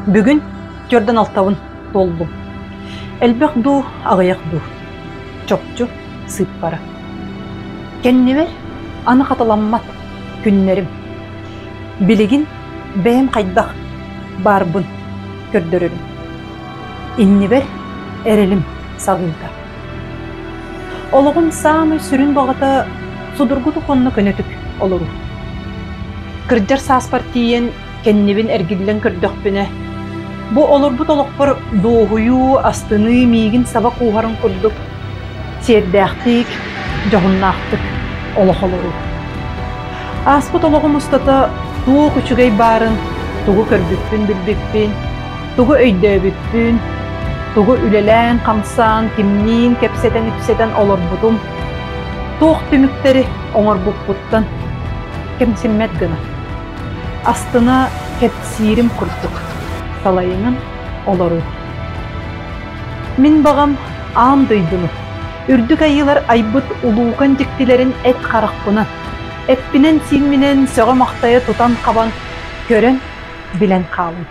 Бүгүн түөрдэн алтабын туоллум. Элбэх дуу, аҕыйах дуу? Чопчу сыыппара. Кэннибэр аны хатыламмат күннэрим. Билигин бэйэм хайдах баарбын көрдөрөрүм. Иннибэр эрэлим саҕыыта. Олоҕум саамай сүрүн баҕата судургутук уонна көнөтүк олоруу. Кырдьар сааспар тиийэн кэннибин эргиллэн көрдөхпүнэ, бу олорбут олохпор дуоһуйуу, астыныы миигин саба кууһарын курдук сиэрдээхтик, дьоһуннаахтык олох олоруу. Ааспыт олоҕум устата туох үчүгэй баарын, тугу көрбүппүн-билбиппин, тугу өйдөөбүппүн, тугу үлэлээн-хамсаан, кимниин кэпсэтэн-ипсэтэн олорбутум, туох түмүктэри оҥорбуппуттан кэмсиммэт гына астына кэпсиирим курдук салайынан олоруу. Мин баҕам аан дойдуну, үрдүк айыылар айбыт улуукан дьиктилэрин эт харахпынан, эппинэн-сиимминэн сөҕө-махтайа тутан-хабан, көрөн, билэн хаалым.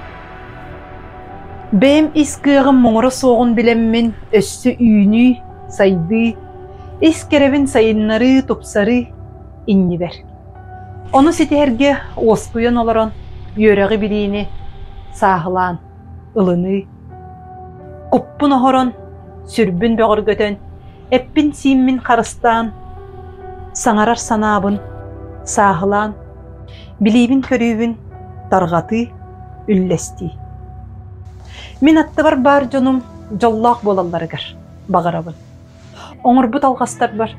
Бэйэм ис кыаҕым муҥура суоҕун билэммин өссө үүнүү, сайдыы, ис кэрэбин сайыннарыы, тупсарыы иннибэр. Ону ситиһэргэ уоскуйан олорон үөрэҕи-билиини сааһылаан ылыныы, куппун оһорон, сүрбүн бөҕөргөтөн, эппин-сииммин харыстаан, саҥарар санаабын сааһылаан, билиибин-көрүүбүн тарҕатыы, үллэстии. Мин аттыбар баар дьонум дьоллоох буолалларыгар баҕарабын. Оҥорбут алҕастарбар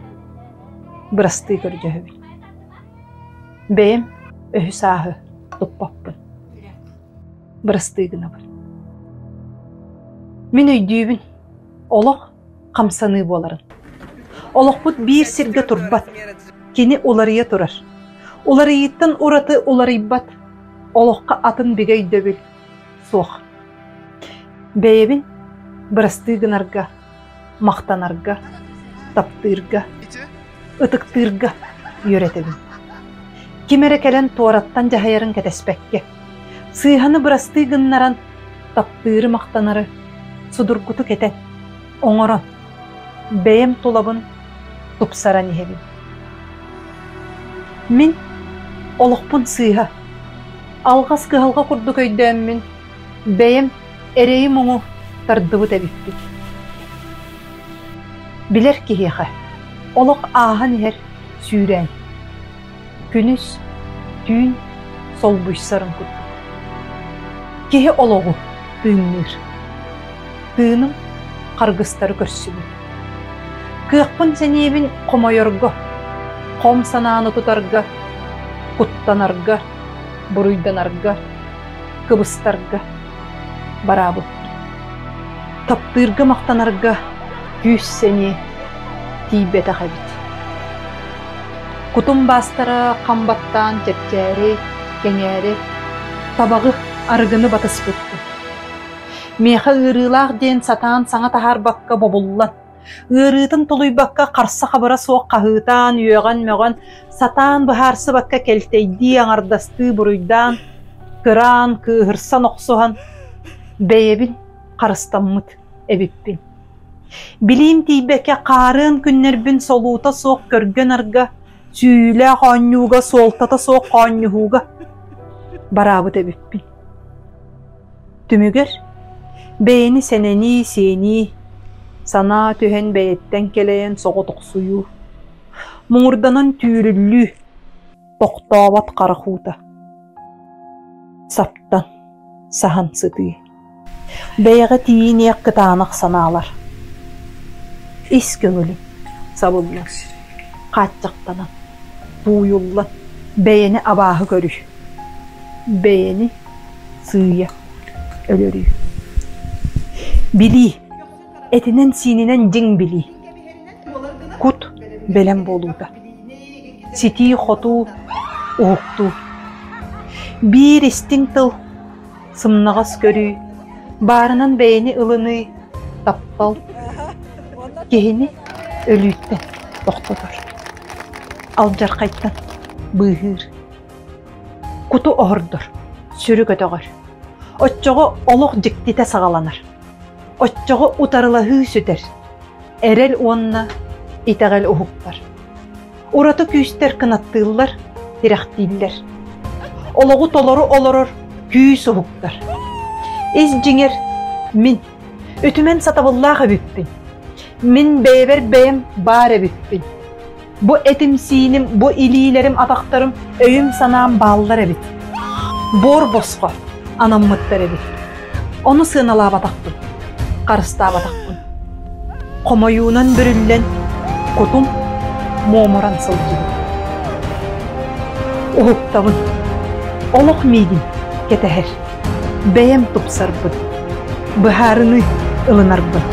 бырастыы көрдөһөбүн. Бэйэм өһү-сааһы туппаппын. Бырастыы гынабын. Мин өйдүүбүн, олох хамсаныы буоларын. Олохпут биир сиргэ турбат, кини уларыйа турар. Уларыйыыттан ураты уларыйбат, олоххо атын бигэ өйдөбүл суох. Бэйэбин бырастыы гынарга, махтанарга, таптыырга, ытыктыырга үөрэтэбин. Ким эрэ кэлэн туораттан дьаһайарын кэтэспэккэ, сыыһаны бырастыы гыннаран, таптыыры-махтанары судургутук этэн, оҥорон, бэйэм тулабын тупсаран иһэбин. Мин олохпун сыыһа, алҕас кыһалҕа курдук өйдөөммүн, бэйэм эрэйи-муҥу тардыбыт эбиппин. Билэр киһиэхэ олох ааһан иһэр сүүрээн, күнүс, түүн солбуйсарын курдук. Киһи олоҕу тыынныыр. Тыыным харгыстары көрсүбүт. Кыахпын-сэниэбин хомойорго, хом санааны тутарга, куттанарга, буруйданарга, кыбыстарга бараабыппын. Таптыырга махтанарга күүс-сэниэ тиийбэтэх эбит. Кутум баастара хам баттаан чэпчээри, кэҥээри, табаҕы, арыгыны батыспыппын. Миэхэ ыарыылаах диэн сатаан саҥа таһаарбакка бобуллан, ыарыытын тулуйбакка харса-хабыра суох хаһыытаан, үөҕэн-мөҕөн, сатаан быһаарсыбакка кэлтэйдии, аҥардастыы буруйдаан, кыраан, кыыһырсан охсуһан, бэйэбин харыстаммыт эбиппин. Билиим тиийбэккэ хаарыан күннэрбин солуута суох көргө-нарга, сүүйүүлээх оонньууга, суолтата суох оонньуһууга бараабыт эбиппин. Түмүгэр бэйэни сэнэнии, сиэнии, санаа түһэн бэйэттэн кэлэйэн соҕотохсуйуу, муҥурданан түүрүллүү, тохтообот харах уута, саптан, саһан сытыы, бэйэҕэ тиийиниэх кытаанах санаалар, ис көҥүлүм сабыллан, хааччахтанан, тууйуллан бэйэни абааһы көрүү, бэйэни сыыйа өлөрүү. Билии, этинэн-сиининэн дьиҥ билии. Кут бэлэм буолуута. Ситии-хотуу, уһуктуу. Биир истиҥ тыл, сымнаҕас көрүү, баарынан бэйэни ылыныы, таптал киһини өлүүттэн тохтотор, алдьархайтан быыһыыр. Куту оһордор, сүрү көтөҕөр. Оччоҕо олох дьиктитэ саҕаланар. Оччоҕо утарылаһыы сүтэр. Эрэл уонна итэҕэл уһуктар. Ураты күүстэр кынаттыыллар, тирэхтииллэр. Олоҕу толору олорор күүс уһуктар. Ис дьиҥэр мин үтүмэн сатабыллаах эбиппин. Мин бэйэбэр бэйэм баар эбиппин. Бу этим-сииним, бу илиилэрим, атахтарым, өйүм-санаам бааллар эбит. Буор босхо анаммыттар эбит. Ону сыаналаабатахпын, харыстаабатахпын. Хомойуунан бүрүллэн, кутум муомуран сылдьыбыт. Уһуктабын. Олох миигин кэтэһэр. Бэйэм тупсарбын. Быһаарыныы ылынарбын.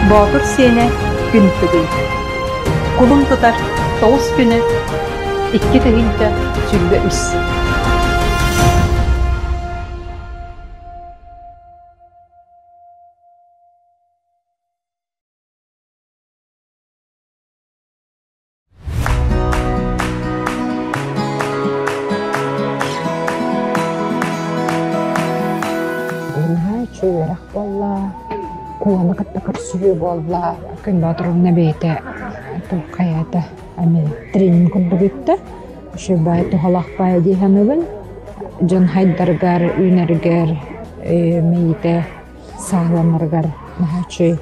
Боотур сиэнэ күн тыгый. Кулун тутар тоҕус күнэ 2023. Наһаа үчүгэй үөрэх буолла, куону кытта көрсүһүү буолла. Күн Боотуровна бэйэтэ туох хайаата эмиэ тренинг курдук ыытта. Үчүгэй туһалаах баайа дии саныыбын. Дьон хайдарыгар, үүнэригэр, мэйиитэ сааһыланарыгар наһаа үчүгэй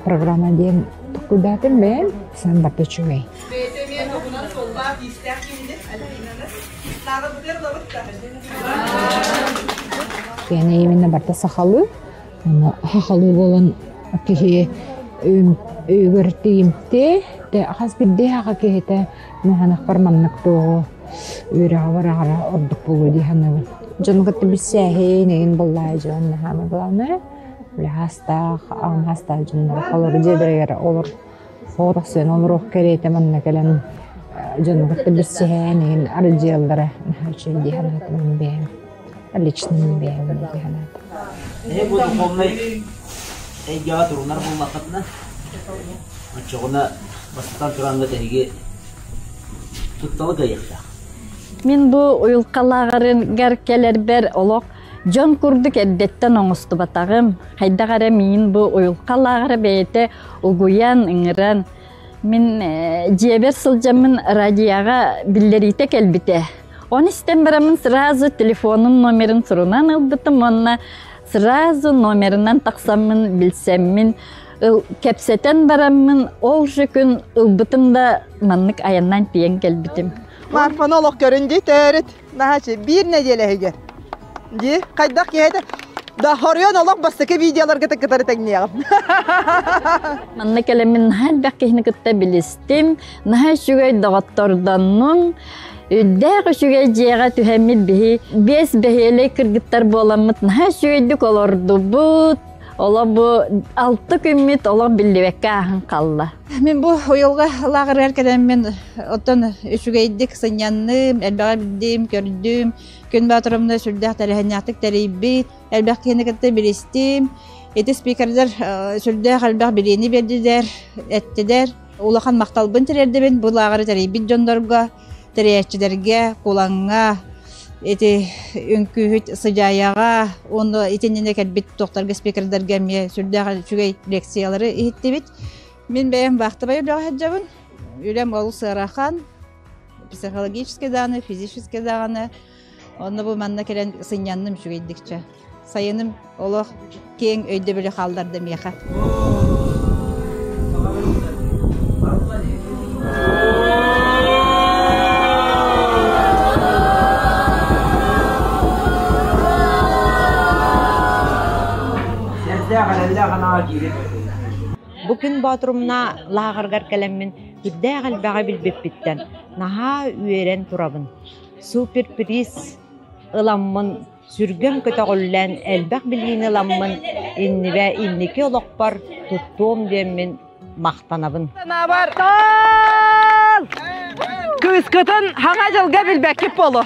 программа диэн толкуйдаатым бэйэм. Саам барыта үчүгэй. Бэйэтэ эмиэ туһунан суоллаах-иистээх киһини Альбинаны лааҕырбытыгар ылабыт да. Киэнэ именно барыта сахалыы. Аны сахалыы буолан киһи өйүгэр тиийимтиэ, хас биирдии саха киһитэ маханахпар маннык туоҕу үөрэҕи бараҕара ордук буолуо дии саныыбын. Дьону кытта билсээһин, эҥин буоллаҕа дьон наһаа главное үлэ хаастаах, аҕам хаастаах дьоннор олору дьиэлэригэр олор соҕотохсуйан олоруох кэриэтэ манна кэлэн дьону кытта билсиһэн эҥин аралдьыйаллара наһаа үчүгэй дии санаатым мин бэйэм. Лично мин бэйэм дии санаатым. Эһи бу духовнай эйгэҕэ турунар буоллаххытына, оччоҕуна бастатан тураҥҥыт эһиги тутталы кыайыахтаах. Мин бу уйулҕалааҕарыгар кэлэрбэр олох дьон курдук эрдэттэн оҥостубатаҕым. Хайдах эрэ миин бу уйулҕалааҕара бэйэтэ угуйан, ыҥыран мин дьиэбэр сылдьаммын радиоҕа биллэриитэ кэлбитэ. Оны истэн бараммын сразу телефонун номерын сурунан ылбытым уонна сразу номерынан тахсаммын билсэммин кэпсэтэн бараммын ол же күн ылбытым да маннык айаннаан тиийэн кэлбитим. Марфаны олох көрүн дии төрүт наһаачы биир нэдиэлэ иһигэр дии хайдах киһи этэ да хоруйан олох бастакы видеоларга кытары тэҥниэҕим. Манна кэлэммин наһаа элбэх киһини кытта билистим, наһаа үчүгэй доҕоттордоннум. Үрдээх үчүгэй дьиэҕэ түһэммит биһи биэс бэһиэлэй кыргыттар буоламмыт наһаа үчүгэйдик олордубут. Олох бу алта күммүт олох биллибэккэ ааһан хаалла. Мин бу уйулҕа лааҕырыгар кэлэммин оттон үчүгэйдик сынньанным, элбэҕи билдим, көрдүм. Күн Боотуровна сүрдээх тэрээһиннээхтик тэрийбит, элбэх киһини кытта билистим. Ити спикердэр сүрдээх элбэх билиини биэрдилэр, эттилэр. Улахан махталбын тириэрдэбин бу лааҕыры тэрийбит дьоннорго, тэрийээччилэргэ, Кулаҥҥа, ити үҥкүүһүт Сыдьаайаҕа уонна итиннинэ кэлбит туохтарга спикердэргэ эмиэ сүрдээх үчүгэй лекциялары иһиттибит. Мин бэйэм вахтовай үлэҕэ сылдьабын. Үлэм олус ыарахан, психологически даҕаны, физически даҕаны. Онно бу манна кэлэн сынньанным үчүгэйдикчэ. Сайыным олох киэҥ өйдөбүлү хаалларда миэхэ. Бу күн Боотурумна лааҕырыгар кэлэммин сүрдээх элбэҕи билбиппиттэн наһаа үөрэн турабын. Суперприз ыламмын сүргэм көтөҕүллэн, элбэх билиини ыламмын, иннибэ инники олохпор туттуом диэммин махтанабын. Санаабар Кыыскытын хаҥа дьылга билбэккит болу.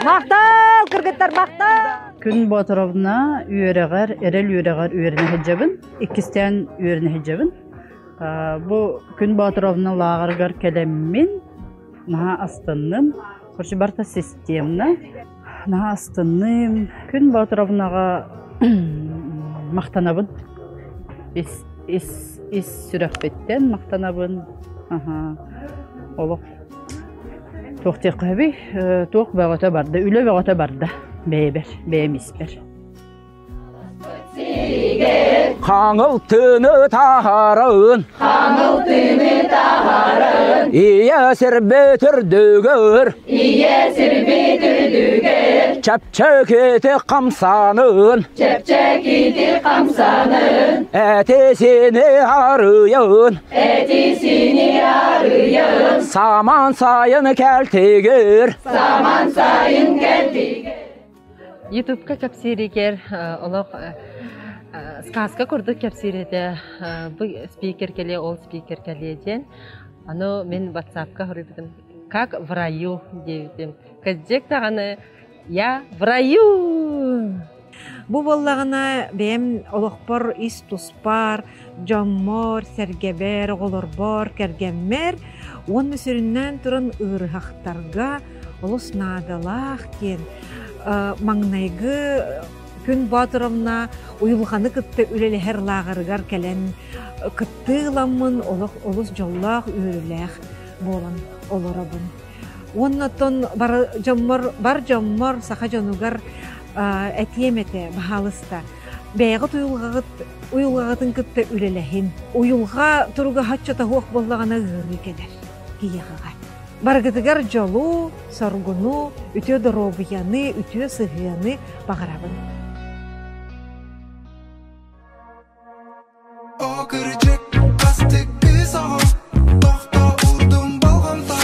Махтал, кыргыттар, махтал! Күн Боотуровна үөрэҕэр, эрэл үөрэҕэр үөрэнэ сылдьабын. Иккистээн үөрэнэ сылдьабын. Бу Күн Боотуровна лааҕырыгар кэлэммин наһаа астынным. Короче, барыта системно. Наһаа астынным. Күн Боотуровнаҕа махтанабын. Ис, ис, ис сүрэхпиттэн махтанабын. Аха. Олох туох диэххэ сөбүй? Туох бөҕөтө барда, үлэ бөҕөтө барда бэйэбэр, бэйэм испэр. Хаҥыл тыыны таһарын Хаҥыл тыыны таһарын Ийэ сирбит үрдүгэр Ийэ сирбит үрдүгэр Чэпчэкити хамсанын Чэпчэкити хамсанын Этисини арыйын Этисини арыйын Саман сайын кэлтигир Саман сайын кэлтигир Ютубка кэпсииригэр олох сказка курдук кэпсиир этэ. Бу спикер кэлиэ, ол спикер кэлиэ диэн. Аны мин ватсапка хоруйбутум как в раю диэбитим. Кырдьык даҕаны я в раю! Бу буоллаҕына бэйэм олохпор ис туспар, дьоммор, сэргэбэр, оҕолорбор, кэргэммэр уонна сүрүннээн туран ыарыһахтарга олус наадалаах диэн маҥнайгы Күн Боотуровна уйулҕаны кытта үлэлэһэр лааҕырыгар кэлэн кыттыы ыламмын олох олус дьоллоох үөрүүлээх буолан олоробун. Уонна оттон бар дьоммор, бар дьоммор саха дьонугар этиэм этэ, баһаалыста. Бэйэҕит уйулҕаҕыт уйулҕаҕытын кытта үлэлэһин. Уйулҕа туруга соччото суох буоллаҕына ыарыы кэлэр киһиэхэҕэ. Барыгытыгар дьолу, соргуну, үтүө доруобуйаны, үтүө сыһыаны баҕарабын. О кырдьык, астык кыыс оҕо, тохто уурдум болҕомто,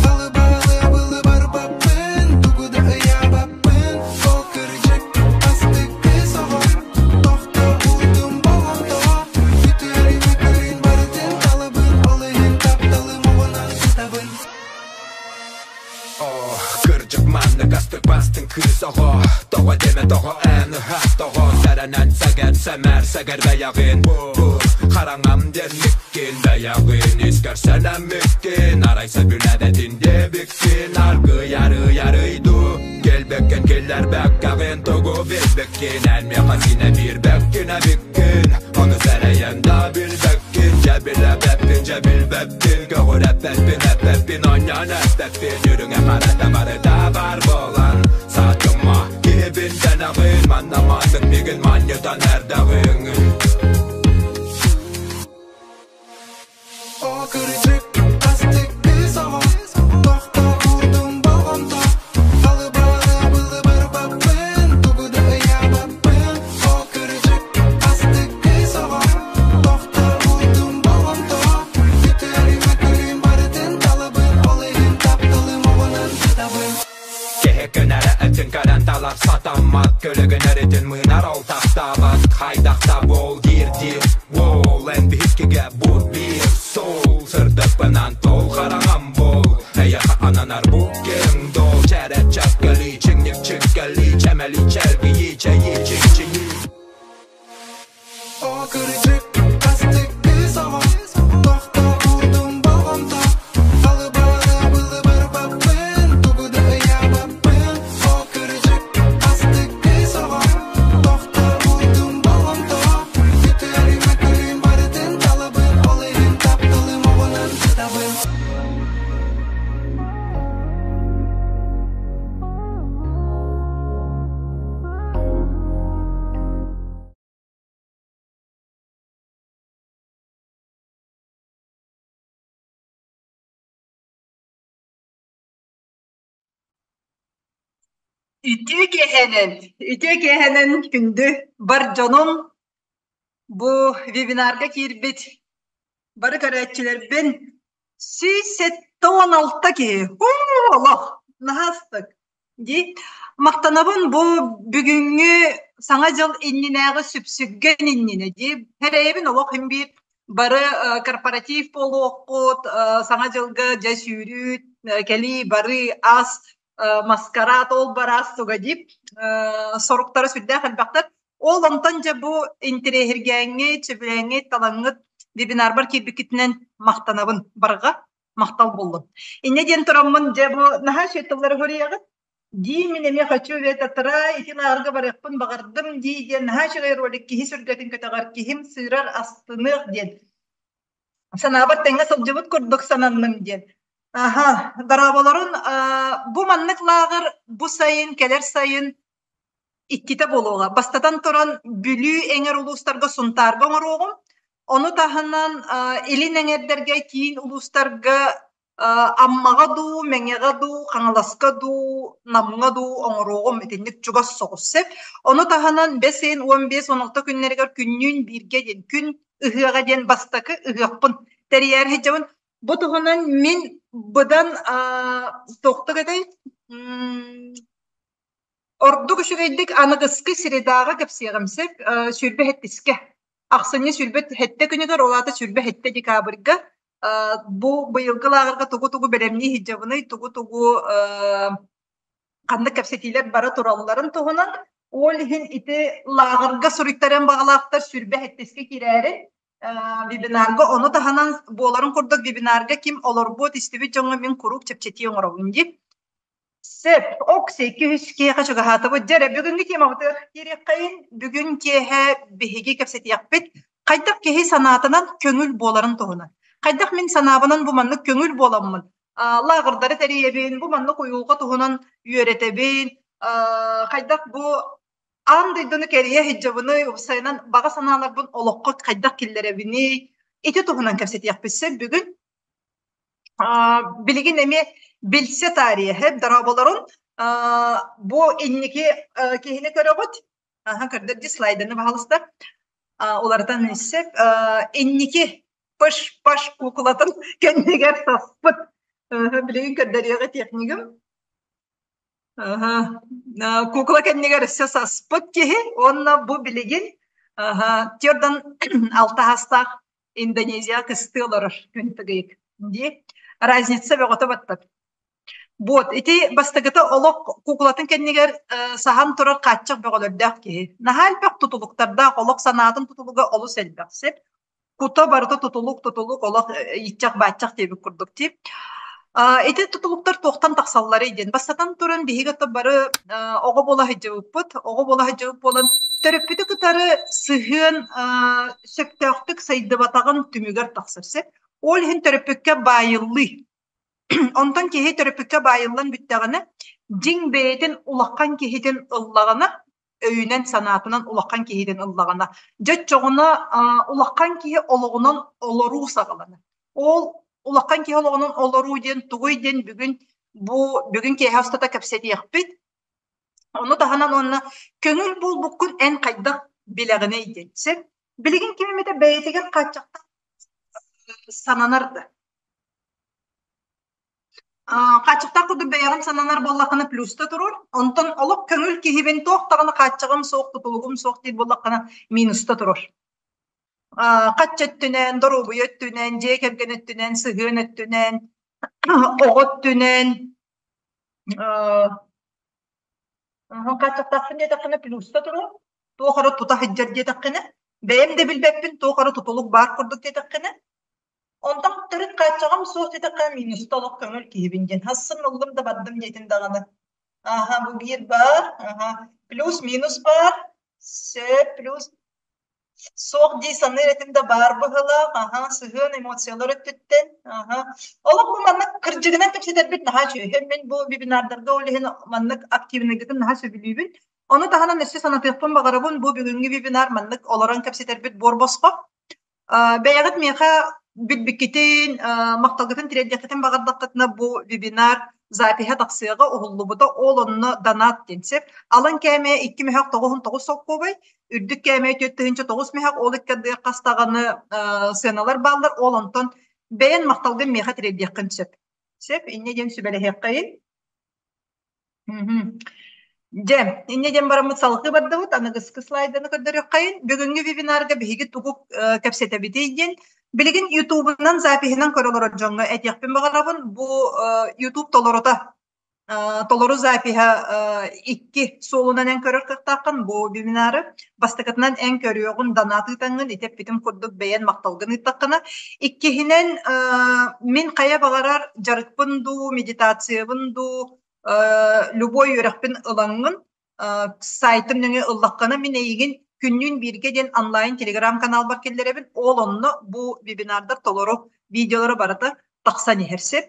Алыбалы былы барбаппын, тугу да ыйаабаппын. О кырдьык, астык кыыс оҕо, тохто уурдум болҕомто, Үтүөрүмү көрүн барытын талабын, ол иһин тапталым оҕунан сытабын. Кырдьык маннык астык бастыҥ кыыс оҕо Тоҕо диэмэ тоҕо эн ыһаат тоҕо Сэрэнэн сэгэр сэмээр сэгэр бэйэҕин Бу хараҥам диэн миккин бэйэҕин Искэр сэнэммиккин Арай сөбүлээбэтин диэбиккин Аргыый арый арый дуу Кэлбэккин киллэрбэккэҕин Тугу билбиккин Эн миэхэ синэ биирбэккин эбиккин Ону сэрэйэн да билбэккин Дьэ билэбэппин дьэ билбэппин Көҕүрэппэппин эппэппин Онньон эппэппин Үрүҥэ харата барыта бар буолан Саатыма киһибин дэнэҕин Манна маннык мигин манньытан эрдэҕиҥ О кырдьык, астык кыыс оҕо, тохто уурдум болҕомто, Алыбалы былы барбаппын, тугу да ыйаабаппын. О кырдьык, астык кыыс оҕо, тохто уурдум болҕомто, Үтүөрүмэ көрүүм барытын талабын, ол иһин тапталым оҕунан сытабын. Киһи көнөрө этин көрөн талар сатаммат Көлөгөн өрүтүн мыынар ол тахтаабат Хайдах да буол диир диир Уол эн биһиккигэ бу биир суол Сырдыкпынан тол хараҥам буол Эйэхэ ананар бу киэҥ дуол Чэрэ чэккэлии чиҥник чиккэлии Чэмэлии чэлгийии чэйии чиҥчиҥии О кырдьык, астык кыыс оҕо, тохто уурдум болҕомто, Алыбалы былы барбаппын, тугу да ыйаабаппын. О кырдьык, астык кыыс оҕо, тохто уурдум болҕомто, Үтүөрүмэ көрүүм барытын талабын, ол иһин тапталым оҕунан сытабын. Үтүө киэһэнэн, үтүө киэһэнэн күндү бар дьонум бу вебинарга киирбит бары көрөөччүлэрбин 176 киһи. Уу, олох наһаа астык. Дии. Махтанабын бу бүгүҥҥү Саҥа дьыл иннинээҕи сүпсүлгэн иннинэ дии. Сэрэйэбин олох син биир. Бары корпоратив буолуохпут, Саҥа дьылга дьэ сүүрүү, кэлии бары ас, маскарад ол бараас туга дип соруктара сүрдээх элбэхтэр. Ол онтон дьэ бу интэриэһиргээҥҥит, сөбүлээҥҥит, талаҥҥыт вебинарбар киирбиккитинэн махтанабын барҕа махтал буоллун. Инньэ диэн тураммын дьэ бу наһаа үчүгэй тыллары хоруйаҕыт. Дии мин эмиэ хочу ветатра ити лааҕырга барыахпын баҕардым дии диэн наһаа үчүгэй ролик киһи сүргэтин көтөҕөр киһим сыырар астыныах диэн санаабар тэҥҥэ сылдьыбыт курдук сананным диэн. Аха, дорооболорун бу маннык лааҕыр бу сайын кэлэр сайын иккитэ буолуоҕа. Бастатан туран, Бүлүү эҥэр улуустарга Сунтаарга оҥоруоҕум. Ону таһынан илин эҥэрдэргэ, киин улуустарга Аммаҕа дуу, Мэҥэҕэ дуу, Хаҥаласка дуу, Намҥа дуу оҥоруоҕум итинник чугас соҕус сөп. Ону таһынан бэс ыйын 15-16 күннэригэр күннүүн бииргэ диэн күн ыһыаҕа диэн бастакы ыһыахпын тэрийээри сылдьабын. Бу туһунан мин быдан туохтук этэй Ордук үчүгэйдик аныгыскы средаҕа кэпсиэҕим сөп, 27-искэ. Ахсынньы 27 күнүгэр, ол аата 27 декабрьга бу быйылгы лааҕырга тугу-тугу бэлэмнии сылдьабыный, тугу-тугу ханнык кэпсэтиилэр бара туралларын туһунан. Ол иһин ити лааҕырга суруйтарыан баҕалаахтар 27-искэ киирээри вебинарга ону таһынан буоларын курдук вебинарга ким олорбут, истибит дьоҥҥо мин куруук чэпчэтии оҥоробун дии. Сөп, ок, 200 киһиэхэ чугаһаатыбыт. Дьэ эрэ, бүгүҥҥү темабытыгар киириэххэйин. Бүгүн киэһэ биһиги кэпсэтиэхпит хайдах киһи санаатынан көҥүл буоларын туһунан. Хайдах мин санаабынан бу маннык көҥүл буоламмын, лааҕырдары тэрийэбин, бу маннык уйулҕа туһунан үөрэтэбин, хайдах бу аан дойдуну кэрийэ сылдьабыный, уопсайынан баҕа санааларбын олоххо хайдах киллэрэбиний, ити туһунан кэпсэтиэхпит сөп бүгүн. Билигин эмиэ билсэ таарыйа дорооболорун бу инники киһини көрөҕүт көрдөр слайданы баһалыста уларытан сөп инники пыш паш куукулатын кэннигэр саспыт билигин көрдөрүөҕэ технигым Куукула кэннигэр өссө саспыт киһи уонна бу билигин төрдөн алтаһастаах Индонезия кыстыы олорор күн тыгыйык дии. Разница бөҕөтө баттат. Вот, ити бастакыта олох куукулатын кэннигэр саһан турар хааччах бөҕөлөрдөөх киһи. Наһаа элбэх тутулуктардаах, олох санаатын тутулуга олус элбэх сир. Кута барыта тутулук, тутулук, олох ииччэх-бааччах диэбит курдук дии. Ити тутулуктар туохтан тахсалларый диэн. Бастатан туран, биһиги ото бары оҕо буола сылдьыбыппыт. Оҕо буола сылдьыбыт буолан, төрөппүтү кытары сыһыан сөптөөхтүк сайдыбатаҕын түмүгэр тахсар сөп. Ол иһин төрөппүккэ баайыллыы. Онтон киһи төрөппүккэ баайыллан бүттэҕинэ, дьиҥ бэйэтин улахан киһитин ыллаҕына, өйүнэн-санаатынан улахан киһитин ыллаҕына, дьэ оччоҕуна улахан киһи олоҕунан олоруу саҕаланар. Ол улахан киһи олоҕунан олоруу диэн тугуй диэн бүгүн бу бүгүн киэһэ устата кэпсэтиэхпит. Ону таһынан уонна көҥүл буолбуккун эн хайдах билэҕиний диэн. Сөп. Билигин ким эмитэ бэйэтигэр хааччахтаах сананар да. Хааччахтаах курдук бэйэҕин сананар буоллаххына плюста туруор. Онтон олох көҥүл киһибин туох даҕаны хааччаҕым суох, тутулугум суох диир буоллаххына минуста туруор. Хачча өттүнэн, доруобуйа өттүнэн, дьиэ кэргэн өттүнэн, сыһыан өттүнэн, оҕо өттүнэн хааччахтаахпын диэтэххинэ плюста туруо. Туох эрэ тута сылдьар диэтэххинэ, бэйэм да билбэппин туох эрэ тутулук баар курдук диэтэххинэ, Онтон төрүт хааччаҕым суох диэтэххэ, минуста олох көҥүл киһибин диэн. Хассын ыллым да бардым диэтин даҕаны. Аха, бу биир баар, аха, плюс-минус баар, сөп, плюс суох дии саныыр этим да баар быһыылаах, аха, сыһыан эмоциялар өттүттэн, аха. Олох бу маннык кырдьыгынан кэпсэтэрбит наһаа үчүгэй. Мин бу вебинардарга ол иһин маннык активныйгытын наһаа сөбүлүүбүн. Ону таһынан өссө санатыахпын баҕарабын, бу бүгүҥҥү вебинар маннык олорон кэпсэтэрбит буор босхо. Бэйэҕит миэхэ билбиккитин, махталгытын тириэрдиэххитин баҕардаххытына бу вебинар запиһа тахсыаҕа уһуллубута ол онно донат диэн сөп. Алын кээмэйэ 2 мөһөх 99 солкуобай, үрдүк кээмэйэ 4009 мөһөх, ол икки ардыгар хас даҕаны сыаналар бааллар, ол онтон бэйэн махталгын миэхэ тириэрдиэххин сөп. Сөп, инньэ диэн сүбэлэһиэххэйин. Дьэ, инньэ диэн бараммыт салгыы бардыбыт, аныгыскы слайданы көрдөрүөххэйин. Бүгүҥҥү вебинарга биһиги тугу кэпсэтэбитий диэн. Билигин Ютубунан запиһынан көрө олорор дьоҥҥо этиэхпин баҕарабын. Бу Ютуб толорута толору запиһа икки суолунан эн көрөр кыахтааххын бу вебинары. Бастакытынан эн көрүөҕүн, донат ыытаҥҥын, ити эппитим курдук бэйэн махталгын ыыттаххына. Иккиһинэн, мин хайа баҕарар дьарыкпын дуу, медитациябын дуу, любой үөрэхпин ылаҥҥын сайтым нөҥүө ыллаххына мин эйигин күннүүн бииргэ диэн онлайн телеграм-каналбар киллэрэбин. Ол онно бу вебинардар толору видеолара барыта тахсан иһэр сөп.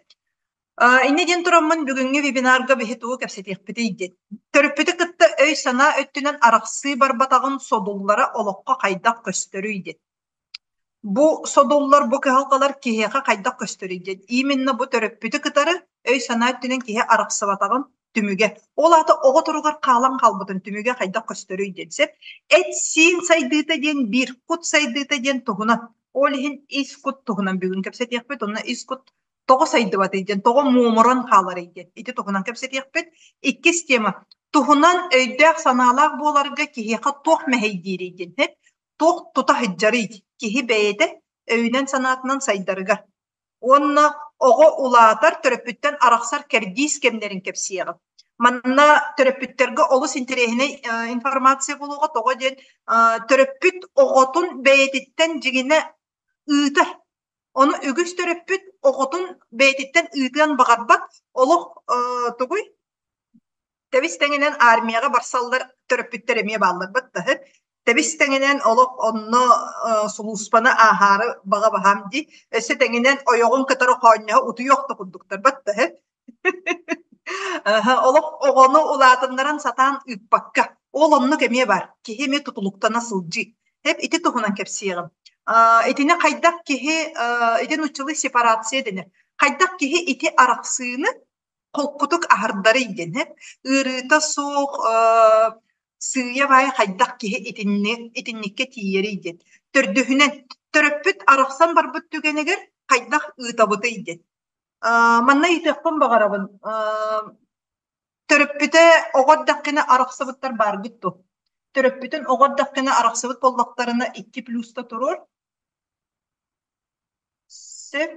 Инньэ диэн тураммын бүгүҥҥү вебинарга биһи тугу кэпсэтиэхпитий диэн. Төрөппүтү кытта өй-санаа өттүнэн арахсыы барбатаҕын содуллара олоххо хайдах көстөрүй диэн. Бу содуллар, бу кыһалҕалар киһиэхэ хайдах көстөрүй диэн. Именно бу төрөппүтү кытары өй-санаа өттүнэн киһи арахсыбатаҕын түмүгэ. Ол аата оҕо туругар хаалан хаалбытын түмүгэ хайдах көстөрүй диэн сөп. Эт-сиин сайдыыта диэн биир, кут сайдыыта диэн туһунан. Ол иһин ис кут туһунан бүгүн кэпсэтиэхпит. Онно ис кут тоҕо сайдыбатый диэн, тоҕо муомуран хааларый диэн ити туһунан кэпсэтиэхпит. Иккис тема туһунан өйдөөх-санаалаах буоларга киһиэхэ туох мэһэйдиирий диэн. Туох тута сылдьарый киһи бэйэтэ өйүнэн-санаатынан сайдарыгар. Уонна оҕо улаатар, төрөппүттэн арахсар кэрдиис кэмнэрин кэпсиэҕим. Манна төрөппүттэргэ олус интэриэһинэй информация буолуоҕа. Тоҕо диэн төрөппүт оҕотун бэйэтиттэн дьиҥинэ ыытар. Ону үгүс төрөппүт оҕотун бэйэтиттэн ыытыан баҕарбат, олох тугуй Тэбис тэҥинэн армияҕа барсаллар төрөппүттэр эмиэ бааллар баттаһы. Тэбис тэҥинэн олох онно сулууспаны ааһаары баҕа баһаам дии. Өссө тэҥинэн ойоҕун кытары хоонньоһо утуйуох да курдуктар баттаһы. Олох оҕону улаатыннаран сатаан ыыппакка. Ол оннук эмиэ бар. Киһи эмиэ тутулуктана сылдьыы. Эп ити туһунан кэпсиэҕим. Итини хайдах киһи ити нууччалыы сепарация дэнэр. Хайдах киһи ити арахсыыны холкутук аһардарый диэн ыарыыта суох сыыйа-баайа хайдах киһи итинни итинниккэ тиийэрий диэн. Төрдүһүнэн, төрөппүт арахсан барбыт түгэнигэр хайдах ыытабытый диэн. Манна ыйытыахпын баҕарабын. Төрөппүтэ оҕо эрдэххинэ арахсыбыттар бааргыт дуо? Төрөппүтүн оҕо эрдэххинэ арахсыбыт буоллахтарына икки плюста туруор. Сөп.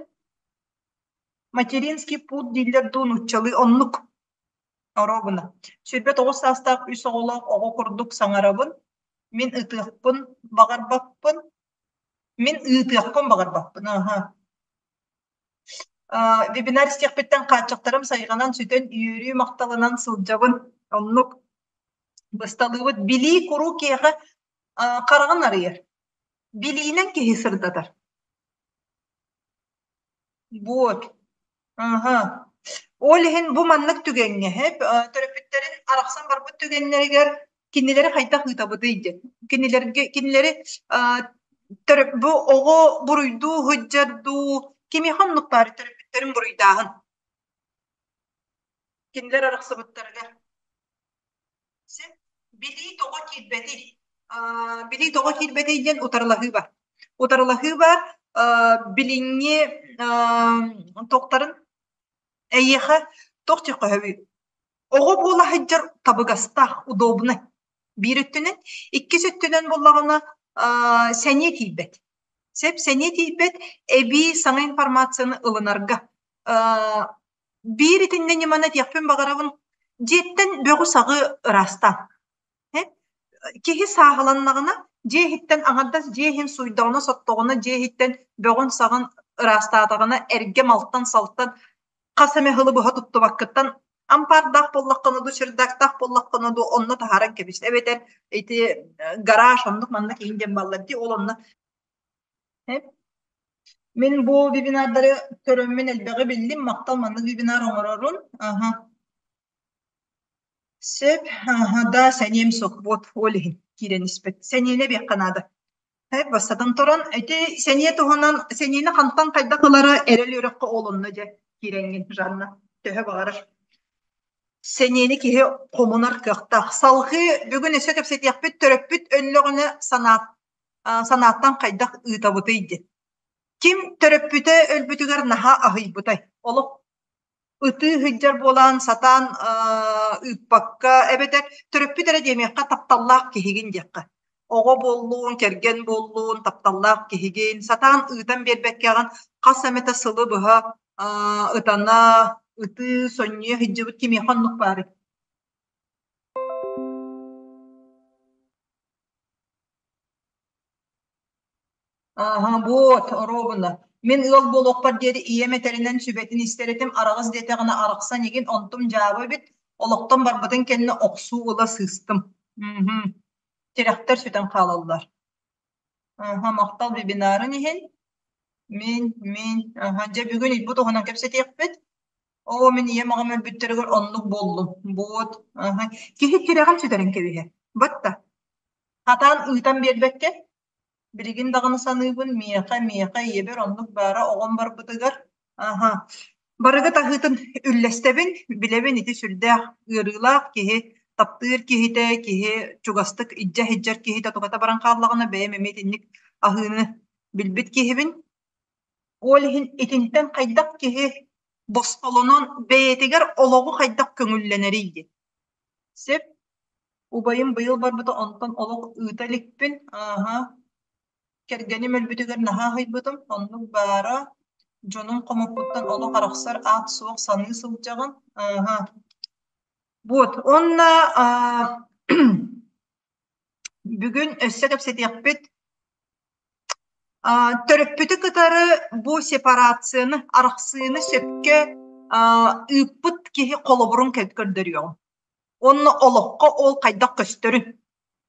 Материнский путь дииллэр дуу нууччалыы оннук оруобуна. 29 саастаах үс оҕолоох оҕо курдук саҥарабын. Мин ытыахпын баҕарбаппын. Мин ыытыахпын баҕарбаппын. Аха. Вебинар истиэхпиттэн хааччахтарым сайҕанан сүтэн үөрүү махталынан сылдьабын. Оннук бысталыыбыт. Билии куруук киһиэхэ хараҕын арыйар. Билиинэн киһи сырдатар. Вот. Аха. Ол иһин бу маннык түгэҥҥэ төрөппүттэрин арахсан барбыт түгэннэригэр кинилэри хайдах ыытабытый диэн. Кинилэргэ кинилэри бу оҕо буруйдуу сылдьар дуу, кимиэхэ оннук баар төрөппүттэрин буруйдааһын. Кинилэр арахсыбыттарыгар. Син билии тоҕо киирбэтий? Билии тоҕо киирбэтий диэн утарылаһыы бар. Утарылаһыы бар билиҥҥи туохтарын эйиэхэ туох диэххэ Оҕо буола сылдьар табыгастаах, удобнай. Биир өттүнэн, иккис өттүнэн буоллаҕына сэниэ тиийбэт. Сөп сэниэ тиийбэт, эбии саҥа информацияны ылынарга. Биир итиннэ ньыманы этиэхпин баҕарабын, дьиэттэн бөҕү-саҕы ыраастаан. Киһи сааһыланнаҕына, дьиэ иһиттэн аҥардас дьиэ иһин сууйдаҕына-соттоҕуна, дьиэ иһиттэн бөҕүн-саҕын ыраастаатаҕына, эргэ малтан-салтан хас эмэ сылы быһа туттубаккыттан ампаардаах буоллаххына дуу, чердактаах буоллаххына дуу, онно таһааран кэбис. Эбэтэр ити гараж оннук маннык иһин диэн баллар дии, ол онно Мин бу вебинардары көрөммүн элбэҕи биллим, махтал маннык вебинар оҥорорун. Аха. Сөп, аха, да, сэниэм суох, вот, ол иһин киирэн испэт. Сэниэни эбиэххэ наада. Э, бастатан туран, ити сэниэ туһунан, сэниэни хантан хайдах ылара эрэл үөрэххэ ол онно дьэ киирэҥҥин, Жанна, төһө баҕарар. Сэниэни киһи хомунар кыахтаах. Салҕыы бүгүн өссө кэпсэтиэхпит төрөппүт өллөҕүнэ санаат санааттан хайдах ыытабытый диэн. Ким төрөппүтэ өлбүтүгэр наһаа аһыйбытай? Олох Ытыы сылдьар буолан сатаан ыыппакка эбэтэр төрөппүт эрэ диэмиэххэ тапталлаах киһигин диэххэ. Оҕо буоллун, кэргэн буоллун, тапталлаах киһигин сатаан ыытан биэрбэккэҕин хас эмэтэ сылы быһа ытана, ытыы, сонньуйа сылдьыбыт кимиэхэ оннук баарый? Ааһа, вот, оруобуна. Мин ыал буолуохпар диэри ийэм этэринэн сүбэтин истэр этим, араҕас диэтэҕинэ арахсан игин, онтум дьаабы эбит, олохтон барбытын кэннэ охсуу ыла сыыстым. Мм. Тирэхтэр сүтэн хаалаллар. Аһа, махтал вебинарын иһин. Мин, мин, аһа, дьэ бүгүн бу туһунан кэпсэтиэхпит. Оо, мин ийэм аҕам өлбүттэригэр оннук буоллум. Вот, аһа. Киһи тирэҕин сүтэрэн кэбиһэр. Батта. Хатаан ыытан биэрбэккэ, билигин даҕаны саныыбын, миэхэ, миэхэ ийэбэр оннук баара оҕом барбытыгар, аһа, барыгыт аһыытын үллэстэбин, билэбин ити сүрдээх ыарыылаах киһи, таптыыр киһитэ, киһи чугастык илдьэ сылдьар киһитэ тугата баран хааллаҕына бэйэм эмиэ итинник аһыыны билбит киһибин. Ол иһин итинтэн хайдах киһи босхолонон бэйэтигэр олоҕу хайдах көҥүллэнэрий диэн. Сөп. Убайым быйыл барбыта онтон олох ыыта иликпин, ааһа, кэргэним өлбүтүгэр наһаа аһыйбытым, оннук баара, дьонум хомоппуттан олох арахсар аат суох саныы сылдьаҕын, ааһа. Вот, уонна бүгүн өссө кэпсэтиэхпит Төрөппүтү кытары бу сепарацияны, арахсыыны сөпкө ыыппыт киһи холобурун көрдөрүөҕүм. Уонна олоххо ол хайдах көстөрүн.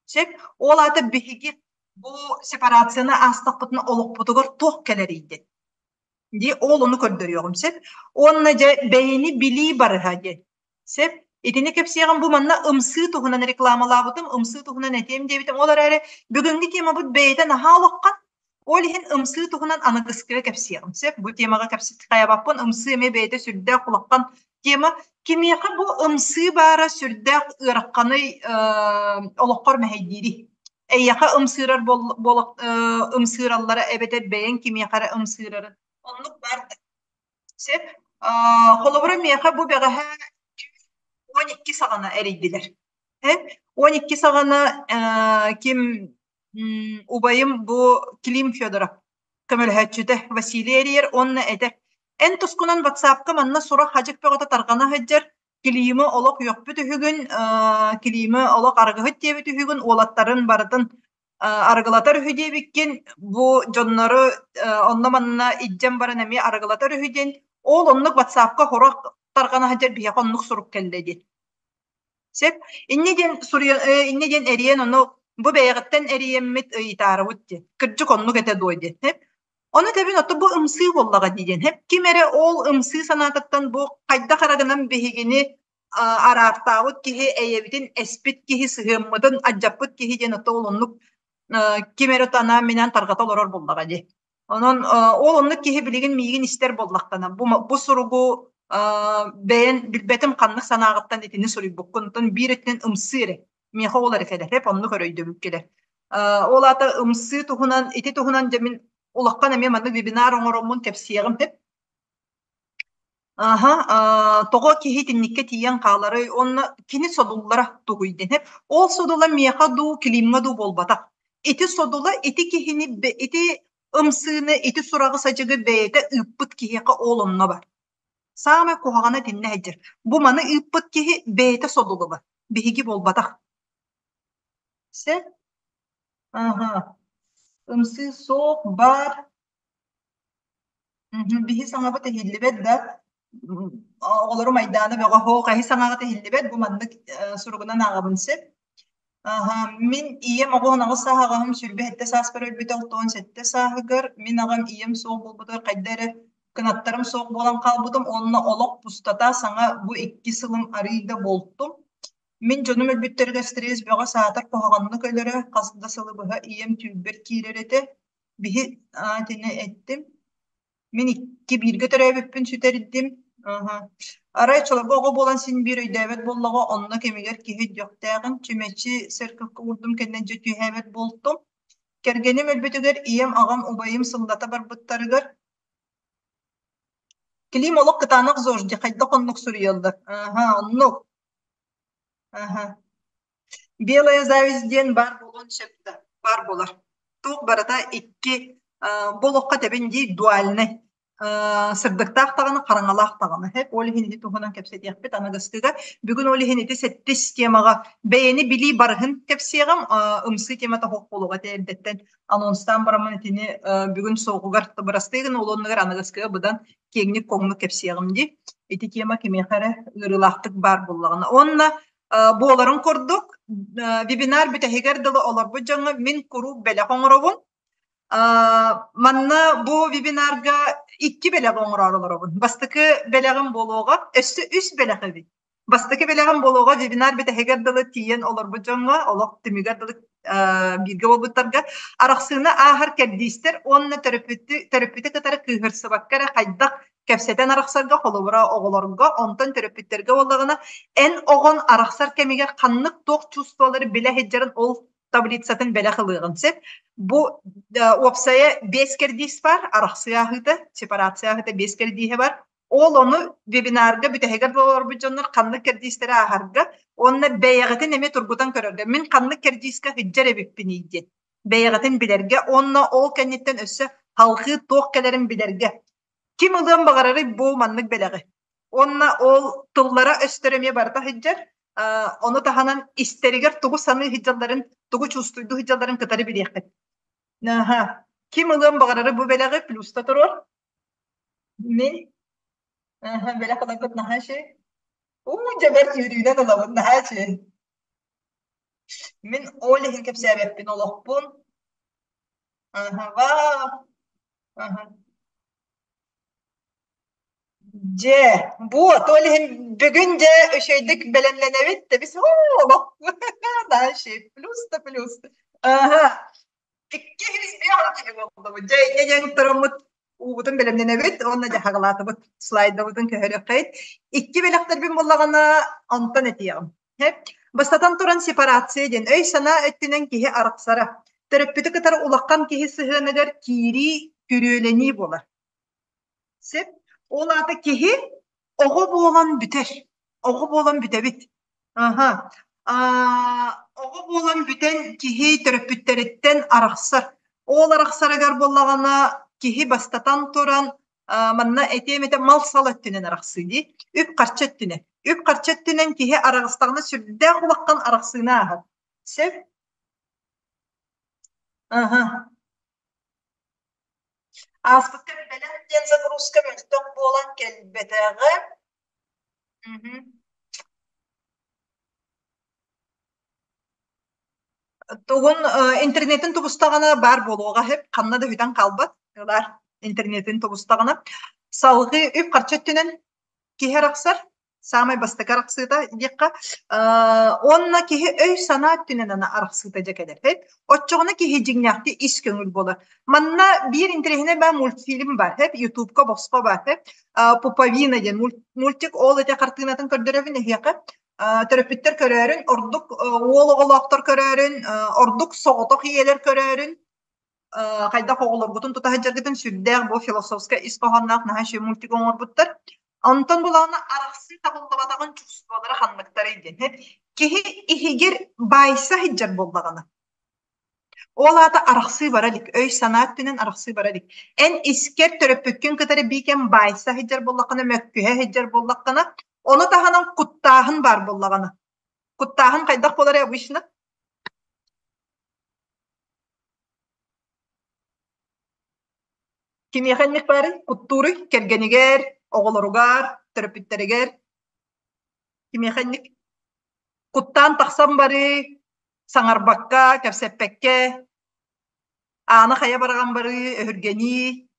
Сөп? Ол аата биһиги бу сепарацияны аастахпытына олохпутугар туох кэлэрий диэн. Дии ол ону көрдөрүөҕүм сөп. Уонна дьэ бэйэни билии барыһа диэн. Сөп. Итини кэпсиэҕим бу манна ымсыы туһунан рекламалаабытым, ымсыы туһунан этиэм диэбитим. Ол эрээри бүгүҥҥү темабыт бэйэтэ наһаа олоххон. Ол иһин ымсыы туһунан аныгыскыга кэпсиэҕим. Сөп. Бу темаҕа кэпсэтиэбэппин. Ымсыы эмиэ бэйэтэ сүрдээх улахан тема. Кимиэхэ бу ымсыы баара сүрдээх ыарахханый олоххор мэһэйдиирий? Эйиэхэ ымсыырар ымсыыраллара эбэтэр бэйэҥ кимиэхэ эрэ ымсыырарын. Оннук баар да. Сөп. Холобура, миэхэ бу бэҕэһээ 12 саҕана эрийдилэр. 12 саҕана ким убайым бу Клим Федоров көмөлөһөөччүтэ Василий эрийэр уонна этэр эн тускунан ватсапка манна сурах хадьык бөҕөтө тарҕана сылдьар Килиимы олох үөхпүт үһүгүн, Килиимы олох арыгыһыт диэбит үһүгүн, уолаттарын барытын арыгылатар үһү диэбиккин, бу дьоннору онно-манна илдьэн баран эмиэ арыгылатар үһү диэн, ол оннук ватсапка хорох тарҕана сылдьар биһиэхэ оннук сурук кэллэ диэн. Сөп. Инньэ диэн суруйа инньэ диэн эрийэн ону бу бэйэҕиттэн эрийэммит ыйытаарыбыт диэн. Кырдьык оннук этэ дуо диэн. Ону этэбин ото бу ымсыы буоллаҕа дии диэн. Ким эрэ ол ымсыы санаатыттан бу хайдах эрэ гынан биһигини араартаабыт киһи, эйэбитин эспит киһи, сыһыаммытын алдьаппыт киһи диэн ото ол оннук ким эрэ анаан-минээн тарҕата олорор буоллаҕа дии. Онон ол оннук киһи билигин миигин истэр буоллахтана бу, бу суругу бэйэн билбэтим ханнык санааҕыттан итини суруйбуккун, оттон биир өттүнэн ымсыы эрэ. Миэхэ ол эрэ кэлэр, эп оннук эрэ өйдөбүл кэлэр. Ол аата ымсыы туһунан, ити туһунан дьэ мин улахан эмиэ маннык вебинар оҥороммун кэпсиэҕим эп. Аһа, тоҕо киһи итинниккэ тиийэн хааларый уонна кини содуллара тугуй диэн эп. Ол содула миэхэ дуу, Климҥа дуу буолбатах. Ити содула ити киһини ити ымсыыны, ити сураҕы-садьыгы бэйэтэ ыыппыт киһиэхэ ол онно бар. Саамай куһаҕана итиннэ сылдьар. Бу маны ыыппыт киһи бэйэтэ содулуба, биһиги буолбатах. Сөп? Аһа. Ымсыы суох, баар. Биһи саҥабыт иһиллибэт да, оҕолорум айдаана бөҕө һоох, эһи саҥаҕыт иһиллибэт, бу маннык суругунан ааҕабын сөп. Аһа, мин ийэм 98 сааһа, аҕам 27 сааспар өлбүтэ, 67 сааһыгар. Мин аҕам ийэм суох буолбутугар хайда эрэ кынаттарым суох буолан хаалбытым уонна олох пустота саҥа бу икки сылым арыый да буолтум. Мин дьонум өлбүттэригэр стресс бөҕө саатар куһаҕаннык өлөрө, хас да сылы быһа ийэм түүрбэр киирэр этэ. Биһи итини эттим. Мин икки бииргэ төрөөбүппүн сүтэрдим. Аһа. Арай чолобо оҕо буолан син биир өйдөөбөт буоллаҕа, онно кэмигэр киһи өйдүөхтээҕин, чүмэчи церковка уурдум кэннэ дьэ түһээбэт буолтум. Кэргэним өлбүтүгэр ийэм, аҕам, убайым сыллата барбыттарыгар. Клим олох кытаанах зожди хайдах оннук суруйаллар. Аха, оннук. Аха. Белая зависть диэн баар буолуон сөп да, баар буолар. Туох барыта икки бу олоххо тэбин дии дуальнай сырдыктаах даҕаны, хараҥалаах даҕаны. Ол иһин ити туһунан кэпсэтиэхпит аныгыскыга. Бүгүн ол иһин ити сэттис темаҕа бэйэни билии барыһын кэпсиэҕим. Ымсыы темата суох буолуоҕа ити эрдэттэн анонстаан бараммын итини бүгүн суоҕугар бырастыы гына ол оннугар аныгыскыга быдан киэҥник коҥнук кэпсиэҕим дии. Ити тема кимиэхэ эрэ ыарыылаахтык баар буоллаҕына. Уонна буоларын курдук вебинар бүтэһигэр дылы олорбут дьоҥҥо мин куруук бэлэх оҥоробун. Манна бу вебинарга икки бэлэх оҥороору олоробун. Бастакы бэлэҕим буолуоҕа, өссө үс бэлэх эбит. Бастакы бэлэҕим буолуоҕа вебинар бүтэһигэр дылы тиийэн олорбут дьоҥҥо, олох түмүгэр дылы бииргэ буолбуттарга арахсыыны ааһар кэрдиистэр уонна төрөппүтү, төрөппүтү кытары кыыһырсыбакка эрэ хайдах кэпсэтэн арахсарга, холобура оҕолорго, онтон төрөппүттэргэ буоллаҕына, эн оҕон арахсар кэмигэр ханнык туох чувстволары билэ сылдьарын ол таблицатын бэлэх ылыаҕын сөп. Бу уопсайа биэс кэрдиис бар, арахсыы ааһыыта, сепарация ааһыыта биэс кэрдииһэ бар. Ол ону вебинарга бүтэһигэр олорбут дьоннор ханнык кэрдиистэри ааһарга уонна бэйэҕитин эмиэ тургутан көрөргө мин ханнык кэрдиискэ сылдьар эбиппиний диэн бэйэҕитин билэргэ уонна ол кэнниттэн өссө салҕыы туох кэлэрин билэргэ ким ылыан баҕарарый бу маннык бэлэҕи уонна ол тыллара-өстөрө эмиэ барыта сылдьар ону таһынан истэригэр тугу саныы сылдьалларын тугу чувствуйдуу сылдьалларын кытары билиэххит аха ким ылыан баҕарары бу бэлэҕи плюста туруор мин аха бэлэх ыларбыт наһаа үчүгэй уу дьэ бэрт үөрүүнэн ылабын наһаа үчүгэй мин ол иһин кэпсээбэппин олохпун аха вау аха Дьэ, вот, ол иһин бүгүн дьэ үчүгэйдик бэлэмнэнэбит да бис олох дальше плюс да плюс. Аха. Икки биэҕэ киһи буоллубут. Дьэ, инньэ диэн тураммыт уубутун бэлэмнэнэбит уонна дьэ хагалаатыбыт слайдабытын көһөрүөххэйит. Икки бэлэхтэрбин буллаҕына онтон этиэҕим. Бастатан туран сепарация диэн өй-санаа өттүнэн киһи арахсара. Төрөппүтү кытары улахан киһи сыһыаныгар киирии, күрүөлэнии буолар. Сөп. Ол аата киһи оҕо буолан бүтэр. Оҕо буолан бүтэбит. Аха. Оҕо буолан бүтэн киһи төрөппүттэриттэн арахсар. Ол арахсарыгар буоллаҕына киһи бастатан туран манна этиэм этэ мал-сал өттүнэн арахсыы дии. Үп-харчы өттүнэн. Үп-харчы өттүнэн киһи араҕыстаҕына сүрдээх улахан арахсыыны ааһар. Сөп? Аха. Ааспыкка бэлэх диэн загрузка мөлтөх буолан кэлбэтэҕэ. Мгм. Тугун интернетин тубустаҕына баар буолуоҕа үһү, ханна да бүтэн хаалбат. Ылар интернетин тубустаҕына. Салгыы үп-харчы өттүнэн киһи арахсар. Саамай бастакы арахсыыта диэххэ. Уонна киһи өй-санаа өттүнэн аны арахсыыта дьэ кэлэр. Оччоҕуна киһи дьиҥнээхтик ис көҥүл буолар. Манна биир интэриэһинэй баар мультфильм баар, Ютубка босхо баар, Пуповина диэн мультик ол ити хартыынатын көрдөрөбүн эһиэхэ. Төрөппүттэр көрөөрүн, ордук уол оҕолоохтор көрөөрүн, ордук соҕотох ийэлэр көрөөрүн, хайдах оҕолоргутун тута сылдьаргытын сүрдээх бу философскай ис хоһоонноох наһаа үчүгэй мультик оҥорбуттар. Онтон булаҕына арахсыы табыллыбатаҕын чувстволара ханныктарый диэн. Киһи иһигэр баайса сылдьар буоллаҕына, ол аата арахсыы бара илик, өй-санаа өттүнэн арахсыы бара илик. Эн искэр төрөппүккүн кытары биикэн баайса сылдьар буоллаххына, мөккүһэ сылдьар буоллаххына, ону таһынан куттааһын баар буоллаҕына. Куттааһын хайдах буоларый обычно? Кимиэхэ инник баарый? Куттууруй? Кэргэнигэр, оҕолоругар, төрөппүттэригэр? Кимиэхэ инник? Куттаан тахсан барыы, саҥарбакка, кэпсэппэккэ, ааны хайа бараҕан барыы, өһүргэнии.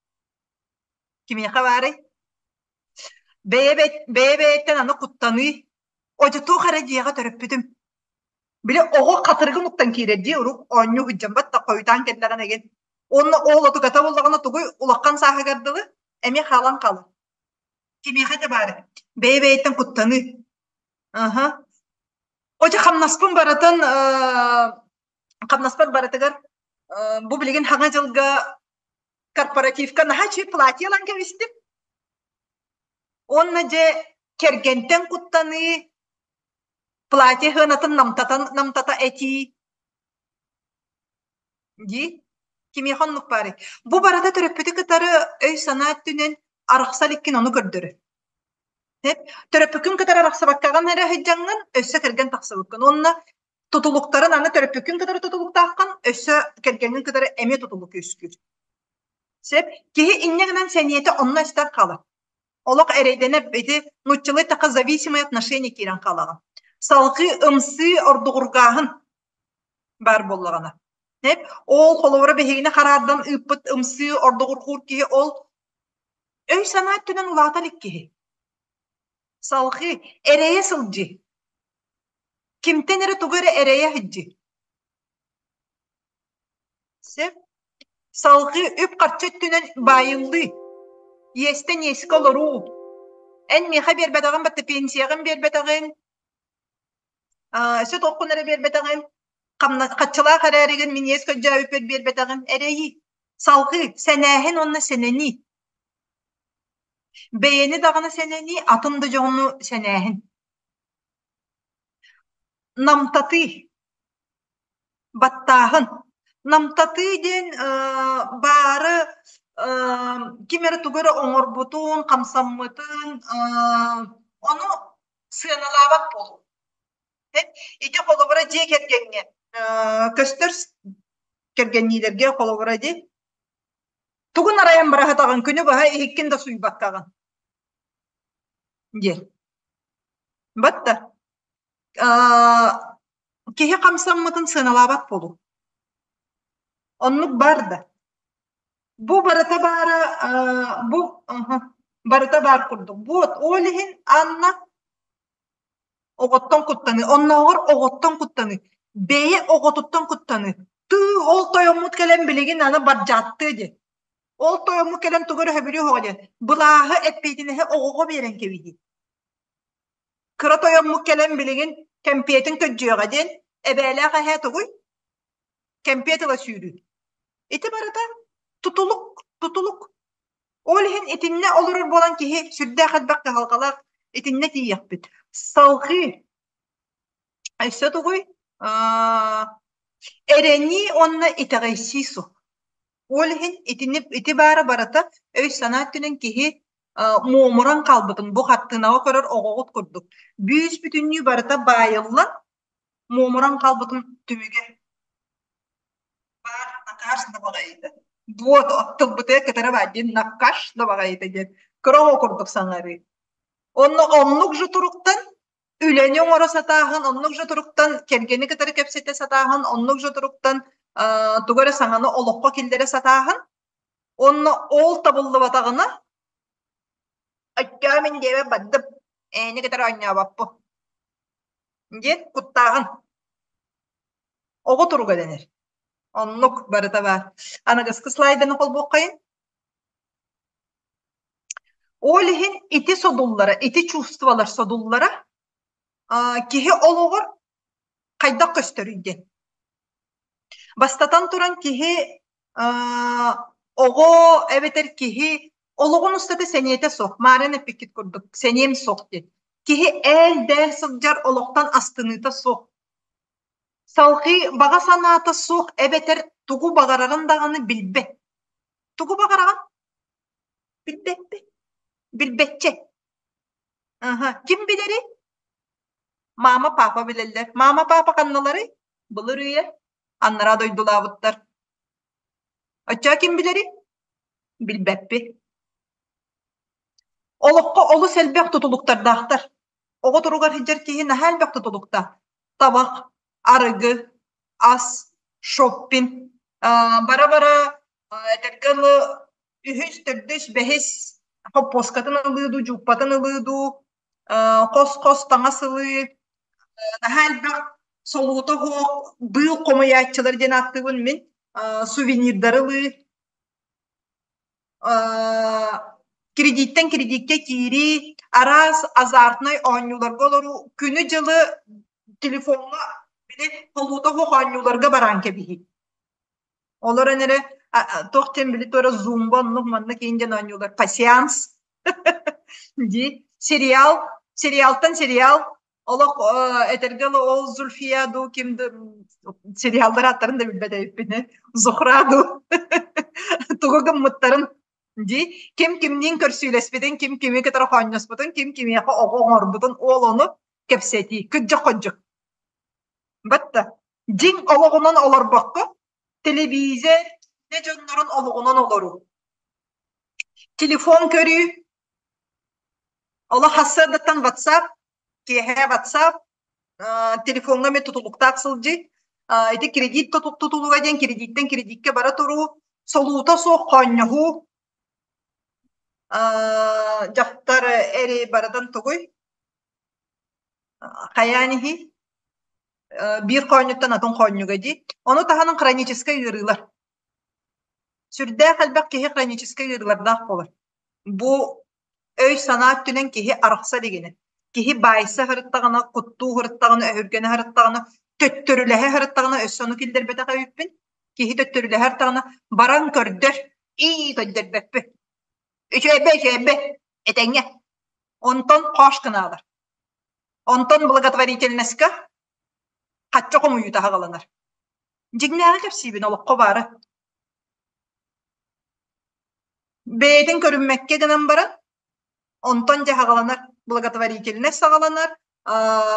Кимиэхэ баарый? Бэйэ бэйэттэн аны куттаныы. Одьутуох эрэ дьиэҕэ төрөппүтүм. Били оҕо хатырыгын уктан киирэр дии урук оонньуу сылдьаммат да хойутаан кэллэҕинэ игин. Уонна ол отугата буоллаҕына тугуй улахан сааһыгар дылы эмиэ хаалан хаалар. Кимиэхэ да баар бэйэ-бэйэттэн куттаныы. Аха. Одьа хамнаспын барытын хамнаспар барытыгар бу билигин хаҥа дьылга корпоративка наһаа үчүгэй платье ылан кэбистим. Уонна дьэ кэргэнтэн куттаныы, платье сыанатын намтатан намтата этии дии. Кимиэхэ оннук баарый? Бу барыта төрөппүтү кытары өй-санаа өттүнэн арахса иликкин ону көрдөрөр. Төрөппүккүн кытары арахсыбаккаҕын эрэ сылдьаҥҥын өссө кэргэн тахсыбыккын уонна тутулуктарын аны төрөппүккүн кытары тутулуктааххын өссө кэргэҥҥин кытары эмиэ тутулук үөскүүр. Сөп. Киһи инньэ гынан сэниэтэ онно эстэн хаалар. Олох эрэйдэнэр ити нууччалыы эттэххэ зависимые отношения киирэн хаалаҕын. Салҕыы ымсыы ордугургааһын баар буоллаҕына. Ол холобура биһигини хараардан ыыппыт ымсыы ордугургуур киһи ол өй-санаа өттүнэн улаата илик киһи. Салҕыы эрэйэ сылдьыы. Кимтэн эрэ тугу эрэ эрэйэ сылдьыы. Сөп. Салҕыы үп-харчы өттүнэн баайыллыы. Иэстэн иэскэ олоруу. Эн миэхэ биэрбэтэҕин батта пенсияҕын биэрбэтэҕин, өссө туоххун эрэ биэрбэтэҕин, хаччылаах эрээригин мин иэс көрдөөбүппэр биэрбэтэҕин эрэйии. Салҕыы сэнээһин уонна сэнэнии. Бэйэни даҕаны сэнэнии, атын да дьону сэнээһин. Намтатыы. Баттааһын. Намтатыы диэн баары ким эрэ тугу эрэ оҥорбутун, хамсаммытын ону сыаналаабат буолуу. Ити холобура дьиэ кэргэҥҥэ көстөр кэргэнниилэргэ холобура дии. Тугун арайан быраһатаҕын күнү быһа иһиккин да сууйбаккаҕын диэн. Батта киһи хамсаммытын сыаналаабат буолуу. Оннук баар да. Бу барыта баара бу барыта баар курдук. Вот ол иһин Анна оҕоттон куттаныы, оннооҕор оҕоттон куттаныы, бэйэ оҕотуттан куттаныы. Тыы ол тойоммут кэлэн билигин аны бардьааттыа диэн. Ол тойоммут кэлэн тугу эрэ сөбүлүү оһоҕо диэн. Былааһы эппиэтинэһи оҕоҕо биэрэн кэбиһии. Кыра тойоммут кэлэн билигин кэмпиэтин көрдүөҕэ диэн эбээлээх эһээ тугуй? Кэмпиэт ыла сүүрүү. Ити барыта тутулук, тутулук. Ол иһин итиннэ олорор буолан киһи сүрдээх элбэх кыһалҕалаах итиннэ тиийиэхпит. Салҕыы өссө тугуй? Эрэнии уонна итэҕэйсии суох. Ол иһин итини ити баара барыта өй-санаа өттүнэн киһи муомуран хаалбытын бу хартыынаҕа көрөр оҕоҕут курдук бүүс-бүтүннүү барыта баайыллан муомуран хаалбытын түмүгэ баар накаш да баҕайыта вот тылбытыгар кытары баар диэн накаш да баҕайыта диэн кыра оҕо курдук саҥарыы онно оннук же туруктан үлэни оҥоро сатааһын, оннук же туруктан кэргэни кытары кэпсэтэ сатааһын, оннук же туруктан тугу эрэ саҥаны олоххо киллэрэ сатааһын. Онно ол табыллыбатаҕына, өттөө мин диэбэ бардым, ээни кытары оонньообоппун диэн куттааһын. Оҕо туруга дэнэр. Оннук барыта баар. Аныгыскы слайданы холбуоххайын. Ол иһин ити содуллара, ити чувстволар содуллара киһи олоҕор хайдах көстөрүй диэн. Бастатан туран киһи оҕо эбэтэр киһи олоҕун устата сэниэтэ суох, маарын эппиккит курдук, сэниэм суох диэн. Киһи ээл-дээл сылдьар олохтон астыныыта суох. Салҕыы баҕа санаата суох эбэтэр тугу баҕарарын даҕаны билбэт. Тугу баҕараҕын? Билбэппин. Билбэччэ. Аха. Ким билэрий? Мама, папа билэллэр. Мама, папа ханналарый? Былыр үйэ аннараа дойдулаабыттар. Оччоо ким билэрий? Билбэппин. Олоххо олус элбэх тутулуктардаахтар. Оҕо туругар сылдьар киһи наһаа элбэх тутулуктаах. Табах, арыгы, ас, шоппинг, бара-бара этэргэ дылы үһүс, төрдүс, бэһис хоппуоскатын ылыы дуу, дьууппатын ылыы дуу, хос-хос таҥас ылыы, наһаа элбэх солуута суох быыл хомуйааччылар диэн ааттыыбын мин, сувенирдары ылыы, кредиттэн кредиккэ киирии, араас азартнай оонньууларга олоруу, күнү-дьылы телефоҥҥа били солуута суох оонньууларга бараан кэбиһии. Олорон эрэ туох диэн били туора зумба оннук маннык иин диэн оонньуулар пассианс. Дии. Сериал, сериалтан сериал олох этэргэ дылы ол Зульфия дуу ким да сериаллар ааттарын да билбэт эбиппин Зухра дуу тугу гыммыттарын дии ким кимниин көрсүүлэспитин ким кими кытары хоонньоспутун ким кимиэхэ оҕо оҥорбутун ол ону кэпсэтии кыдьык-ходьук батта дьиҥ олоҕунан олорбокко телевизор дьоннорун олоҕунан олоруу телефон көрүү олох сарсыардаттан WhatsApp киэһэ WhatsApp телефоҥҥа эмиэ тутулуктаах сылдьыы ити кредит тутулуга диэн кредиттэн кредиккэ бара туруу солуута суох хоонньоһуу дьахтар эри барытын тугуй хайаан иһий биир хоонньуттан атын хоонньуга дии ону таһынан хроническай ыарыылар Сүрдээх элбэх киһи хроническай ыарыылардаах буолар. Бу өй-санаа өттүнэн киһи арахса илигинэ. Киһи баайса сырыттаҕына, куттуу сырыттаҕына, өһүргэнэ сырыттаҕына, төттөрүлэһэ сырыттаҕына, өссө ону киллэрбэтэх эбиппин. Киһи төттөрүлэһэ сырыттаҕына, баран көрдөр, ии көрдөрбөппүн. Үчүгэйбэ, үчүгэйбэ, этэҥҥэ. Онтон хош гынаалар. Онтон благотворительноска хачча хомуйуута аҕаланар. Дьиҥнээҕи кэпсиибин олоххо баара. Бэйэтин көрүммэккэ гынан баран, онтон дьэ аҕаланар благотворительность саҕаланар,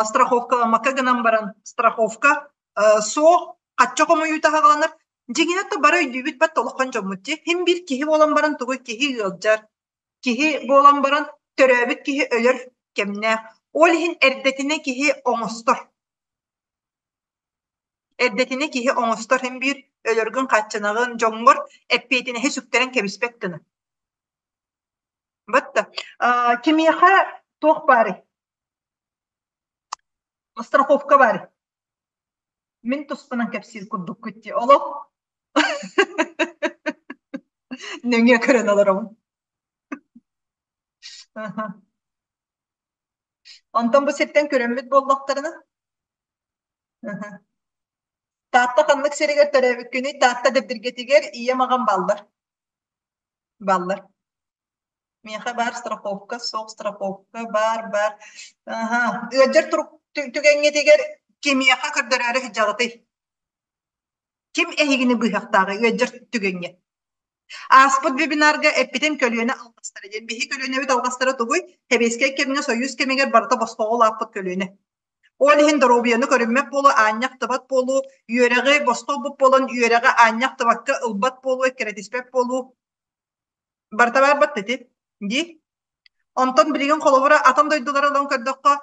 страховкаламмакка гынан баран страховка суох, хачча хомуйуута аҕаланар. Дьиҥинэн то бары өйдүүбүт бат олоххон дьоммут дии. Һин биир киһи буолан баран тугуй киһи ыалдьар, киһи буолан баран төрөөбүт киһи өлөр кэмнээх. Ол иһин эрдэтинэ киһи оҥостор. Эрдэтинэ киһи оҥостор һин биир өлөргүн хааччынаҕын, дьоҥҥор эппиэтинэһи сүктэрэн кэбиспэт гына. Батта кимиэхэ туох баарый? Страховка баарый? Мин туспунан кэпсиир курдуккут дии. Олох нөҥүө көрөн олоробун. Онтон бу сиртэн көрөммүт буоллахтарына Таатта ханнык сиригэр төрөөбүккүнүй? Таатта Дэбдиргэтигэр ийэм аҕам бааллар. Бааллар. Миэхэ баар страховка, суох страховка, баар, баар. Аха. Ыалдьар турук түгэҥҥитигэр кимиэхэ көрдөрөөрү сылдьаҕытый? Ким эһигини быыһахтааҕый ыалдьар түгэҥҥэ? Ааспыт вебинарга эппитим көлүөнэ алҕастара диэн. Биһи көлүөнэбит алҕастара тугуй? Сэбиэскэй кэмҥэ, Союз кэмигэр барыта босхоҕо улааппыт көлүөнэ. Ол иһин доруобуйаны көрүммэт буолуу, аанньа ахтыбат буолуу, үөрэҕи босхо ылбыт буолан үөрэҕи аанньа ахтыбакка ылбат буолуу, эккирэтиспэт буолуу барыта баарбат ити дии. Онтон билигин холобура атын дойдулары ылан көрдөххө,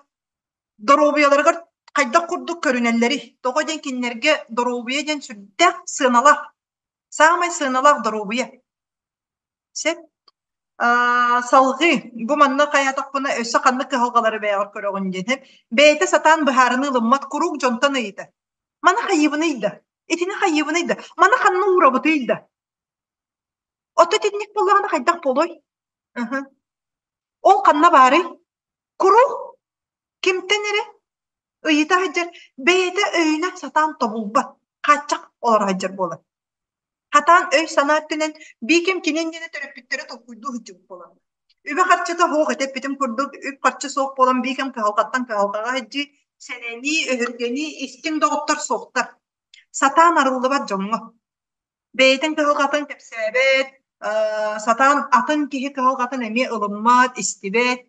доруобуйаларыгар хайдах курдук көрүнэллэрий? Тоҕо диэн кинилэргэ доруобуйа диэн сүрдээх сыаналаах, саамай сыаналаах доруобуйа. Сөп. Салҕыы бу манна хайаатахпына өссө ханнык кыһалҕалары бэйэҕэр көрөҕүн диэн бэйэтэ сатаан быһаарыныы ылыммат куруук дьонтон ыйытар. Маны хайыыбыный да? Итини хайыыбыный да? Маны ханна уурабытый да? Ото итинник буоллаҕына хайдах буолуой? Ол ханна баарый? Куруук кимтэн эрэ ыйыта сылдьар, бэйэтэ өйүнэн сатаан тобулбат, хааччах олоро сылдьар буолар. Хатаан өй-санаа өттүнэн бииким кини иннинэ төрөппүттэрэ толкуйдуу сылдьыбыт буолаллар. Үбэ-харчыта суох ити эппитим курдук, үп-харчы суох буолан бииким кыһалҕаттан кыһалҕаҕа сылдьыы, сэнэнии, өһүргэнии, истиҥ доҕоттор суохтар. Сатаан арыллыбат дьоҥҥо. Бэйэтин кыһалҕатын кэпсээбэт, сатаан атын киһи кыһалҕатын эмиэ ылыммат, истибэт.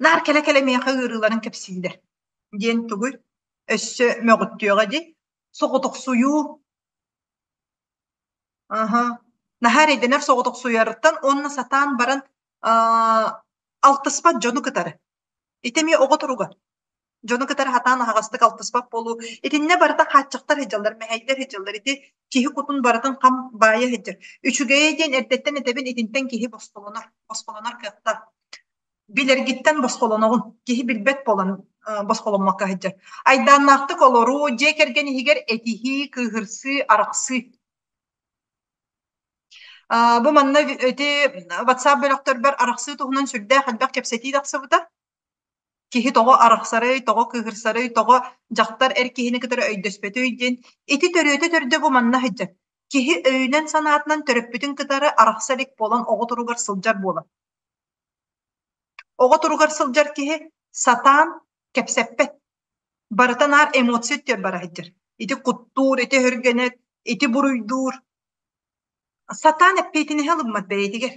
Наар кэлэ-кэлэ миэхэ ыарыыларын кэпсииллэр диэн тугуй? Өссө мөҕүттүөҕэ дии. Соҕотохсуйуу. Аһа. Наһаа эрэйдэнэр соҕотохсуйарыттан уонна сатаан баран алтыспат дьону кытары. Ити эмиэ оҕо туруга. Дьону кытары сатаан аһаҕастык алтыспат буолуу. Итиннэ барыта хааччахтар сылдьаллар, мэһэйдэр сылдьаллар. Ити киһи кутун барытын хам баайа сылдьар. Үчүгэйэ диэн эрдэттэн этэбин, итинтэн киһи босхолонор, босхолонор кыахтаах. Билэргиттэн босхолоноҕун. Киһи билбэт буолан босхоломмокко сылдьар. Айдааннаахтык олоруу, дьиэ кэргэн иһигэр этиһии, кыыһырсыы, арахсыы. Бу манна ити WhatsApp бөлөхтөрбөр арахсыы туһунан сүрдээх элбэх кэпсэтии тахсыбыта. Киһи тоҕо арахсарый, тоҕо кыыһырсарый, тоҕо дьахтар эр киһини кытары өйдөспөтүй диэн ити төрүөтэ төрдө бу манна сылдьар. Киһи өйүнэн-санаатынан төрөппүтүн кытары арахса илик буолан оҕо туругар сылдьар буолар. Оҕо туругар сылдьар киһи сатаан кэпсэппэт. Барыта наар эмоция өттүгэр бара сылдьар. Ити куттуур, ити өһүргэнэр, ити буруйдуур. Сатаан эппиэтинэһи ылыммат бэйэтигэр.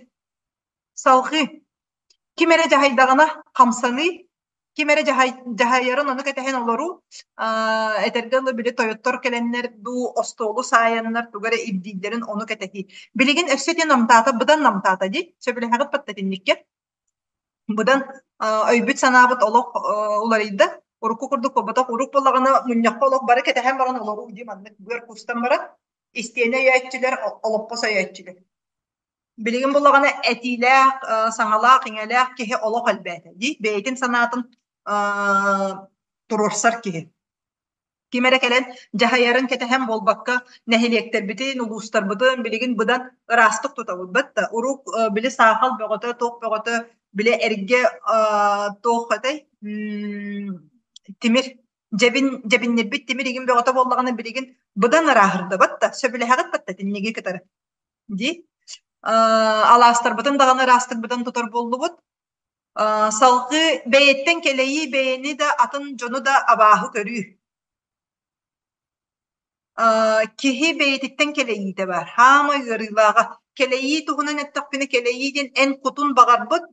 Салҕыы ким эрэ дьаһайдаҕына хамсаныы, ким эрэ дьаһайарын ону кэтэһэн олоруу, этэргэ дылы били тойоттор кэлэннэр дуу, остуолу саайаннар тугу эрэ ирдииллэрин ону кэтэһии. Билигин өссө ити намтаата, быдан намтаата дии, сөбүлэһэҕит батта итинниккэ? Быдан өйбүт-санаабыт олох уларыйда. Урукку курдук буолбатах. Урук буоллаҕына мунньахха олох бары кэтэһэн баран олоруу дии маннык быар куустан баран истиэнэ өйөөччүлэр, олоппос өйөөччүлэр. Билигин буллаҕына этиилээх, саҥалаах-иҥэлээх киһи олох элбээтэ дии. Бэйэтин санаатын туруорсар киһи. Ким эрэ кэлэн дьаһайарын кэтэһэн буолбакка, нэһилиэктэрбитин, улуустарбытын билигин быдан ыраастык тутабыт. Бытта урук били саахал бөҕөтө, туох бөҕөтө, били эргэ туох этэй тимир дьэбин дьэбиннирбит тимир игин бөҕөтө буоллаҕына билигин быдан ырааһырдыбат да сөбүлэһэҕит батта итинниги кытары дии. Алаастарбытын даҕаны ыраастык быдан тутар буоллубут. Салгыы бэйэттэн кэлэйии бэйэни да атын дьону да абааһы көрүү. Киһи бэйэтиттэн кэлэйиитэ баар. Хаамай ыарыылааҕа. Кэлэйии туһунан эттэхпинэ, кэлэйии диэн эн кутун баҕарбыт,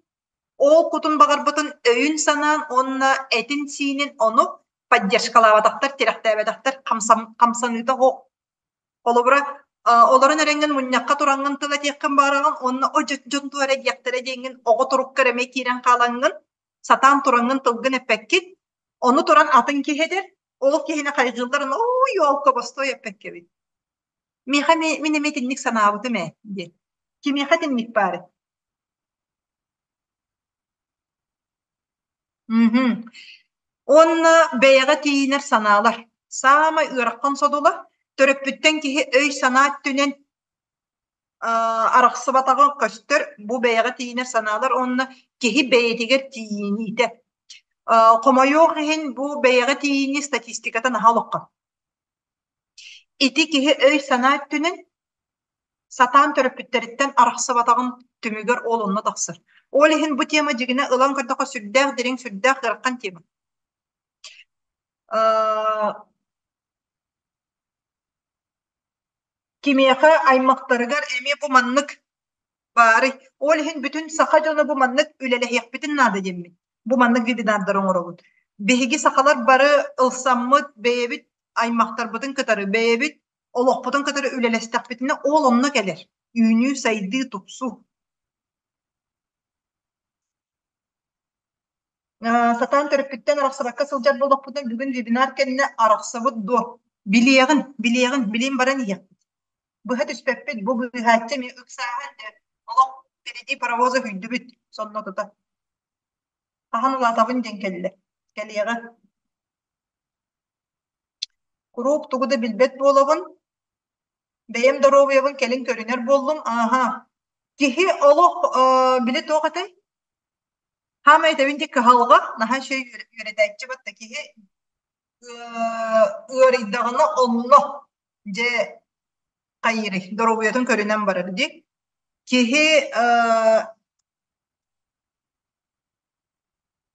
ол кутун баҕарбытын өйүн-санаан уонна этин-сиинин ону поддержкалаабатахтар, тирэхтээбэтэхтэр хамсаныыта суох. Холобура, олорон эрэҥҥин мунньахха тураҥҥын тыл этиэххин баҕараҕын уонна о дьон туох эрэ диэхтэрэ диэҥҥин оҕо туруккар эмиэ киирэн хаалаҥҥын, сатаан тураҥҥын тылгын эппэккин, ону туран атын киһи этэр, ол киһини хайҕыылларын оо ёлка бостой эппэккэбит. Миэхэ мин эмиэ итинник санаабытым ээ диэн. Кимиэхэ итинник баарый? Мгм. Уонна бэйэҕэ тиийинэр санаалар. Саамай ыарахан содула төрөппүттэн киһи өй-санаа өттүнэн арахсыбатаҕа көстөр бу бэйэҕэ тиийинэр санаалар уонна киһи бэйэтигэр тиийиниитэ. Хомойуох иһин бу бэйэҕэ тиийинии статистиката наһаа улахан. Ити киһи өй-санаа өттүнэн сатаан төрөппүттэриттэн арахсыбатаҕын түмүгэр ол онно тахсар. Ол иһин бу тема дьигинэ ылан көрдөххө сүрдээх дириҥ, сүрдээх ыарахан тема. Кимиэхэ аймахтарыгар эмиэ бу маннык баарый. Ол иһин бүтүн саха дьоно бу маннык үлэлэһиэхпитин наада диэммит. Бу маннык вебинардары оҥоробут. Биһиги сахалар бары ылсаммыт бэйэбит аймахтарбытын кытары, бэйэбит олохпутун кытары үлэлэстэхпитинэ ол онно кэлэр. Үүнүү, сайдыы, тупсуу. Сатаан төрөппүттэн арахсыбакка сылдьар буоллахпытына бүгүн вебинар кэннэ арахсабыт дуо? Билиэҕин, билиэҕин, билиэн баран иһиэхпит. Быһа түспэппит, бу быыһааччы эмиэ ыксааһын дьэ, олох впереди паровоза үүйдүбүт сонно тута. Хаһан улаатабын диэн кэллэ. Кэлиэҕэ. Куруук тугу да билбэт буолабын, бэйэм доруобуйабын кэлин көрүнэр буоллум, ааһа. Киһи олох били туох этэй? Хаамай этэбин дии кыһалҕа, наһаа үчүгэй үөрэтээччи батта киһи ыарыйдаҕына онно дьэ хайыырый доруобуйатын көрүнэн барар дии. Киһи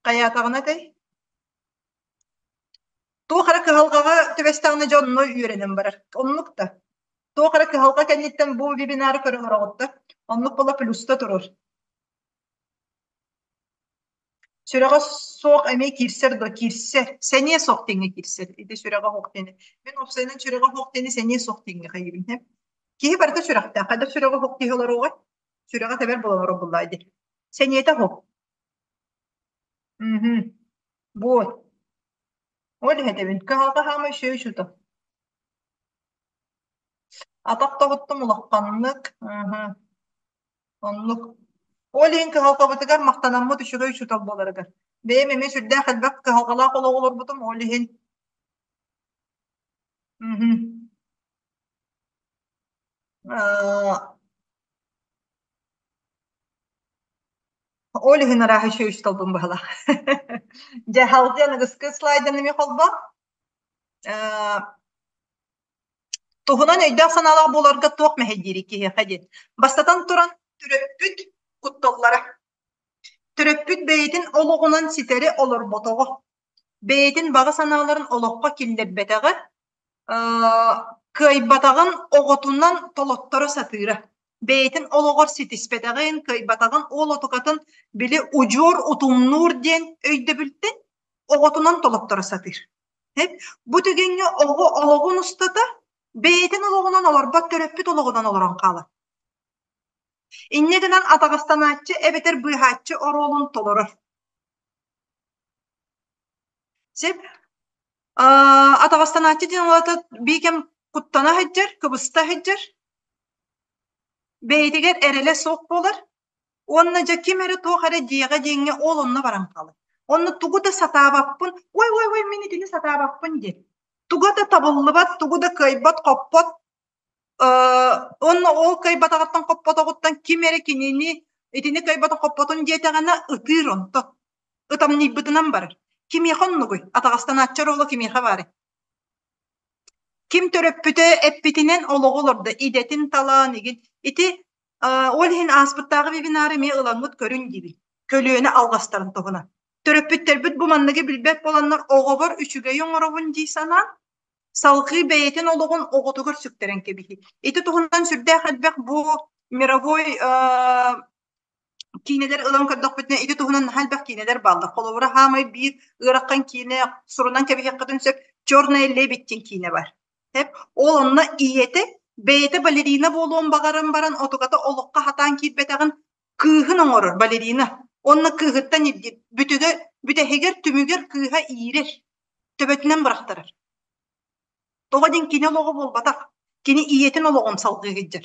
хайаатаҕына этэй? Туох эрэ кыһалҕаҕа түбэстэҕинэ дьэ онно үөрэнэн барар. Оннук да. Туох эрэ кыһалҕа кэнниттэн бу вебинары көрө олороҕут да. Оннук буола плюста турар. Сүрэҕэ суох эмиэ киирсэр дуо? Киирсэр. Сэниэ суох диэҥҥэ киирсэр. Ити сүрэҕэ суох диэни. Мин уопсайынан сүрэҕэ суох диэни сэниэ суох диэҥҥэ хайыыбын. Киһи барыта сүрэхтээх. Хайдах сүрэҕэ суох киһи олоруоҕай? Сүрэҕэ тэбэр буолан олорор буоллаҕа дии. Сэниэтэ суох. Мгм. Вот. Ол иһэтэбин. Кыһалҕа хаамай сүө учуутал. Атах тоһуттум улаханнык. Мгм. Оннук. Ол иһин кыһалҕабытыгар махтанаммыт үчүгэй учуутал буоларыгар. Бэйэм эмиэ сүрдээх элбэх кыһалҕалаах олоҕу олорбутум, ол иһин Мгм. Аа, Ол иһин арааһы үчүгэй учууталбын быһалаах. Дьэ, халдьан аныгыскы слайдан эмиэ холбоо. Туһунан өйдөөх-санаалаах буоларга туох мэһэйдиирий киһиэхэ диэн. Бастатан туран, төрөппүт кутталлара. Төрөппүт бэйэтин олоҕунан ситэри олорботоҕо, бэйэтин баҕа санааларын олоххо киллэрбэтэҕэ, кыайбатаҕын оҕотунан толотторо сатыыра. Бэйэтин олоҕор ситиспэтэҕин, кыайбатаҕын ол отукатын били удьуор утумнуур диэн өйдөбүлтэн оҕотунан толотторо сатыыр. Бу түгэҥҥэ оҕо олоҕун устата бэйэтин олоҕунан олорбот төрөппүт олоҕунан олорон хаалар. Инньэ гынан атаҕастанааччы эбэтэр быыһааччы оруолун толорор. Сөп. Атаҕастанааччы диэн ол аата биир кэм куттана сылдьар, кыбыста сылдьар, бэйэтигэр эрэлэ суох буолар уонна дьэ ким эрэ туох эрэ диэҕэ диэҥҥэ ол онно баран хаалар. Онно тугу да сатаабаппын, ой ой ой мин итини сатаабаппын диэн. Туга да табыллыбат, тугу да кыайбат-хоппот Уонна ол кыайбатаҕыттан хоппотоҕуттан ким эрэ кинини итини кыайбатын хоппотун диэтэҕинэ ытыыр онто. Ытамньыйбытынан барар. Кимиэхэ оннугуй? Атаҕастанааччы оруола кимиэхэ баарый? Ким төрөппүтэ эппитинэн олоҕу олордо, идэтин талан игин. Ити ол иһин ааспыттааҕы вебинары эмиэ ыламмыт көрүн диибин. Көлүөнэ алҕастарын туһунан. Төрөппүттэрбит бу манныгы билбэт буоланнар оҕобор үчүгэйи оҥоробун дии санаан салҕыы бэйэтин олоҕун оҕотугар сүктэрэн кэбиһии. Ити туһунан сүрдээх элбэх бу мировой киинэлэр ылан көрдөхпүтүнэ ити туһунан наһаа элбэх киинэлэр бааллар. Холобура, хаамай биир ыарахан киинэ сурунан кэбиһиэххитин сөп «Черная лебедь» диэн киинэ бар. Ол онно ийэтэ бэйэтэ балерина буолуон баҕаран баран отугата олоххо хатаан киирбэтэҕин кыыһын оҥорор балерина. Онно кыыһыттан ирдиир. Бүтүгэ, бүтэһигэр түмүгэр кыыһа иирэр. Төбөтүнэн бырахтарар. Тоҕо диэн кини олоҕо буолбатах. Кини ийэтин олоҕун салҕыы сылдьар.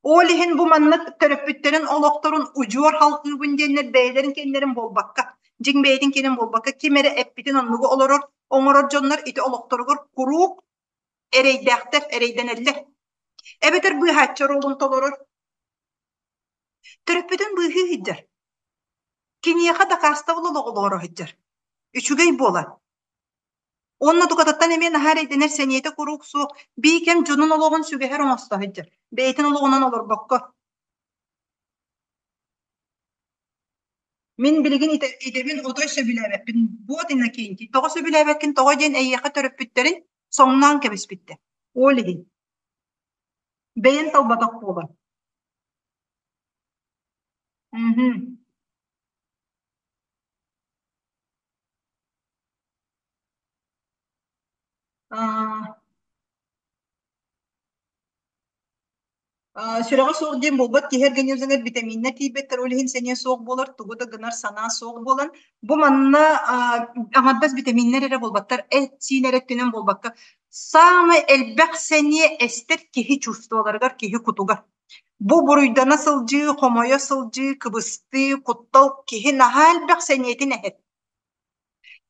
Ол иһин бу маннык төрөппүттэрин олохторун удьуор халҕыыбын диэннэр бэйэлэрин кэннэрин буолбакка, дьиҥ бэйэтин кэннин буолбакка, ким эрэ эппитин оннугу олорор, оҥорор дьоннор ити олохторугар куруук эрэйдээхтэр, эрэйдэнэллэр. Эбэтэр быыһааччы оруолун толорор. Төрөппүтүн быыһыы сылдьар. Киниэхэ дакаастабыл олоҕу олоро сылдьар. Үчүгэй буолан. Уонна тукатыттан эмиэ наһаа эрэйдэнэр сэниэтэ куруук суох, бии кэм дьонун олоҕун сүгэһэр оҥосто сылдьар, бэйэтин олоҕунан олорбокко. Мин билигин идэбин отой сөбүлээбэппин. Вот Иннокентий, тоҕо сөбүлээбэккин, тоҕо диэн эйиэхэ төрөппүттэрин соҥноон кэбиспиттэр. Ол иһин. Бэйэн талбатах буолан. Мгм. Сүрэҕэ суох диэн буолбат, киһи организмыгар битэмииннэр тиийбэттэр, ол иһин сэниэ суох буолар, тугу да гынар санаа суох буолан, бу манна аҥардас битэмииннэр эрэ буолбаттар, эт-сиин эрэ өттүнэн буолбакка, саамай элбэх сэниэ эстэр киһи чувстволарыгар, киһи кутугар. Бу буруйдана сылдьыы, хомойо сылдьыы, кыбыстыы, куттал киһи наһаа элбэх сэниэтин эһэр.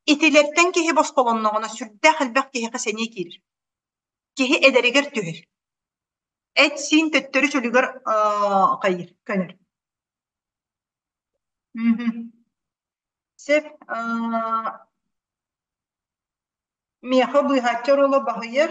Итилэртэн киһи босхолонноҕуна сүрдээх элбэх киһиэхэ сэниэ киирэр. Киһи эдэригэр түһэр. Эт-сиин төттөрү чөлүгэр хайыыр, көнөр. Сөп. Миэхэ быыһааччы оруола баһыйар.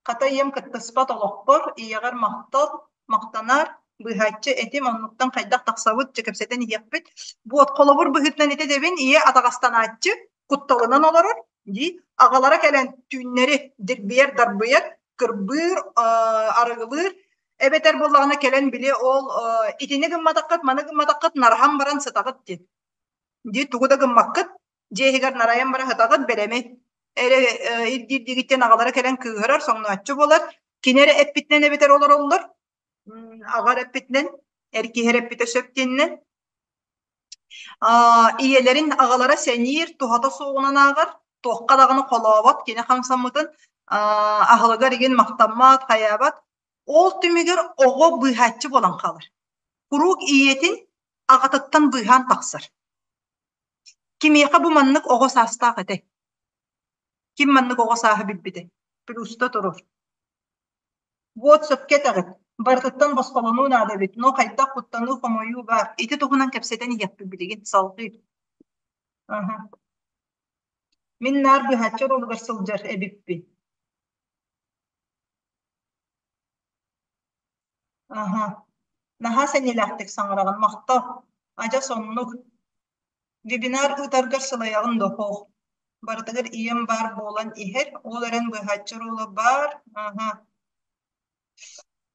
Хата ийэм кыттыспат олохпор, ийэҕэр махтал, махтанар, быыһааччы этим, оннуктан хайдах тахсабыт, дьэ кэпсэтэн иһиэхпит. Буот холобур быһыытынан ити этэбин, ийэ атаҕастанааччы, кутталынан олорор дии, аҕалара кэлэн түүннэри дирбийэр, дарбыйар, кырбыыр, арыгылыыр, эбэтэр буоллаҕына кэлэн били ол итини гымматаххыт, маны гымматаххыт нараһан баран сытаҕыт диэн. Дии тугу да гыммаккыт, дьиэ иһигэр нарайан бара сытаҕыт, бэлэми эрэ ирдиирдиигиттэн аҕалара кэлэн кыыһырар, соҥнооччу буолар. Кини эрэ эппитинэн эбэтэр олороллор, аҕа эрэ эппитинэн, эр киһи эрэ эппитэ сөп диэнинэн. Ийэлэрин аҕалара сэниир, туһата суоҕунан ааҕар, туохха даҕаны холообот, кини хамсаммытын аһылыгар игин махтаммат, хайаабат. Ол түмүгэр оҕо быыһааччы буолан хаалар. Куруук ийэтин аҕатыттан быыһаан тахсар. Кимиэхэ бу маннык оҕо саастаах этэй? Ким маннык оҕо сааһы билбитэй? Плюста турur. Вот сөпкө этэҕит. Барытыттан босхолонуу наада эбит. Но хайдах куттаныы, хомойуу баар. Ити туһунан кэпсэтэн иһиэхпит билигин салҕыы. Аха. Мин наар быһааччы оруолугар сылдьар эбиппин. Аһа. Наһаа сэниэлээхтик саҥараҕын, махтал. Адьас оннук. Вебинар ыытаргар сылайаҕын да оһох. Барытыгар ийэм баар буолан иһэр, ол эрэн быыһааччы оруола баар. Аһа.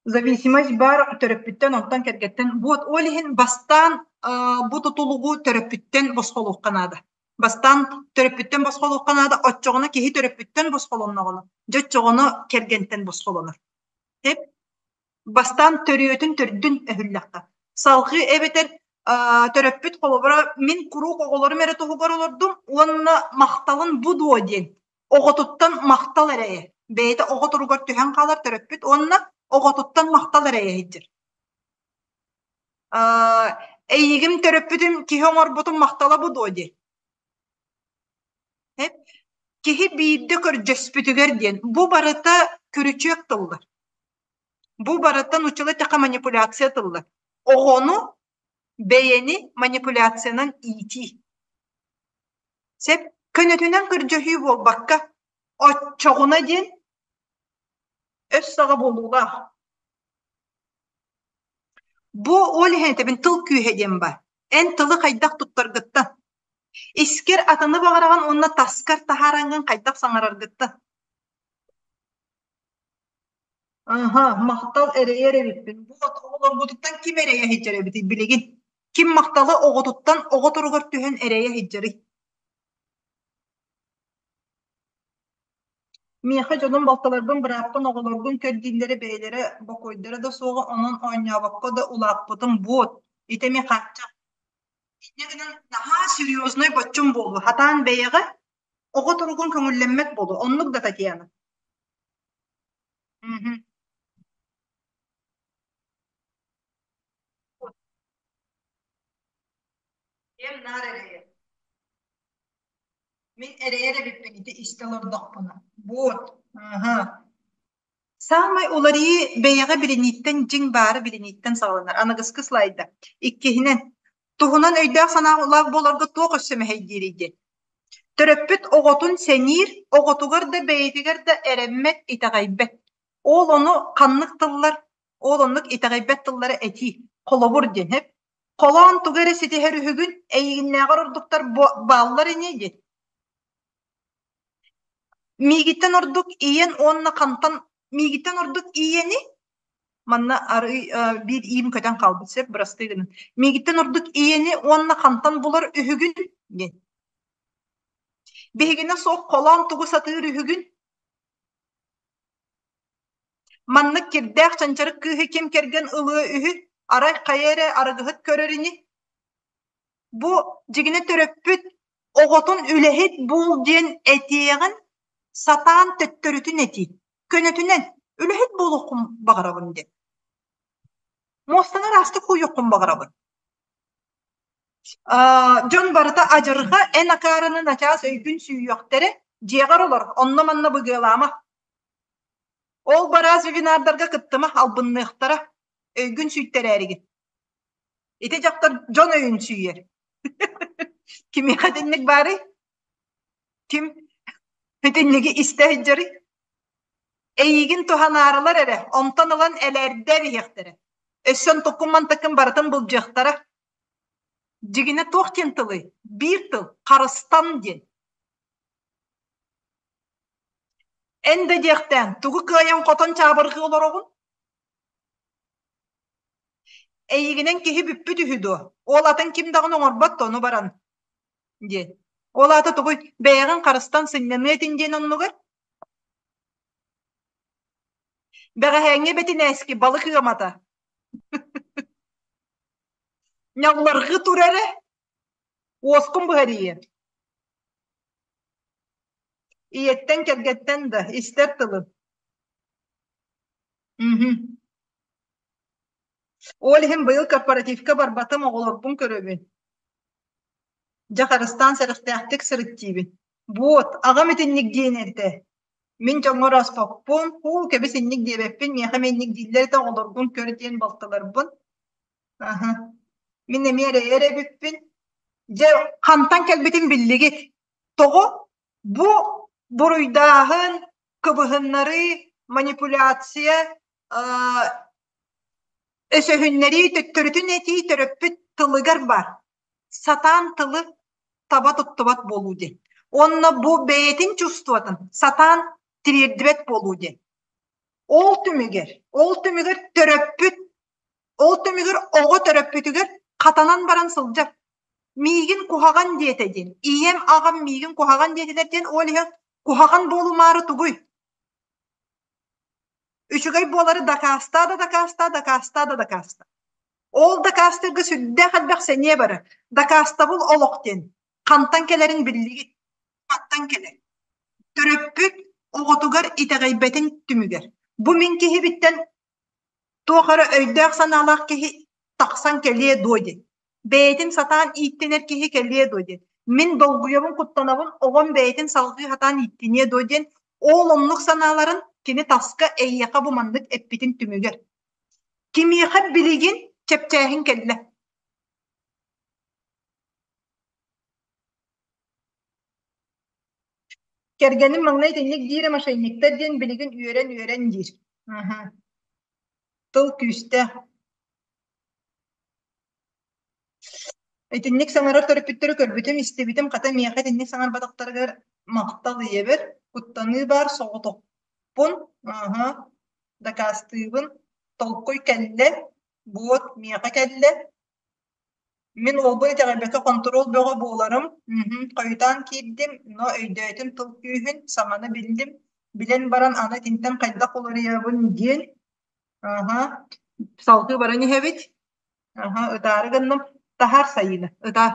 Зависимость баар төрөппүттэн, онтон кэргэттэн. Вот ол иһин бастаан бу тутулугу төрөппүттэн босхолуохха наада. Бастаан төрөппүттэн босхолуохха наада, оччоҕуна киһи төрөппүттэн босхолонноҕуна, дьэ оччоҕуна кэргэнтэн босхолонор. Эп бастаан төрүөтүн төрдүн өһүллэххэ. Салҕыы эбэтэр төрөппүт холобура мин куруук оҕолорум эрэ туһугар олордум уонна махталын бу дуо диэн оҕотуттан махтал эрэйэ. Бэйэтэ оҕо туругар түһэн хаалар төрөппүт уонна оҕотуттан махтал эрэйэ сылдьар. Эйигин төрөппүтүм киһи оҥорбутум махтала бу дуо диэн. Киһи биирдэ көрдөспүтүгэр диэн бу барыта күрүчүөк тыллар. Бу барыта нууччалыы эттэххэ манипуляция тыллар. Оҕону бэйэни манипуляциянан иитии. Сөп көнөтүнэн көрдөһүү буолбакка, оччоҕуна диэн өс саҕа буолуулаах. Бу ол иһин этэбин тыл күүһэ диэн баар. Эн тылы хайдах туттаргыттан. Искэр атыны баҕараҕын уонна таскар таһаараҥҥын хайдах саҥараргыттан. Аһа, махтал эрэйэр эбиппин. Бу оҕолорбутуттан ким эрэйэ сылдьар эбитий билигин? Ким махталы оҕотуттан оҕо туругар түһэн эрэйэ сылдьарый? Миэхэ дьонум балтыларбын, бырааппын, оҕолорбун көр дииллэрэ бэйэлэрэ бокуойдара да суоҕа, онон оонньообокко да улааппытым буот. Ити эмиэ хааччах. Инньэ гынан наһаа серьезнай боччум буолуо. Хатаан бэйэҕэ оҕо туругун көҥүллэммэт буолуо. Оннук да Татьяна. Мгм. Кэм наар эрэйэр. Мин эрэйэр эбиппин ити истэ олордохпуна. Вот. Аха. Саамай уларыйыы бэйэҕэ билинииттэн дьиҥ баары билинииттэн саҕаланар. Аныгыскы слайда. Иккиһинэн, туһунан өйдөөх-санаалаах буоларга туох өссө мэһэйдиирий диэн. Төрөппүт оҕотун сэниир, оҕотугар да бэйэтигэр да эрэммэт, итэҕэйбэт. Ол ону ханнык тыллар, ол оннук итэҕэйбэт тыллары этии, холобур диэн сөп. Холоон тугу эрэ ситиһэр үһүгүн, эйигиннээҕэр ордуктар бааллар ини диэн. Миигиттэн ордук ийэн уонна хантан миигиттэн ордук ийэни манна арый биир иим көтөн хаалбыт сөп бырастыы гынан миигиттэн ордук ийэни уонна хантан булар үһүгүн диэн биһигинэ суох холоон тугу сатыыр үһүгүн маннык кирдээх чанчарык кыыһы ким кэргэн ылыа үһү арай хайа эрэ арыгыһыт көрөр ини Бу дьигинэ төрөппүт оҕотун үлэһит буол диэн этиэҕин сатаан төттөрүтүн этии. Көнөтүнэн үлэһит буолуоххун баҕарабын диэн. Муостаны ыраастык хууйуоххун баҕарабын. Дьон барыта адьырҕа эн акаарыны начаас өйгүн сүүйүөхтэрэ, дьиэҕэр олор, онно-манна быгыалаама. Ол бараас вебинардарга кыттыма, албынныахтара, өйгүн сүүйтэрээригин. Ити дьахтар дьон өйүн сүүйэр. Кимиэхэ итинник баарый? Ким итинниги истэ сылдьарый? Эйигин туһанаарылар эрэ, онтон ылан элээрдээр иһиэхтэрэ. Өссө онтуккун-мантыккын барытын былдьыахтара. Дьигинэ туох диэн тылый? Биир тыл харыстан диэн. Эн да диэхтээн, тугу кыайан хотон чаабырҕыы олороҕун? Эйигинэн киһи бүппүт үһү дуо? Ол атын ким даҕаны оҥорбот да ону баран диэн. Ол аата тугуй, бэйэҕин харыстан сынньаныа этиҥ диэн оннугар? Бэҕэһээҥҥи бэтинээски балык ыамата. Ньалларҕыы тур эрэ, уоскун быһарыйыа. Ийэттэн, кэргэттэн да истэр тылын. Мгм. Ол иһин быйыл корпоративка барбатым, оҕолорбун көрөбүн. Дьэ, харыстаан сэрэхтээхтик сырыт диибин. Вот, аҕам итинник диэн этэ. Мин дьоҥҥор оспоппун, һуу, кэбис инник диэбэппин, миэхэ эмиэ инник дииллэр этэ, оҕолоргун көр диэн балтыларбын. Аһа. Мин эмиэ эрэйэр эбиппин. Дьэ, хантан кэлбитин биллигит. Тоҕо? Бу буруйдааһын, кыбыһыннарыы, манипуляция. Өсөһүннэрии төттөрүтүн этии төрөппүт тылыгар баар. Сатаан тылы таба туттубат буолуу диэн. Уонна бу бэйэтин чувствотын сатаан тириэрдибэт буолуу диэн. Ол түмүгэр, ол түмүгэр төрөппүт, ол түмүгэр оҕо төрөппүтүгэр хатанан баран сылдьар. Миигин куһаҕан диэтэ диэн, ийэм, аҕам миигин куһаҕан диэтилэр диэн, ол иһин куһаҕан буолумаары тугуй? Үчүгэй буолары дакаастаа да дакаастаа, дакаастаа да дакаастаа. Ол дакаастыырга сүрдээх элбэх сэниэ барар. Дакаастабыл олох диэн хантан кэлэрин биллигит. Хантан кэлэр. Төрөппүт оҕотугар итэҕэйбэтин түмүгэр. Бу мин киһибиттэн туох эрэ өйдөөх-санаалаах киһи тахсан кэлиэ дуо диэн. Бэйэтин сатаан ииттинэр киһи кэлиэ дуо диэн. Мин долгуйабын, куттанабын, оҕом бэйэтин салҕыы сатаан ииттиниэ дуо диэн ол оннук санааларын кини таска эйиэхэ бу маннык эппитин түмүгэр. Кимиэхэ билигин чэпчээһин кэллэ. Кэргэним маҥнай итинник диирэ мошенниктар диэн билигин үөрэн-үөрэн диир. Тыл күүстээх. Итинник саҥарар төрөппүттэри көрбүтүм, истибитим, хата миэхэ итинник саҥарбатахтарыгар махтал ийэбэр, куттаныы баар соҕотохпун, аһа, дакаастыыбын, толкуй кэллэ, буот миэхэ кэллэ, Мин уолбун итэҕэйбэккэ хонтуруол бөҕө буоларым, хойутаан киирдим, но өйдөөтүм тыл күүһүн, саҥаны биллим, билэн баран аны итинтэн хайдах уларыйабын диэн, аһа, салгыы баран иһэбит, аһа, ытаары гынным, таһаар Сайыына, ытаар,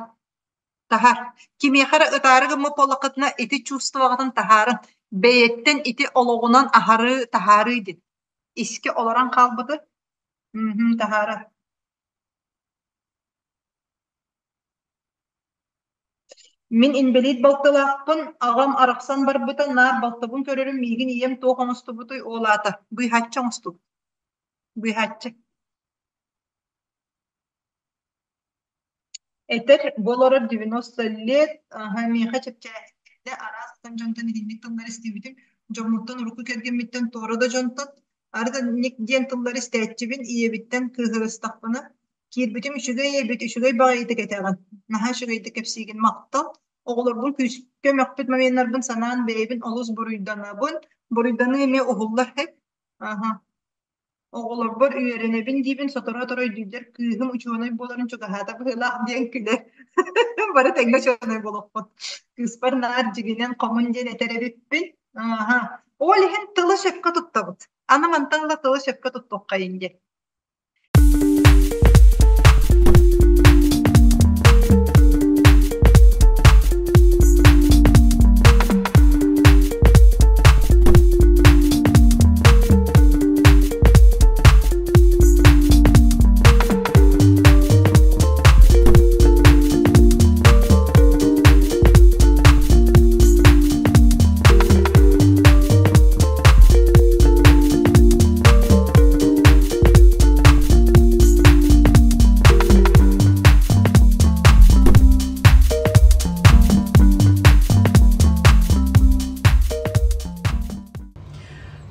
таһаар. Кимиэхэ эрэ ытаары гыммыт буоллаххытына ити чувствоҕытын таһаарын, бэйэттэн ити олоҕунан аһарыы таһаарыы диэн. Искэ олорон хаалбыты, таһаара. Мин инбэлиит балтылаахпын, аҕам арахсан барбыта, наар балтыбын көрөрүм, миигин ийэм туох оҥостубутуй, ол аата быыһааччы оҥостубут, быыһааччы. Этэр, бу олорор 90 лет, аһа, миэхэ чэпчээһиннэрдэ араас атын дьонтон итинник тыллары истибитим, дьоммуттан урукку кэргэммиттэн туора да дьонтон, арыт инник диэн тыллары истээччибин, ийэбиттэн кыыһырыстахпына, Киирбитим үчүгэй эбит, үчүгэй баҕайытык этэҕин, наһаа үчүгэйдик кэпсиигин, махтал. Оҕолорбун күүскэ мөхпүт моменнарбын санаан бэйэбин олус буруйданабын. Буруйданыы эмиэ уһуллар эбит. Аһа. Оҕолорбор үөрэнэбин диибин, сотору-сотору өйдүүллэр, кыыһым учуонай буоларын чугаһаата быһыылаах диэн күлэр. Бары тэҥҥэ учуонай буолуохпут. Кыыспар наар дьигинэн хомун диэн этэр эбиппин. Аһа. Ол иһин тылы сөпкө туттабыт. Аны мантан ыла тылы сөпкө туттуоххайын диэн.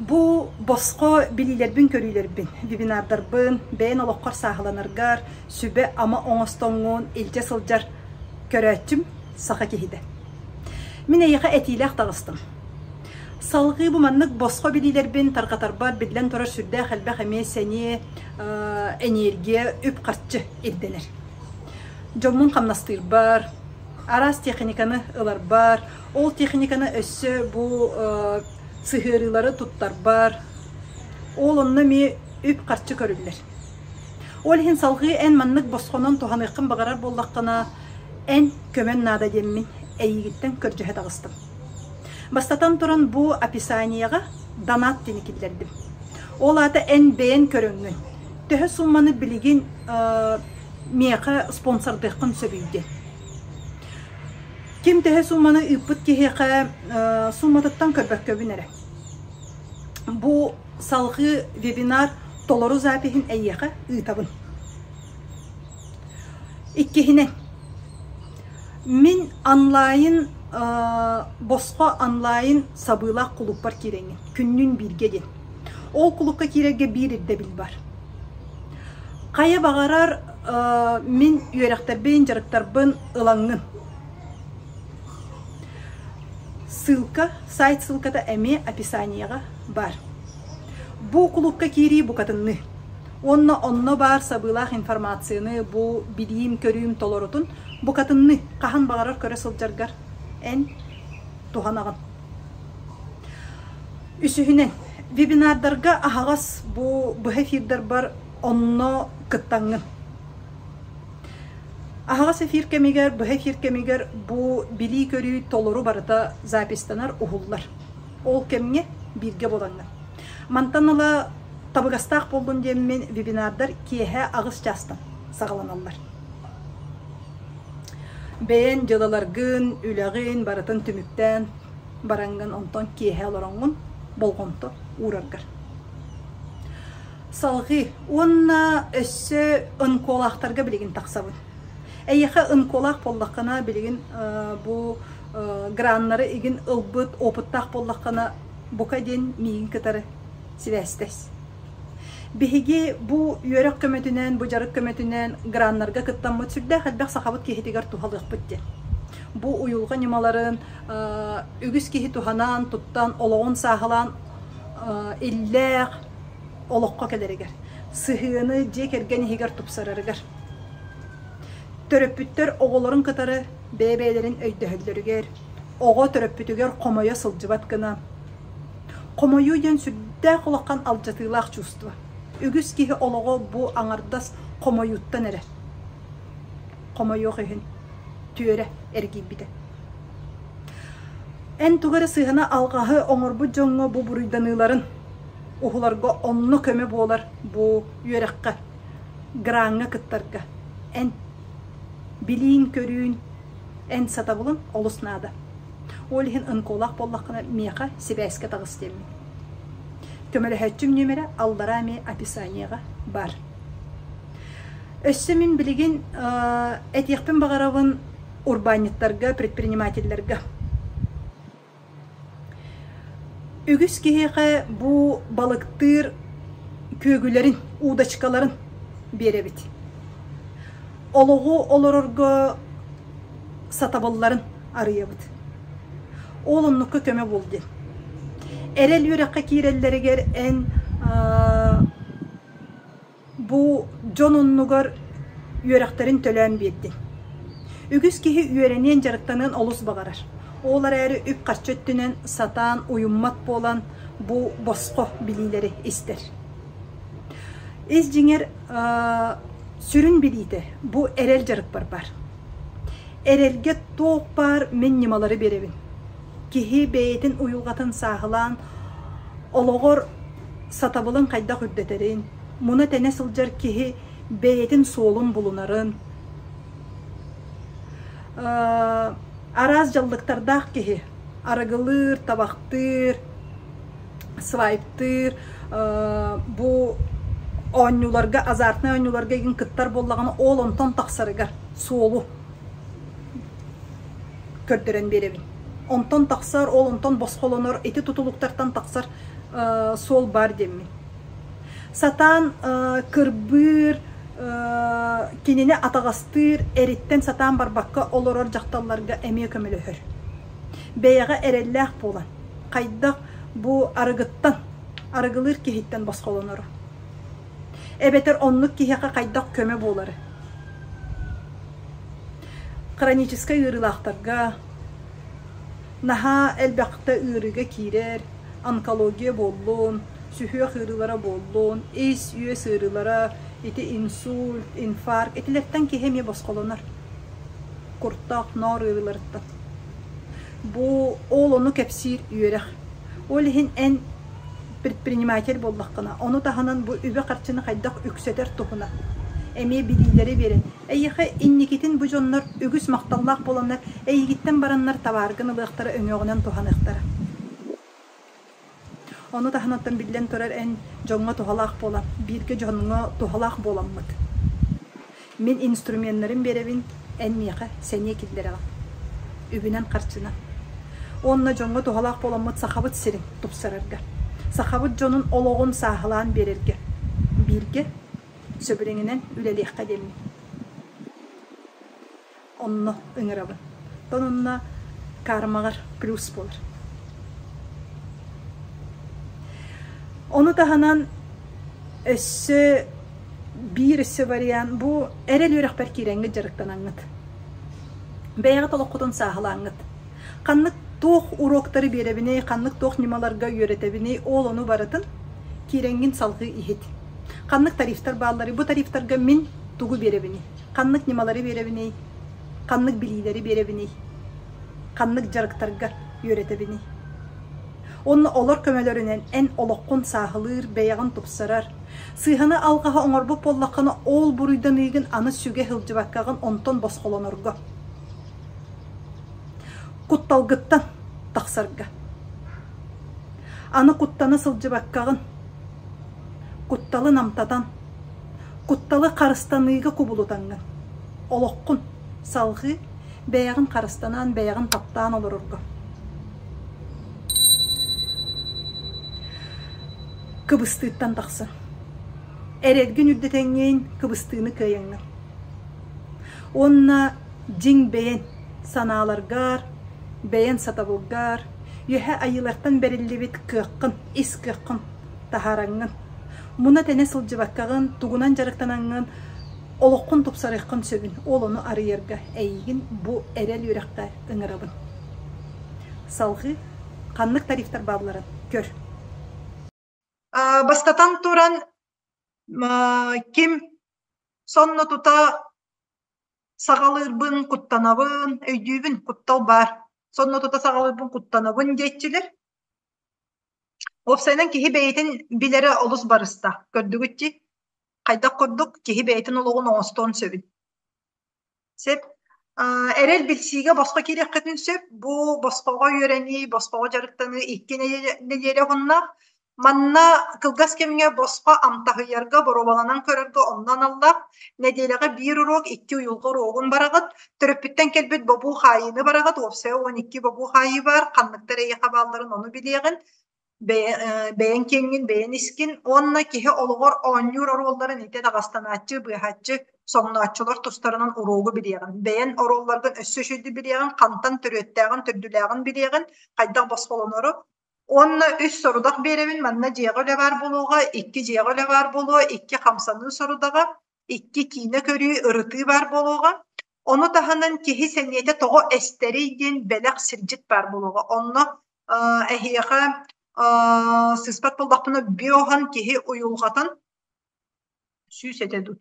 Бу босхо билиилэрбин-көрүүлэрбин, вебинардарбын бэйэн олоххор сааһыланаргар сүбэ-ама оҥостоҥҥун илдьэ сылдьар көрөөччүм саха киһитэ. Мин эйиэхэ этиилээх таҕыстым. Салҕыы бу маннык босхо билиилэрбин тарҕатарбар биллэн турар сүрдээх элбэх эмиэ сэниэ, энергия, үп-харчы ирдэнэр. Дьоммун хамнастыырбар, араас техниканы ыларбар, ол техниканы өссө бу сыһыарыылары туттарбар, ол онно эмиэ үп-харчы көрүллэр. Ол иһин салҕыы эн маннык босхонон туһаныаххын баҕарар буоллаххына, эн көмөн наада диэммин эйигиттэн көрдөһө таҕыстым. Бастатан туран бу описаниеҕа донат диэни киллэрдим. Ол аата эн бэйэн көрөҥҥүн, төһө суумманы билигин миэхэ спонсордыаххын сөбүй диэн. Ким төһө суумманы ыыппыт киһиэхэ суумматыттан көрбөккөбүн эрэ. Бу салҕыы вебинар толору запиһын эйиэхэ ыытабын. Иккиһинэн, мин онлайн босхо онлайн сабыылаах кулууппар киирэҥҥин, күннүүн бииргэ диэн. Ол кулуупка киирэргэ биир ирдэбил бар. Хайа баҕарар мин үөрэхтэрбин, дьарыктарбын ылаҥҥын. Ссылка, сайт ссылката эмиэ описаниеҕа баар. Бу кулуупка киирии букатынныы. Уонна онно баар сабыылаах информацияны бу билиим-көрүүм толорутун букатынныы хаһан баҕарар көрө сылдьаргар эн туһанаҕын. Үсүһүнэн, вебинардарга аһаҕас бу быһа эфирдарбар онно кыттаҥҥын. Аһаҕас эфир кэмигэр, быһа эфир кэмигэр бу билии-көрүү толору барыта запистанар, уһуллар. Ол кэмҥэ бииргэ буолаҥҥын. Мантан ыла табыгастаах буоллун диэммин вебинардар киэһэ 8 чаастан саҕаланаллар. Бэйэн дьыалаларгын, үлэҕин барытын түмүктээн бараҥҥын, онтон киэһэ олороҥҥун болҕомто уураргар. Салҕыы уонна өссө ынколаахтарга билигин тахсабын. Эйиэхэ ынколаах буоллаххына, билигин бу граннары игин ылбыт опыттаах буоллаххына, бука диэн миигин кытары сибээстэс. Биһиги бу үөрэх көмөтүнэн, бу дьарык көмөтүнэн граннарга кыттаммыт сүрдээх элбэх сахабыт киһитигэр туһалыахпыт диэн. Бу уйулҕа ньымаларын үгүс киһи туһанан, туттан, олоҕун сааһылаан иллээх олоххо кэлэригэр, сыһыаны дьиэ кэргэн иһигэр тупсарарыгар. Төрөппүттэр оҕолорун кытары бэйэ-бэйэлэрин өйдөһөллөрүгэр, оҕо төрөппүтүгэр хомойо сылдьыбат гына Хомойуу диэн сүрдээх улахан алдьатыылаах чувство. Үгүс киһи олоҕо бу аҥардас хомойууттан эрэ. Хомойуох иһин түөрэ эргийбитэ. Эн тугу эрэ сыыһаны алҕаһы оҥорбут дьоҥҥо бу буруйданыыларын уһуларга онно көмө буолар бу үөрэххэ, граҥҥа кыттарга. Эн билиин-көрүүн, эн сатабылын олус наада. Ол иһин ынколаах буоллаххына миэхэ сибээскэ таҕыс диэммин. Көмөлөһөөччүм нүөмэрэ аллараа эмиэ описаниеҕа баар. Өссө мин билигин этиэхпин баҕарабын урбаанньыттарга, предпринимателлэргэ. Үгүс киһиэхэ бу балыктыыр күөгүлэрин, удочкаларын биэрэбит. Олоҕу олорорго сатабылларын арыйабыт. Ол оннукка көмө буол диэн. Эрэл үөрэххэ киирэллэригэр эн бу дьон оннугар үөрэхтэрин төлөөн биэрдин. Үгүс киһи үөрэниэн, дьарыктаныан олус баҕарар. Ол эрээри үп-харчы өттүнэн сатаан уйуммат буолан бу босхо билиилэри истэр. Ис дьиҥэр сүрүн билиитэ бу эрэл дьарыкпар баар. Эрэлгэ туох баар мин ньымалары биэрэбин. Киһи бэйэтин уйулҕатын сааһылаан олоҕор сатабылын хайдах үрдэтэрин, муна-тэнэ сылдьар киһи бэйэтин суолун булунарын, араас дьаллыктардаах киһи арыгылыыр, табахтыыр, свайптыыр, бу оонньууларга, азартнай оонньууларга игин кыттар буоллаҕына, ол онтон тахсарыгар суолу көрдөрөн биэрэбин. Онтон тахсар, ол онтон босхолонор, ити тутулуктартан тахсар суол баар диэммин. Сатаан кырбыыр, кинини атаҕастыыр, эриттэн сатаан барбакка олорор дьахталларга эмиэ көмөлөһөр. Бэйэҕэ эрэллээх буолан, хайдах бу арыгыттан, арыгылыыр киһиттэн босхолонору. Эбэтэр оннук киһиэхэ хайдах көмө буолары. Хроническай ыарыылаахтарга наһаа элбэхтэ ыарыыга киирэр, онкология буоллун, сүһүөх ыарыылара буоллун, ис-үөс ыарыылара, ити инсульт, инфаркт итилэртэн киһи эмиэ босхолонор. Куртах, ноор ыарыыларыттан. Бу ол ону кэпсиир үөрэх. Ол иһин эн предприниматель буоллаххына, ону таһынан бу үбү-харчыны хайдах үксэтэр туһунан эмиэ билиилэри биэрэн, эйиэхэ инникитин бу дьоннор үгүс махталлаах буоланнар эйигиттэн бараннар табааргын ылыахтара, өҥөҕүнэн туһаныахтара. Ону таһынан биллэн турар эн дьоҥҥо туһалаах буолан, бииргэ дьоҥҥо туһалаах буоламмыт. Мин инструменнарын биэрэбин, эн миэхэ сэниэ киллэрэҕин. Үбүнэн-харчынан. Уонна дьоҥҥо туһалаах буоламмыт Сахабыт сирин тупсарарга, сахабыт дьонун олоҕун сааһылаан биэрэргэ бииргэ. сөбүлэҥинэн үлэлиэххэ диэммин. Онно ыҥырабын. Оттон онно кармаҕар плюс буолар. Ону таһынан өссө биир өссө вариант бу эрэл үөрэхпэр киирэҥҥит дьарыктанаҥҥыт. Бэйэҕит олоххутун сааһылааҥҥыт. Ханнык туох уроктары биэрэбиний, ханнык туох ньымаларга үөрэтэбиний, ол ону барытын киирэҥҥин салҕыы иһит. Ханнык тарифтар баалларый, бу тарифтарга мин тугу биэрэбиний? Ханнык ньымалары биэрэбиний, ханнык билиилэри биэрэбиний, ханнык дьарыктарга үөрэтэбиний? Уонна олор көмөлөрүнэн эн олоххун сааһылыыр, бэйэҕин тупсарар. Сыыһаны алҕаһы оҥорбут буоллаххына, ол буруйданыыгын аны сүгэ сылдьыбаккаҕын онтон босхолонорго. Кутталгыттан тахсарга. Аны куттана сылдьыбаккаҕын, кутталы намтатан, кутталы харыстаныыга кубулутаҥҥын, олоххун салҕыы бэйэҕин харыстанан, бэйэҕин таптаан олорорго. Кыбыстыыттан тахсан. Эрэлгин үрдэтэҥҥин, кыбыстыыны кыайаҥҥын. Уонна дьиҥ бэйэн санааларгар, бэйэн сатабылгар, үөһэ айыылартан бэриллибит кыаххын, ис кыаххын таһаараҥҥын, муна-тэнэ сылдьыбаккаҕын, тугунан дьарыктанаҥҥын олоххун тупсарыаххын сөбүн, ол ону арыйарга эйигин бу эрэл үөрэххэ ыҥырабын. Салҕыы ханнык тарифтар баалларын көр. Бастатан туран, ким сонно тута саҕалыырбын куттанабын, өйдүүбүн, куттал баар. Сонно тута саҕалыырбын куттанабын диэччилэр. Уопсайынан киһи бэйэтин билэрэ олус барыста. Көрдүгүт дии, хайдах курдук киһи бэйэтин олоҕун оҥостуон сөбүн. Сөп. Эрэл билсиигэ босхо киириэххитин сөп. Бу босхоҕо үөрэнии, босхоҕо дьарыктаныы икки нэдиэлэ уһуннаах. Манна кылгас кэмҥэ босхо амтаһыйарга, боруобаланан көрөргө онно аналлаах. Нэдиэлэҕэ биир уруок, икки уйулҕа уруогун бараҕыт. Төрөппүттэн кэлбит бобуу хаайыыны бараҕыт. Уопсайа 12 бобуу хаайыы баар. Ханныктар эйиэхэ баалларын ону билиэҕин. Бэйэҥ киэҥҥин, бэйэн искин уонна киһи олоҕор оонньуур оруолларын ити даҕастанааччы, быыһааччы, соҥнооччулар тустарынан уруогу билиэҕин. Бэйэн оруолларгын өссө үчүгэйдик билиэҕин, хантан төрүөттээҕин, төрдүлээҕин билиэҕин, хайдах босхолонору Уонна үс сорудах биэрэбин, манна дьиэҕэ үлэ баар буолуоҕа, икки дьиэҕэ үлэ баар буолуо, икки хамсаныы сорудаҕа, икки киинэ көрүү, ырытыы баар буолуоҕа. Ону таһынан киһи сэниэтэ тоҕо эстэрий диэн бэлэх сирдьит баар буолуоҕа. Онно эһиэхэ сыыспат буоллахпына биоһан киһи уйулҕатын сүүс этэ дуу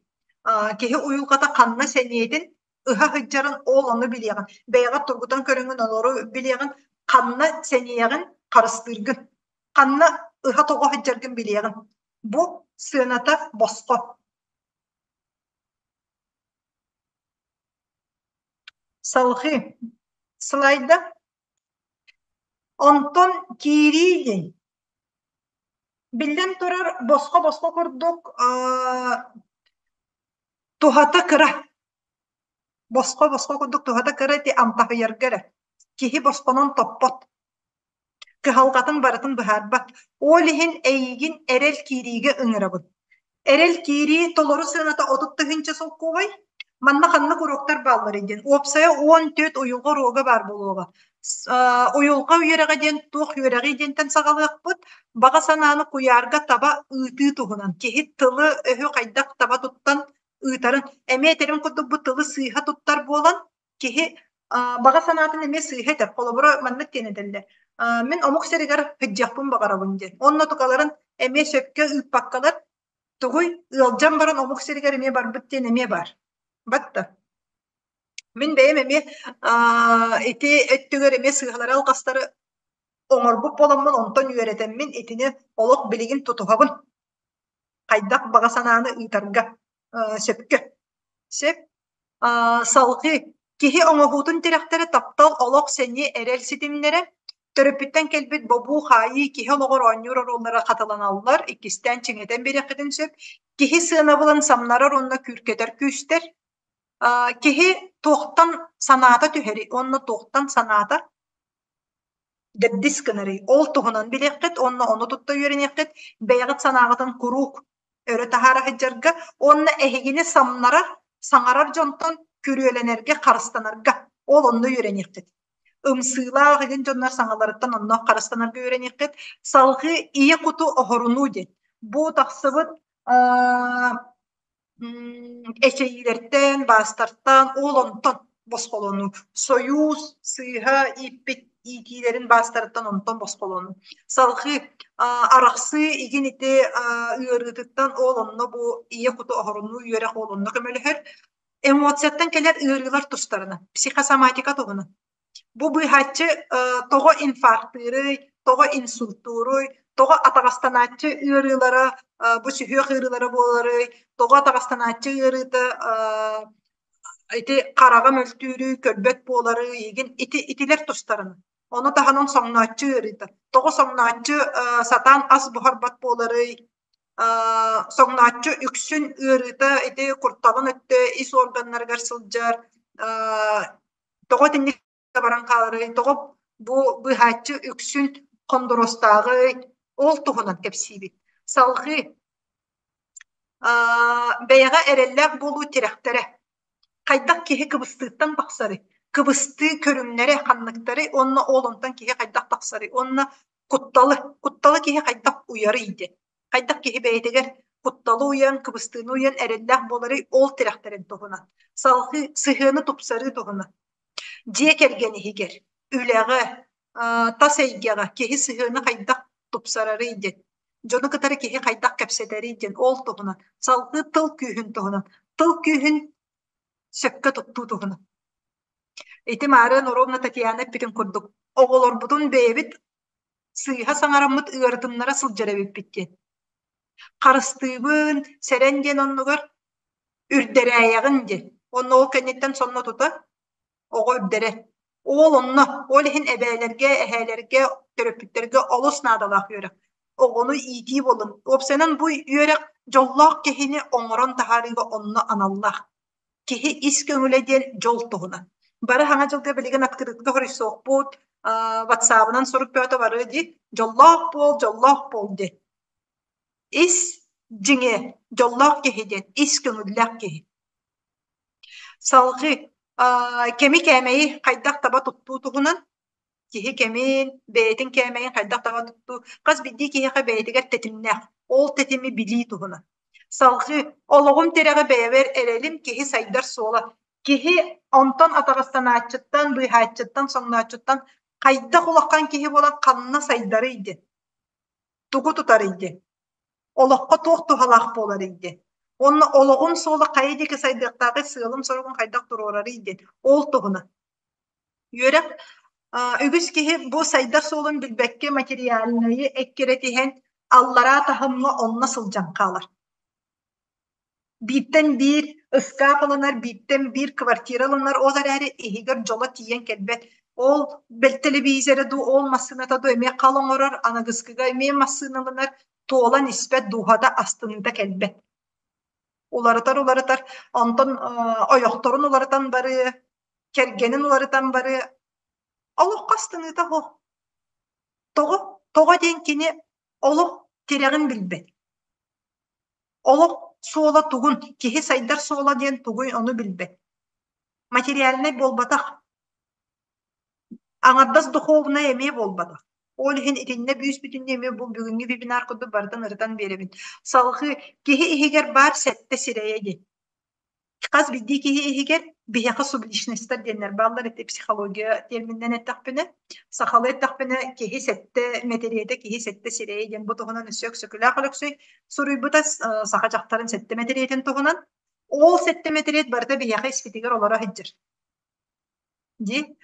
киһи уйулҕата ханна сэниэтин ыһа сылдьарын ол ону билиэҕин бэйэҕэр тургутан көрөҥҥүн олору билиэҕин ханна сэниэҕин харыстыыргын ханна ыһа тоҕо сылдьаргын билиэҕин бу сыаната босхо салҕыы слайда онтон киирии диэн Биллэн турар, босхо-босхо курдук туһата кыра. Босхо-босхо курдук туһата кыра ити амтаһыйарга эрэ. Киһи босхонон топпот. Кыһалҕатын барытын быһаарбат. Ол иһин эйигин эрэл киириигэ ыҥырабын. Эрэл киирии толору сыаната 30 тыһыынча солкуобай. Манна ханнык уруоктар баалларый диэн. Уопсайа 14 уйулҕа уруога баар буолуоҕа. Уйулҕа үөрэҕэ диэн туох үөрэҕий диэнтэн саҕалыахпыт. Баҕа санааны куйаарга таба ыытыы туһунан. Киһи тылы-өһү хайдах таба туттан ыытарын. Эмиэ этэрим курдук бу тылы сыыһа туттар буолан киһи баҕа санаатын эмиэ сыыһа этэр. Холобура, маннык диэн этэллэр. Мин омук сиригэр сылдьыахпын баҕарабын диэн. Онно тукаларын эмиэ сөпкө ыыппаккалар, тугуй, ыалдьан баран омук сиригэр эмиэ барбыт диэн эмиэ баар. Батта. Мин бэйэм эмиэ ити өттүгэр эмиэ сыыһалары-алҕастары оҥорбут буоламмын, онтон үөрэтэммин итини олох билигин тутуһабын. Хайдах баҕа санааны ыытарга сөпкө. Сөп. Салҕыы киһи оҥоһуутун тирэхтэрэ таптал, олох, сэниэ, эрэл ситимнэрэ, төрөппүттэн кэлбит бобуу-хаайыы киһи олоҕор оонньуур оруоллара хатыланаллар, иккистээн чиҥэтэн биэриэххитин сөп. Киһи сыанабылын самнарар уонна күүркэтэр күүстэр. Киһи туохтан санаата түһэрий уонна туохтан санаата дэбдис гынарый, ол туһунан билиэххит уонна ону тутта үөрэниэххит, бэйэҕит санааҕытын куруук. өрө таһаара сылдьарга уонна эһигини самнарар, саҥарар дьонтон күрүөлэнэргэ, харыстанарга ол онно үөрэниэххит. Ымсыылаах игин дьоннор саҥаларыттан онно харыстанарга үөрэниэххит. Салҕыы ийэ куту оһорунуу диэн. Бу тахсыбыт эчэйиилэртэн, баастартан, ол онтон босхолонуу. Сойуус сыыһа ииппит иитиилэрин баастарыттан онтон босхолонуу. Салҕыы арахсыы игин ити ыарыытыттан ол онно бу ийэ куту оһорунуу үөрэх ол онно көмөлөһөр. Эмоцияттан кэлэр ыарыылар тустарынан, психосоматика туһунан. Бу быыһааччы тоҕо инфарктыырый, тоҕо инсультууруй, тоҕо атаҕастанааччы ыарыылара бу сүһүөх ыарыылара буоларый, тоҕо атаҕастанааччы ыарыыта ити хараҕа мөлтүүрүй, көрбөт буоларый, игин ити итилэр тустарынан. Ону таһынан соҥнооччу ыарыыта. Тоҕо соҥнооччу сатаан ас буһарбат буоларый, соҥнооччу үксүн ыарыыта ити куртаҕын өттө ис органнарыгар сылдьар, тоҕо итинник баран хааларый, тоҕо бу быыһааччы үксүн хондуруостааҕый, ол туһунан кэпсиибит. Салҕыы бэйэҕэ эрэллээх буолуу тирэхтэрэ. Хайдах киһи кыбыстыыттан тахсарый? Кыбыстыы көрүҥнэрэ ханныктарый уонна ол онтон киһи хайдах тахсарый? Уонна кутталы, кутталы киһи хайдах уйарый диэн. Хайдах киһи бэйэтигэр кутталы уйан, кыбыстыыны уйан эрэллээх буоларый ол тирэхтэрин туһунан. Салҕыы сыһыаны тупсарыы туһунан. Дьиэ кэргэн иһигэр, үлэҕэ, тас эйгэҕэ киһи сыһыаны хайдах тупсарарый диэн. Дьону кытары киһи хайдах кэпсэтэрий диэн ол туһунан. Салҕыы тыл күүһүн туһунан. Тыл күүһүн сөпкө туттуу туһунан. Ити маарыан ровно Татьяна эппитин курдук, оҕолорбутун бэйэбит сыыһа саҥараммыт ыарытыннара сылдьар эбиппит диэн. Харыстыыбын, сэрэн диэн оннугар үрдэрээйэҕин диэн. Онно ол кэнниттэн сонно тута оҕо үрдэрэр. Ол онно, ол иһин эбээлэргэ, эһээлэргэ, төрөппүттэргэ олус наадалаах үөрэх. Оҕону иитии буоллун. Уопсайынан бу үөрэх дьоллоох киһини оҥорон таһаарыыга онно аналлаах. Киһи ис көҥүлэ диэн дьол туһунан. Бары саҥа дьылга билигин открытка хоруйсуохпут, ватсабынан сурук бөҕөтө барыа дии. Дьоллоох буол, дьоллоох буол диэн. Ис дьиҥэ дьоллоох киһи диэн ис көҥүллээх киһи. Салҕыы кэми кээмэйи хайдах таба туттуу туһунан киһи кэмин, бэйэтин кээмэйин хайдах таба туттуу хас биирдии киһиэхэ бэйэтигэр тэтимнээх, ол тэтими билии туһунан. Салҕыы олоҕум тирэҕэ бэйэбэр эрэлим киһи сайдар суола. Киһи онтон атаҕастанааччыттан, быыһааччыттан, соҥнооччуттан хайдах улахан киһи буолан ханна сайдарый диэн, тугу тутарый диэн, олоххо туох туһалаах буоларый диэн. Уонна олоҕун суола хайа диэки сайдыахтааҕый, сыалын-соругун хайдах туруорарый диэн, ол туһунан. Үөрэх үгүс киһи бу сайдар суолун билбэккэ материальнайы эккирэтиһэн аллараа таһымҥа онно сылдьан хаалар. Бииртэн биир ыскаап ылынар, бииртэн биир квартира ылынар, ол эрээри иһигэр дьоло тиийэн кэлбэт. Ол бэл телевизорэ дуу, ол массыыната дуу эмиэ хал оҥорор, аныгыскыга эмиэ массыына ылынар, туолан испэт, дууһата астыныыта кэлбэт. Уларытар-уларытар, онтон ойохторун уларытан барыы, кэргэнин уларытан барыы олоххо астыныыта суох. Тоҕо? Тоҕо диэн кини олох тирэҕин билбэт. Олох суола тугун, киһи сайдар суола диэн тугуй ону билбэт. Материальнай буолбатах. Аҥардас духовнай эмиэ буолбатах. Ол иһин итиннэ бүүс-бүтүннүү эмиэ бу бүгүҥҥү вебинар курдук барытын ырытан биэрэбин. Салҕыы киһи иһигэр баар сэттэ сирэйэ диэн. Хас биирдии киһи иһигэр биһиэхэ субличностар диэннэр бааллар ити психология термининэн эттэхпинэ, сахалыы эттэхпинэ киһи сэттэ мэтириэтэ, киһи сэттэ сирэйэ диэн бу туһунан өссө Өксөкүлээх Өлөксөй суруйбута саха дьахтарын сэттэ мэтириэтин туһунан. Ол сэттэ мэтириэт барыта биһиэхэ испитигэр олоро сылдьар. Дии.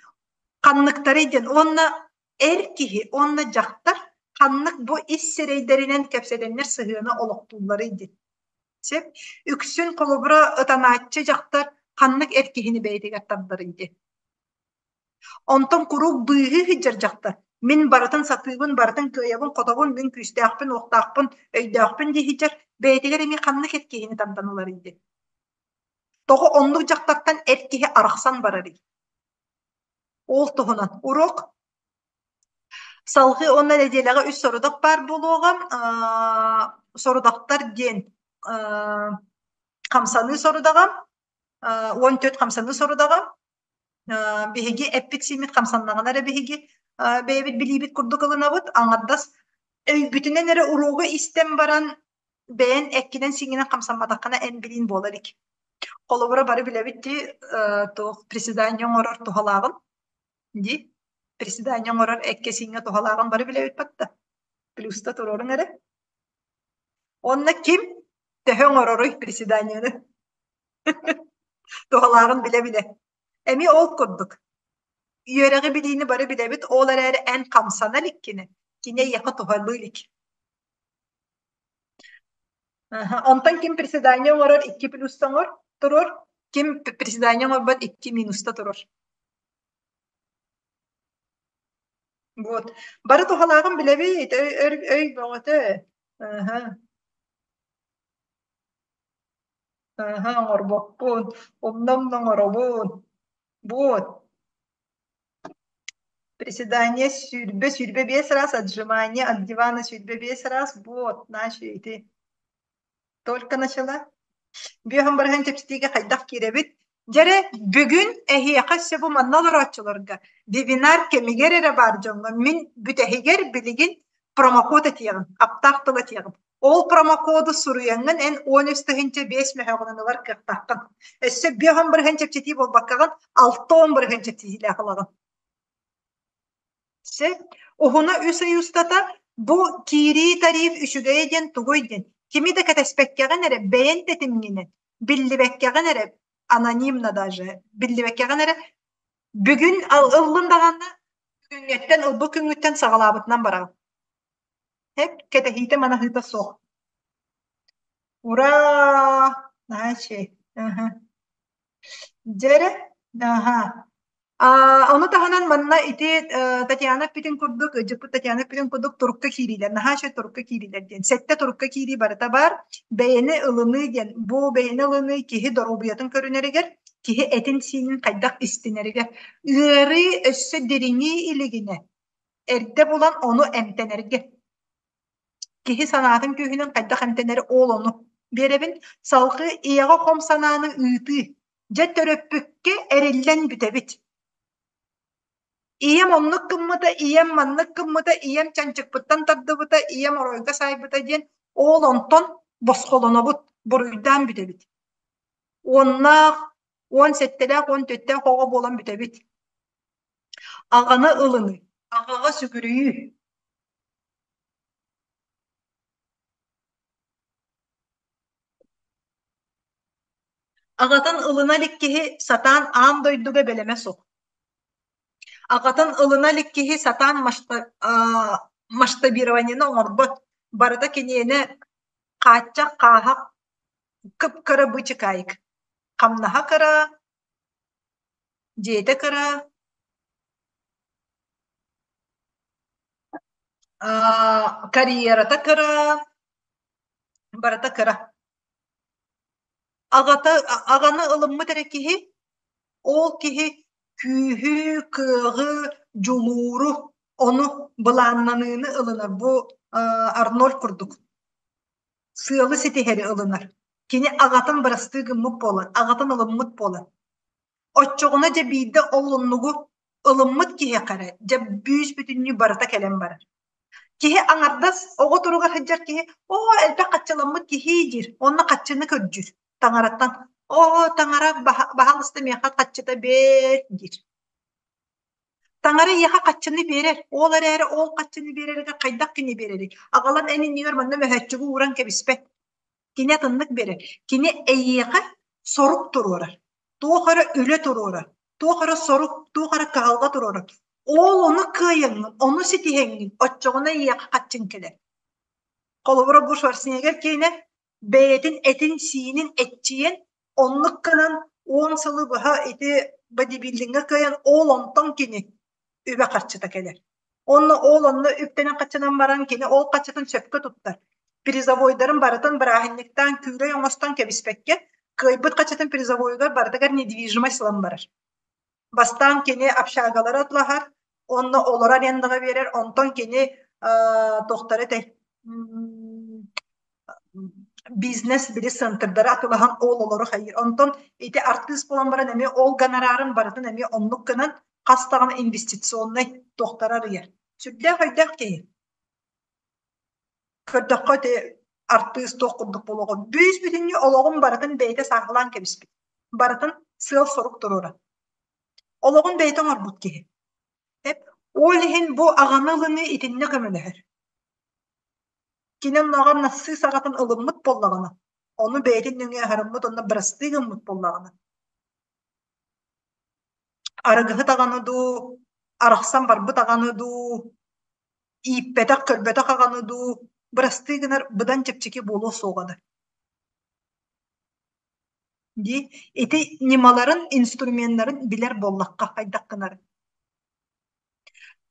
Ханныктарый диэн уонна эр киһи уонна дьахтар ханнык бу ис сирэйдэринэн кэпсэтэннэр сыһыаны олохтуулларый диэн. Сөп. Үксүн холобура ытанааччы дьахтар ханнык эр киһини бэйэтигэр тардарый диэн. Онтон куруук быыһыы сылдьар дьахтар мин барытын сатыыбын, барытын кыайабын, хотобун, мин күүстээхпин, уохтаахпын, өйдөөхпүн дии сылдьар бэйэтигэр эмиэ ханнык эр киһини тардан ыларый диэн. Тоҕо оннук дьахтартан эр киһи арахсан барарый? Ол туһунан урок Салҕыы уонна нэдиэлэҕэ үс сорудах баар буолуоҕа. Сорудахтар диэн. хамсаныы сорудаҕа, 14 хамсаныы сорудаҕа. Биһиги эппит-сииммит хамсаннаҕына эрэ биһиги бэйэбит билиибит курдук ылынабыт. Аҥардас өйбүтүнэн эрэ уруогу истэн баран бэйэн эккинэн-сииҥҥинэн хамсамматаххына эн билиин буола илик. Холобура бары билэбит дии туох приседание оҥорор туһалааҕын дии. Приседание оҥорор эккэ-сииҥҥэ туһалааҕын бары билэбит батта. Плюста туруоруҥ эрэ. Уонна ким төһө оҥороруй приседаниены? Туһалааҕын билэ-билэ. Эмиэ ол курдук. Үөрэҕи билиини бары билэбит, ол эрээри эн хамсана иликкинэ, кини эйиэхэ туһалыы илик. Онтон ким приседание оҥорор икки плюста оҥор туруор, ким приседание оҥорбот икки минуста туруор. Вот. Бары туһалааҕын билэбит, өй, өй, өй бөҕөтө. Аһа. Аһа, оҥорбоппун, умна-умна оҥоробун. Вот. Приседание 20 25 раз, отжимание от дивана 25 раз. Вот, начали ити. Только начала. Бүөһүн барыһын чэпчэтиигэ хайдах киирэбит? Дьэрэ, бүгүн эһиэхэ өссө бу манна олорооччуларга вебинар кэмигэр эрэ баар дьоҥҥо мин бүтэһигэр билигин промокод этиэҕим, аптаах тыл этиэҕим. Ол промокоду суруйаҥҥын эн 13 5 мөһөөҕүнэн ылар кыахтааххын. Өссө бүөһүн барыһын чэпчэтии буолбаккаҕын, 60 бырыһыан чэпчэтиилээх ылаҕын. Сөп. Уһуна үс ый устата бу киирии тариф үчүгэйэ диэн тугуй диэн, кими да кэтэспэккэҕин эрэ бэйэн тэтимҥинэн, биллибэккэҕин эрэ, анонимно даже, биллибэккэҕин эрэ бүгүн ыллын даҕаны күҥҥэттэн ылбыт күҥҥүттэн саҕалаабытынан бараҕын. Эп кэтэһиитэ манаһыыта суох. Ура! Наһаа үчүгэй. Дьэ эрэ, аһа. Ону таһынан манна ити Татьяна эппитин курдук, ыдьыппыт Татьяна эппитин курдук турукка киириилэр, наһаа үчүгэй турукка киириилэр диэн. Сэттэ турукка киирии барыта баар. Бэйэни ылыныы диэн, бу бэйэни ылыныы киһи доруобуйатын көрүнэригэр, киһи этин-сиинин хайдах истинэригэр, ыарыы өссө дириҥии илигинэ эрдэ булан ону эмтэнэргэ. Киһи санаатын күүһүнэн хайдах эмтэнэри ол ону биэрэбин. Салгыы ийэҕэ хом санааны ыытыы. Дьэ төрөппүккэ эриллэн бүтэбит. Ийэм оннук гыммыта, ийэм маннык гыммыта, ийэм чанчыкпыттан тардыбыта, ийэм оройго саайбыта диэн ол онтон босхолонобут, буруйдаан бүтэбит. Уоннаах, 17-лээх, 14-тээх оҕо буолан бүтэбит. Аҕаны ылыныы, аҕаҕа сүгүрүйүү. Аҕатын ылына илик киһи сатаан аан дойдуга бэлэмэ суох. Аҕатын ылына илик киһи сатаан масштабированиены оҥорбот. Барыта киниэнэ хааччах, хааһах, кып-кыра быычыкаайык. Хамнаһа кыра, дьиэтэ кыра, карьерата кыра, барыта кыра. Аҕата аҕаны ылыммыт эрэ киһи, ол киһи күүһү, кыаҕы, дьулууру, ону былааннаныыны ылынар. Бу Арнольд курдук сыалы ситиһэри ылынар. Кини аҕатын бырастыы гыммыт буолан, аҕатын ылыммыт буолан. Оччоҕуна дьэ биирдэ ол оннугу ылыммыт киһиэхэ эрэ дьэ бүүс-бүтүннүү барыта кэлэн барар. Киһи аҥардас оҕо туругар сылдьар киһи оо элбэх хаччыламмыт киһи диир уонна хаччыны көрдүүр таҥараттан оо таҥара баһаалыста миэхэ хаччыта биэр диир. Таҥара эйиэхэ хаччыны биэрэр, ол эрээри ол хаччыны биэрэригэр хайдах кини биэрэрий? Аҕалан эн иннигэр манна мөһөөччүгү ууран кэбиспэт. Кини атыннык биэрэр. Кини эйиэхэ сорук туруорар. Туох эрэ үлэ туруорар. Туох эрэ сорук, туох эрэ кыһалҕа туруорар. Ол ону кыайаҥҥын, ону ситиһэҥҥин, оччоҕуна эйиэхэ хаччыҥ кэлэр. Холобура, бу Шварценеггер киинэ бэйэтин этин-сиинин эччийэн, оннук гынан 10 сылы быһа ити бодибилдиҥҥэ кыайан, ол онтон кини үбэ-харчыта кэлэр. Онно ол онно үптэнэн-хаччынан баран кини ол хаччытын сөпкө туттар. Призовойдарын барытын бырааһынньыктаан күүлэй оҥостон кэбиспэккэ, кыайбыт хаччытын призовойугар барытыгар недвижимость ылан барар. Бастаан кини общагалары атлаһар, онно олорор арендаҕа биэрэр, онтон кини туохтары этэй? Бизнес били центрдары атылаһан ол олору хайыыр. Онтон ити артыыс буолан баран эмиэ ол гонорарын барытын эмиэ оннук гынан хас даҕаны инвестиционнай туохтары арыйар. Сүрдээх өйдөөх киһи. Көрдөххө ити артыыс туох курдук буолуоҕун. Бүүс бүтүннүү олоҕун барытын бэйэтэ сааһылаан кэбиспит. Барытын сыал-сорук туруоран. Олоҕун бэйэтэ оҥорбут киһи. Ол иһин бу аҕаны ылыныы итиннэ көмөлөһөр. Кини оннооҕор нассыыс аҕатын ылыммыт буоллаҕына, ону бэйэтин нөҥүө аһарыммыт уонна бырастыы гыммыт буоллаҕына, арыгыһыт аҕаны дуу, арахсан барбыт аҕаны дуу, ииппэтэх, көрбөтөх аҕаны дуу бырастыы гынар быдан чэпчэки буолуо суоҕа да. Дии, ити ньымаларын, инструменнарын билэр буоллахха хайдах гынары.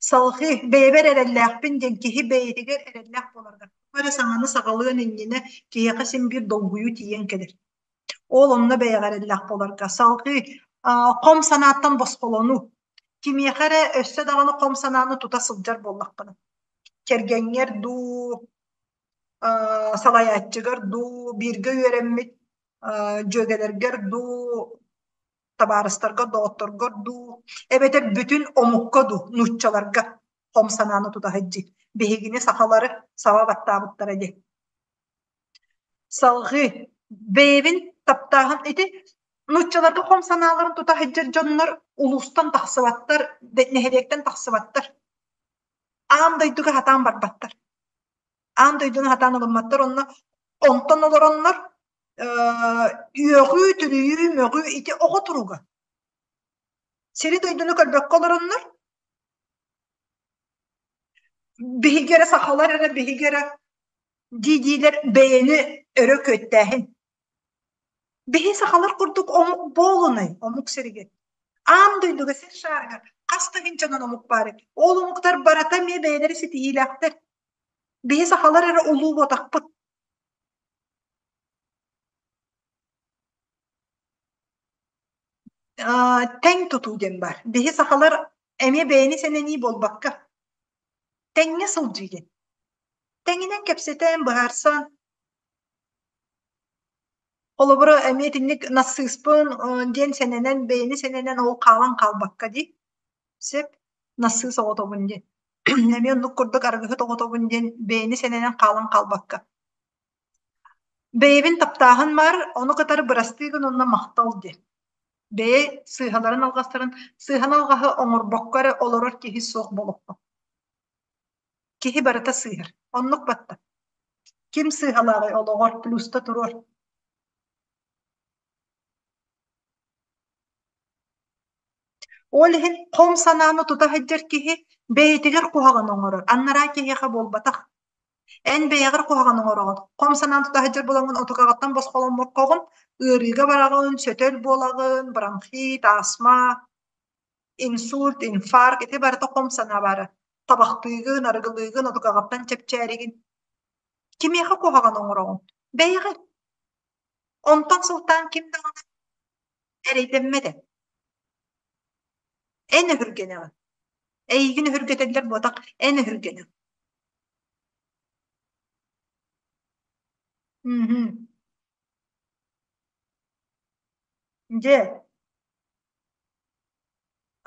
Салҕыы бэйэбэр эрэллээхпин диэн киһи бэйэтигэр эрэллээх буоларыгар тугу эрэ саҥаны саҕалыан иннинэ киһиэхэ син биир долгуйуу тиийэн кэлэр. Ол онно бэйэҕэ эрэллээх буоларга. Салҕыы хом санааттан босхолонуу. Кимиэхэ эрэ өссө даҕаны хом санааны тута сылдьар буоллаххына, кэргэҥҥэр дуу, салайааччыгар дуу, бииргэ үөрэммит дьүөгэлэргэр дуу, табаарыстаргар, доҕотторгор дуу, эбэтэр бүтүн омукка дуу, нууччаларга хом санааны тута сылдьыы. Биһигини сахалары саба баттаабыттара дии. Салҕыы бэйэбин таптааһын ити нууччаларга хом санааларын тута сылдьар дьоннор улуустан тахсыбаттар, нэһилиэктэн тахсыбаттар. Аан дойдуга сатаан барбаттар. Аан дойдуну сатаан ылымматтар онно онтон олороннор үөҕүү, түрүйүү, мөҕүү ити оҕо туруга. Сири-дойдуну көрбөккө олороннор биһиги эрэ сахалар эрэ биһиги эрэ дии-диилэр бэйэни өрө күөттээһин. Биһи сахалар курдук омук буолунай омук сиригэр. Аан дойдуга сир шаарыгар хас тыһыынчанан омук баар. Ол омуктар барыта эмиэ бэйэлэрэ ситиһиилээхтэр. Биһи сахалар эрэ улуу буотахпыт. Тэҥ тутуу диэн баар. Биһи сахалар эмиэ бэйэни сэнэнии буолбакка, тэҥҥэ сылдьыы диэн. Тэҥинэн кэпсэтэн, быһаарсан, холобура, эмиэ итинник нассыыспын диэн сэнэнэн, бэйэни сэнэнэн ол хаалан хаалбакка дии. Сөп, нассыыс оҕотобун диэн. Эмиэ оннук курдук арыгыһыт оҕотобун диэн бэйэни сэнэнэн хаалан хаалбакка. Бэйэбин таптааһын баар, ону кытары бырастыы гын уонна махтал диэн. Бэйэ сыыһаларын алҕастарын сыыһан алҕаһы оҥорбокко эрэ олорор киһи суох буолуохха. Киһи барыта сыыһар. Оннук батта. Ким сыыһалааҕый олоҕор плюста туруор. Ол иһин хом санааны тута сылдьар киһи бэйэтигэр куһаҕаны оҥорор, анараа киһиэхэ буолбатах. Эн бэйэҕэр куһаҕаны оҥороҕун, хом санаан тута сылдьар буолаҥҥын отукаҕыттан босхоломмоккоҕун, ыарыыга бараҕын, сөтөл буолаҕын, бронхит, астма, инсульт, инфаркт ити барыта хом санаа баара. Табахтыыгын, арыгылыыгын, отукаҕыттан чэпчээригин. Кимиэхэ куһаҕаны оҥороҕун? Бэйэҕэр. Онтон сылтаан ким даҕаны эрэйдэммэт ээ. Эн өһүргэнэҕин. Эйигин өһүргэтэллэр буотах, эн өһүргэнэҕин. Мм. Дьэ,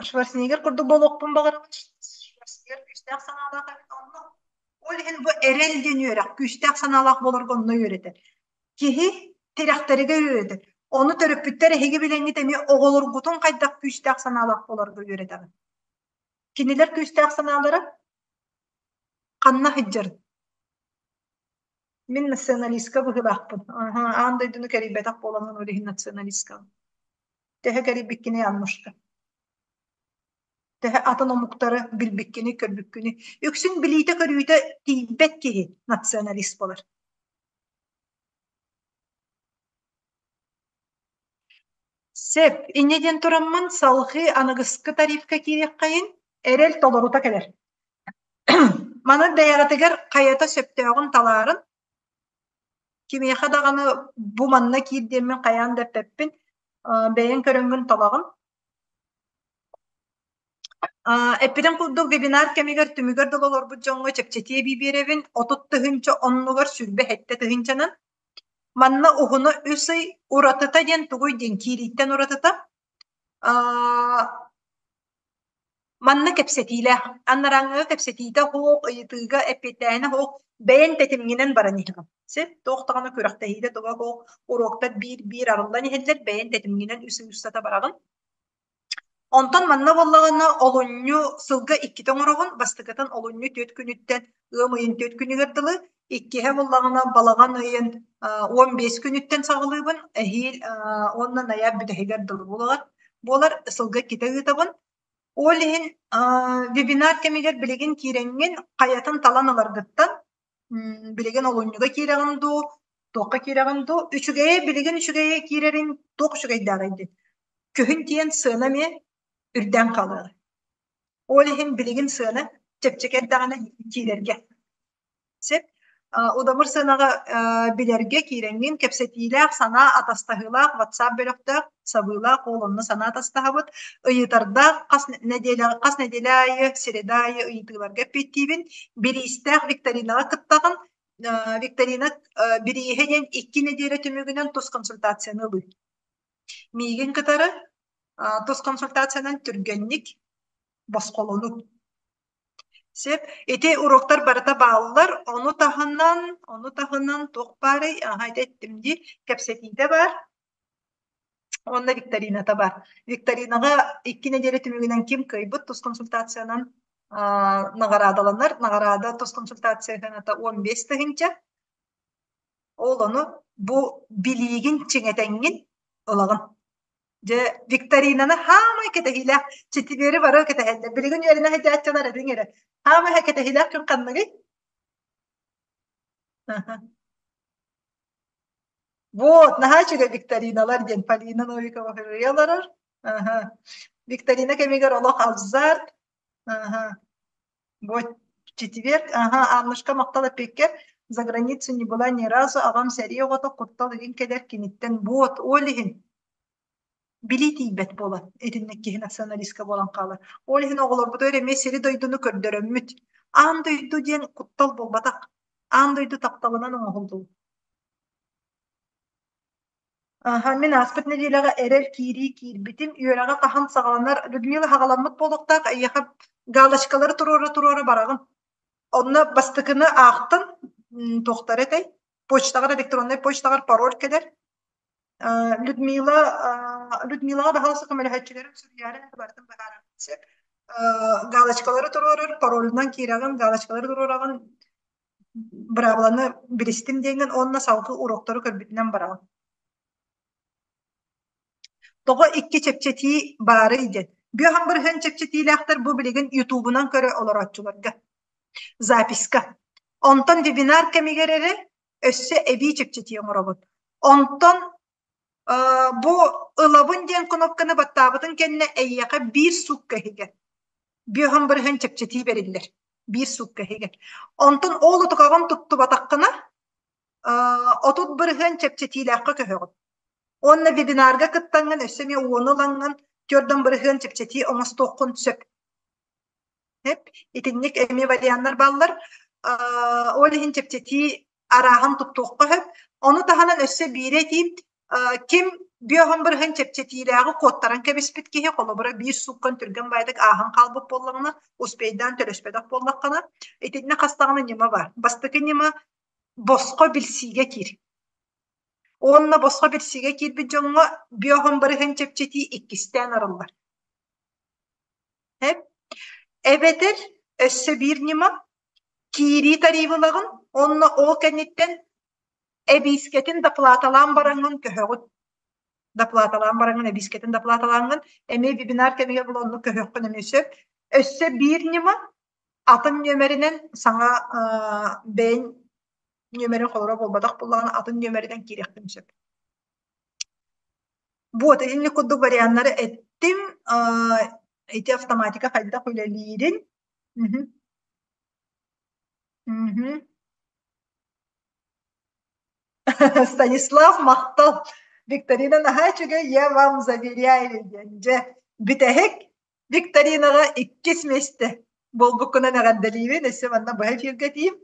Шварценеггер курдук буолуохпун баҕарабын. Шварценеггер күүстээх санаалаах эбит онно. Ол иһин бу эрэл диэн үөрэх, күүстээх санаалаах буоларга онно үөрэтэр. Киһи тирэхтэригэр үөрэтэр. Ону төрөппүттэр эһиги билэҥҥит эмиэ оҕолоргутун хайдах күүстээх санаалаах буоларга үөрэтэҕит. Кинилэр күүстээх санаалара ханна сылдьарын. Мин националистка быһыылаахпын. Аан дойдуну кэрийбэтэх буоламмын ол иһин националисткабын. Төһө кэрийбиккиний, Аннушка? Төһө атын омуктары билбиккини, көрбүккүнүй? Үксүн билиитэ-көрүүтэ тиийбэт киһи националист буолар. Сөп. Инньэ диэн тураммын салҕыы аныгыскы тарифка киириэххэйин, эрэл толорута кэлэр. Манан бэйэҕитигэр хайата сөптөөҕүн талаарын, кимиэхэ даҕаны бу манна киир диэммин хайаан да эппэппин, бэйэҥ көрөҥҥүн талаҕын. Эппитим курдук вебинар кэмигэр түмүгэр дылы олорбут дьоҥҥо чэпчэтии эбии биэрэбин 30 тыһыынча оннугар 27 тыһыынчанан. Манна уһуна үс ый уратыта диэн тугуй диэн киирииттэн уратыта Манна кэпсэтиилээх, анарааҥҥыга кэпсэтиитэ суох, ыйытыыга эппиэттээһинэ суох, бэйэҥ тэтимҥинэн баран иһэҕин. Син туох даҕаны күрэхтэһиитэ туга суох, уруоктар биир-биир арыллан иһэллэр, бэйэҥ тэтимҥинэн үс ый устата бараҕын. Онтон манна буоллаҕына олунньу сылга иккитэ оҥороҕун, бастакытын олунньу түөрт күнүттэн ыам ыйын түөрт күнүгэр дылы, иккиһэ буоллаҕына балаҕан ыйын 15 күнүттэн саҕалыыбын, эһиил уонна ноябрь бүтэһигэр дылы буолар, буолар сылга иккитэ ыытабын. Ол иһин вебинар кэмигэр билигин киирэҥҥин хайатын талан ыларгыттан, билигин олунньуга киирэҕин дуу, туохха киирэҕин дуу, үчүгэйэ билигин үчүгэйэ киирэриҥ туох үчүгэйдээҕий диэн. Күһүн тиийэн сыана эмиэ үрдээн хаалыаҕа. Ол иһин билигин сыана чэпчэки эрдэҕинэ киирэргэ. Сөп. Удамыр сыанаҕа билэргэ киирэҥҥин кэпсэтиилээх, санаа атастаһыылаах WhatsApp бөлөхтөөх, сабыылаах ол онно санаа атастаһабыт. Ыйытардаах хас нэдиэлэ хас нэдиэлэ аайы, среда аайы ыйытыыларга эппиэттиибин. Бириистээх викторинаҕа кыттаҕын. Викторина бирииһэ диэн икки нэдиэлэ түмүгүнэн тус консультацияны ылыы. Миигин кытары тус консультациянан түргэнник босхолонуу. Сөп. Ити уроктар барыта бааллар. Ону таһынан, ону таһынан туох баарый? Аһа, ити эттим дии. Кэпсэтиитэ баар. Уонна викторината баар. Викторинаҕа икки нэдиэлэ түмүгүнэн ким кыайбыт тус консультациянан наҕараадаланар. Наҕараада тус консультация сыаната 15 тыһыынча. Ол ону бу билиигин чиҥэтэҥҥин ылаҕын. Дьэ, викторинаны хаамай кэтэһиилээх, читибиэри бары кэтэһэллэр. Билигин үөрэнэ сылдьааччылар этиҥ эрэ. Хаамай кэтэһиилээх күн ханныгый? Вот, наһаа үчүгэй викториналар диэн Полина Новикова ырыа олорор. Викторина кэмигэр олох азарт. Вот четверг, ага, Аннушка махтал эппиккэр, за границу не была ни разу, аҕам сэрии оҕото куттал илин кэлэр киниттэн вот, ол иһин билии тиийбэт буолан итинник киһи националистка буолан хаалар. Ол иһин оҕолорбутугар эмиэ сири-дойдуну көрдөрөммүт. Аан дойду диэн куттал буолбатах. Аан дойду тапталынан оҥоһуллубут. Аха, мин ааспыт нэдиэлэҕэ эрэл киирии киирбитим. Үөрэҕэ хаһан саҕаланар? Людмила саҕаламмыт буолуохтаах, эйиэхэ галочкалары туруора-туруора бараҕын. Онно бастакыны аахтын, туохтара этэй? Почтаҕар, электроннай почтаҕар пароль кэлэр. Людмила, Людмилаҕа баһаалыста көмөлөһөөччүлэрим суруйаары барытын быһаарарбын сөп. Галочкалары туруорар, паролунан киирэҕин, галочкалары туруораҕын, быраабыланы билистим диэҥҥин уонна салгыы уруоктары көрбүтүнэн бараҕын. Тоҕо икки чэпчэтии баарый диэн. Бүөһэн бырыһыан чэпчэтиилээхтэр бу билигин ютубунан көрө олорооччуларга. Записка. Онтон вебинар кэмигэр эрэ өссө эбии чэпчэтии оҥоробут. Онтон бу ылабын диэн кнопканы баттаабытын кэннэ эйиэхэ биир суукка иһигэр бүөһэн бырыһыан чэпчэтии бэриллэр биир суукка иһигэр. Онтон ол утукаҕын туттубатаххына 30% чэпчэтиилээххэ көһөҕүн. Уонна вебинарга кыттаҥҥын өссө эмиэ уону ылаҥҥын 40% чэпчэтии оҥостуоххун сөп. Итинник эмиэ варианнар бааллар. Ол иһин чэпчэтии арааһын туттуохха сөп. Ону таһынан өссө биири этиим, ким биоһон бырыһын чэпчэтиилээҕи куоттаран кэбиспит киһи, холобура, биир сууккан түргэн баайдык ааһан хаалбыт буоллаҕына, успейдаан төлөспөтөх буоллаххына, итиннэ хас даҕаны ньыма баар. Бастакы ньыма босхо билсиигэ киир. Уонна босхо билсиигэ киирбит дьоҥҥо биоһон бырыһын чэпчэтии иккистээн арыллар. Эбэтэр өссө биир ньыма киирии тариф ылаҕын уонна ол кэнниттэн эбиискэтин доплаталаан бараҥҥын көһөҕүн. Доплаталаан бараҥҥын эбиискэтин доплаталааҥҥын эмиэ вебинар кэмигэр була оннук көһүөххүн эмиэ сөп. Өссө биир ньыма атын нүөмэринэн саҥа бэйэҥ нүөмэрин холоро буолбатах буоллаҕына атын нүөмэринэн киириэххин сөп. Вот итинник курдук варианнары эттим. Ити автоматика хайдах үлэлиирин. Мгм. Мгм. Станислав махтал. Викторина наһаа үчүгэй, я вам заверяю диэн. Дьэ, бүтэһик викторинаҕа иккис миэстэ буолбуккунан эҕэрдэлиибин. Өссө манна быһа эфиргэ этиим.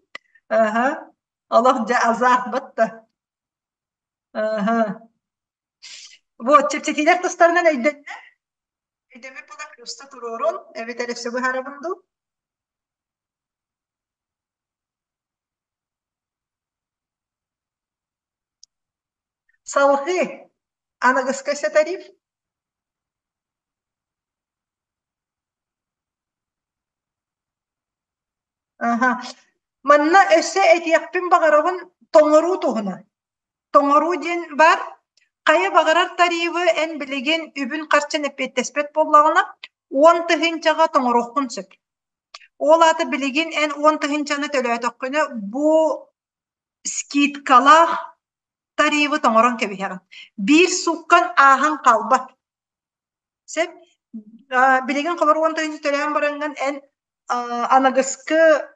Аха. Олох дьэ азарт батта. Аха. Вот, чэпчэтиилэр тустарынан өйдөннө. Өйдөммүт буолан плюста туруорун, эбэтэр өссө быһаарабын дуу? Салҕыы аныгыскы өссө тариф. Аха. Манна өссө этиэхпин баҕарабын тоҥоруу туһунан. Тоҥоруу диэн баар, хайа баҕарар тарифы эн билигин үбүн-харчын эппиэттэспэт буоллаҕына, 10 тыһыынчаҕа тоҥоруоххун сөп. Ол аата билигин эн 10 тыһыынчаны төлөөтөххүнэ, бу скидкалаах тарифы тоҥорон кэбиһэҕин. Биир сууккан ааһан хаалбат. Сөп. Билигин холобур 10 тыһыынча төлөөн бараҥҥын эн аныгыскы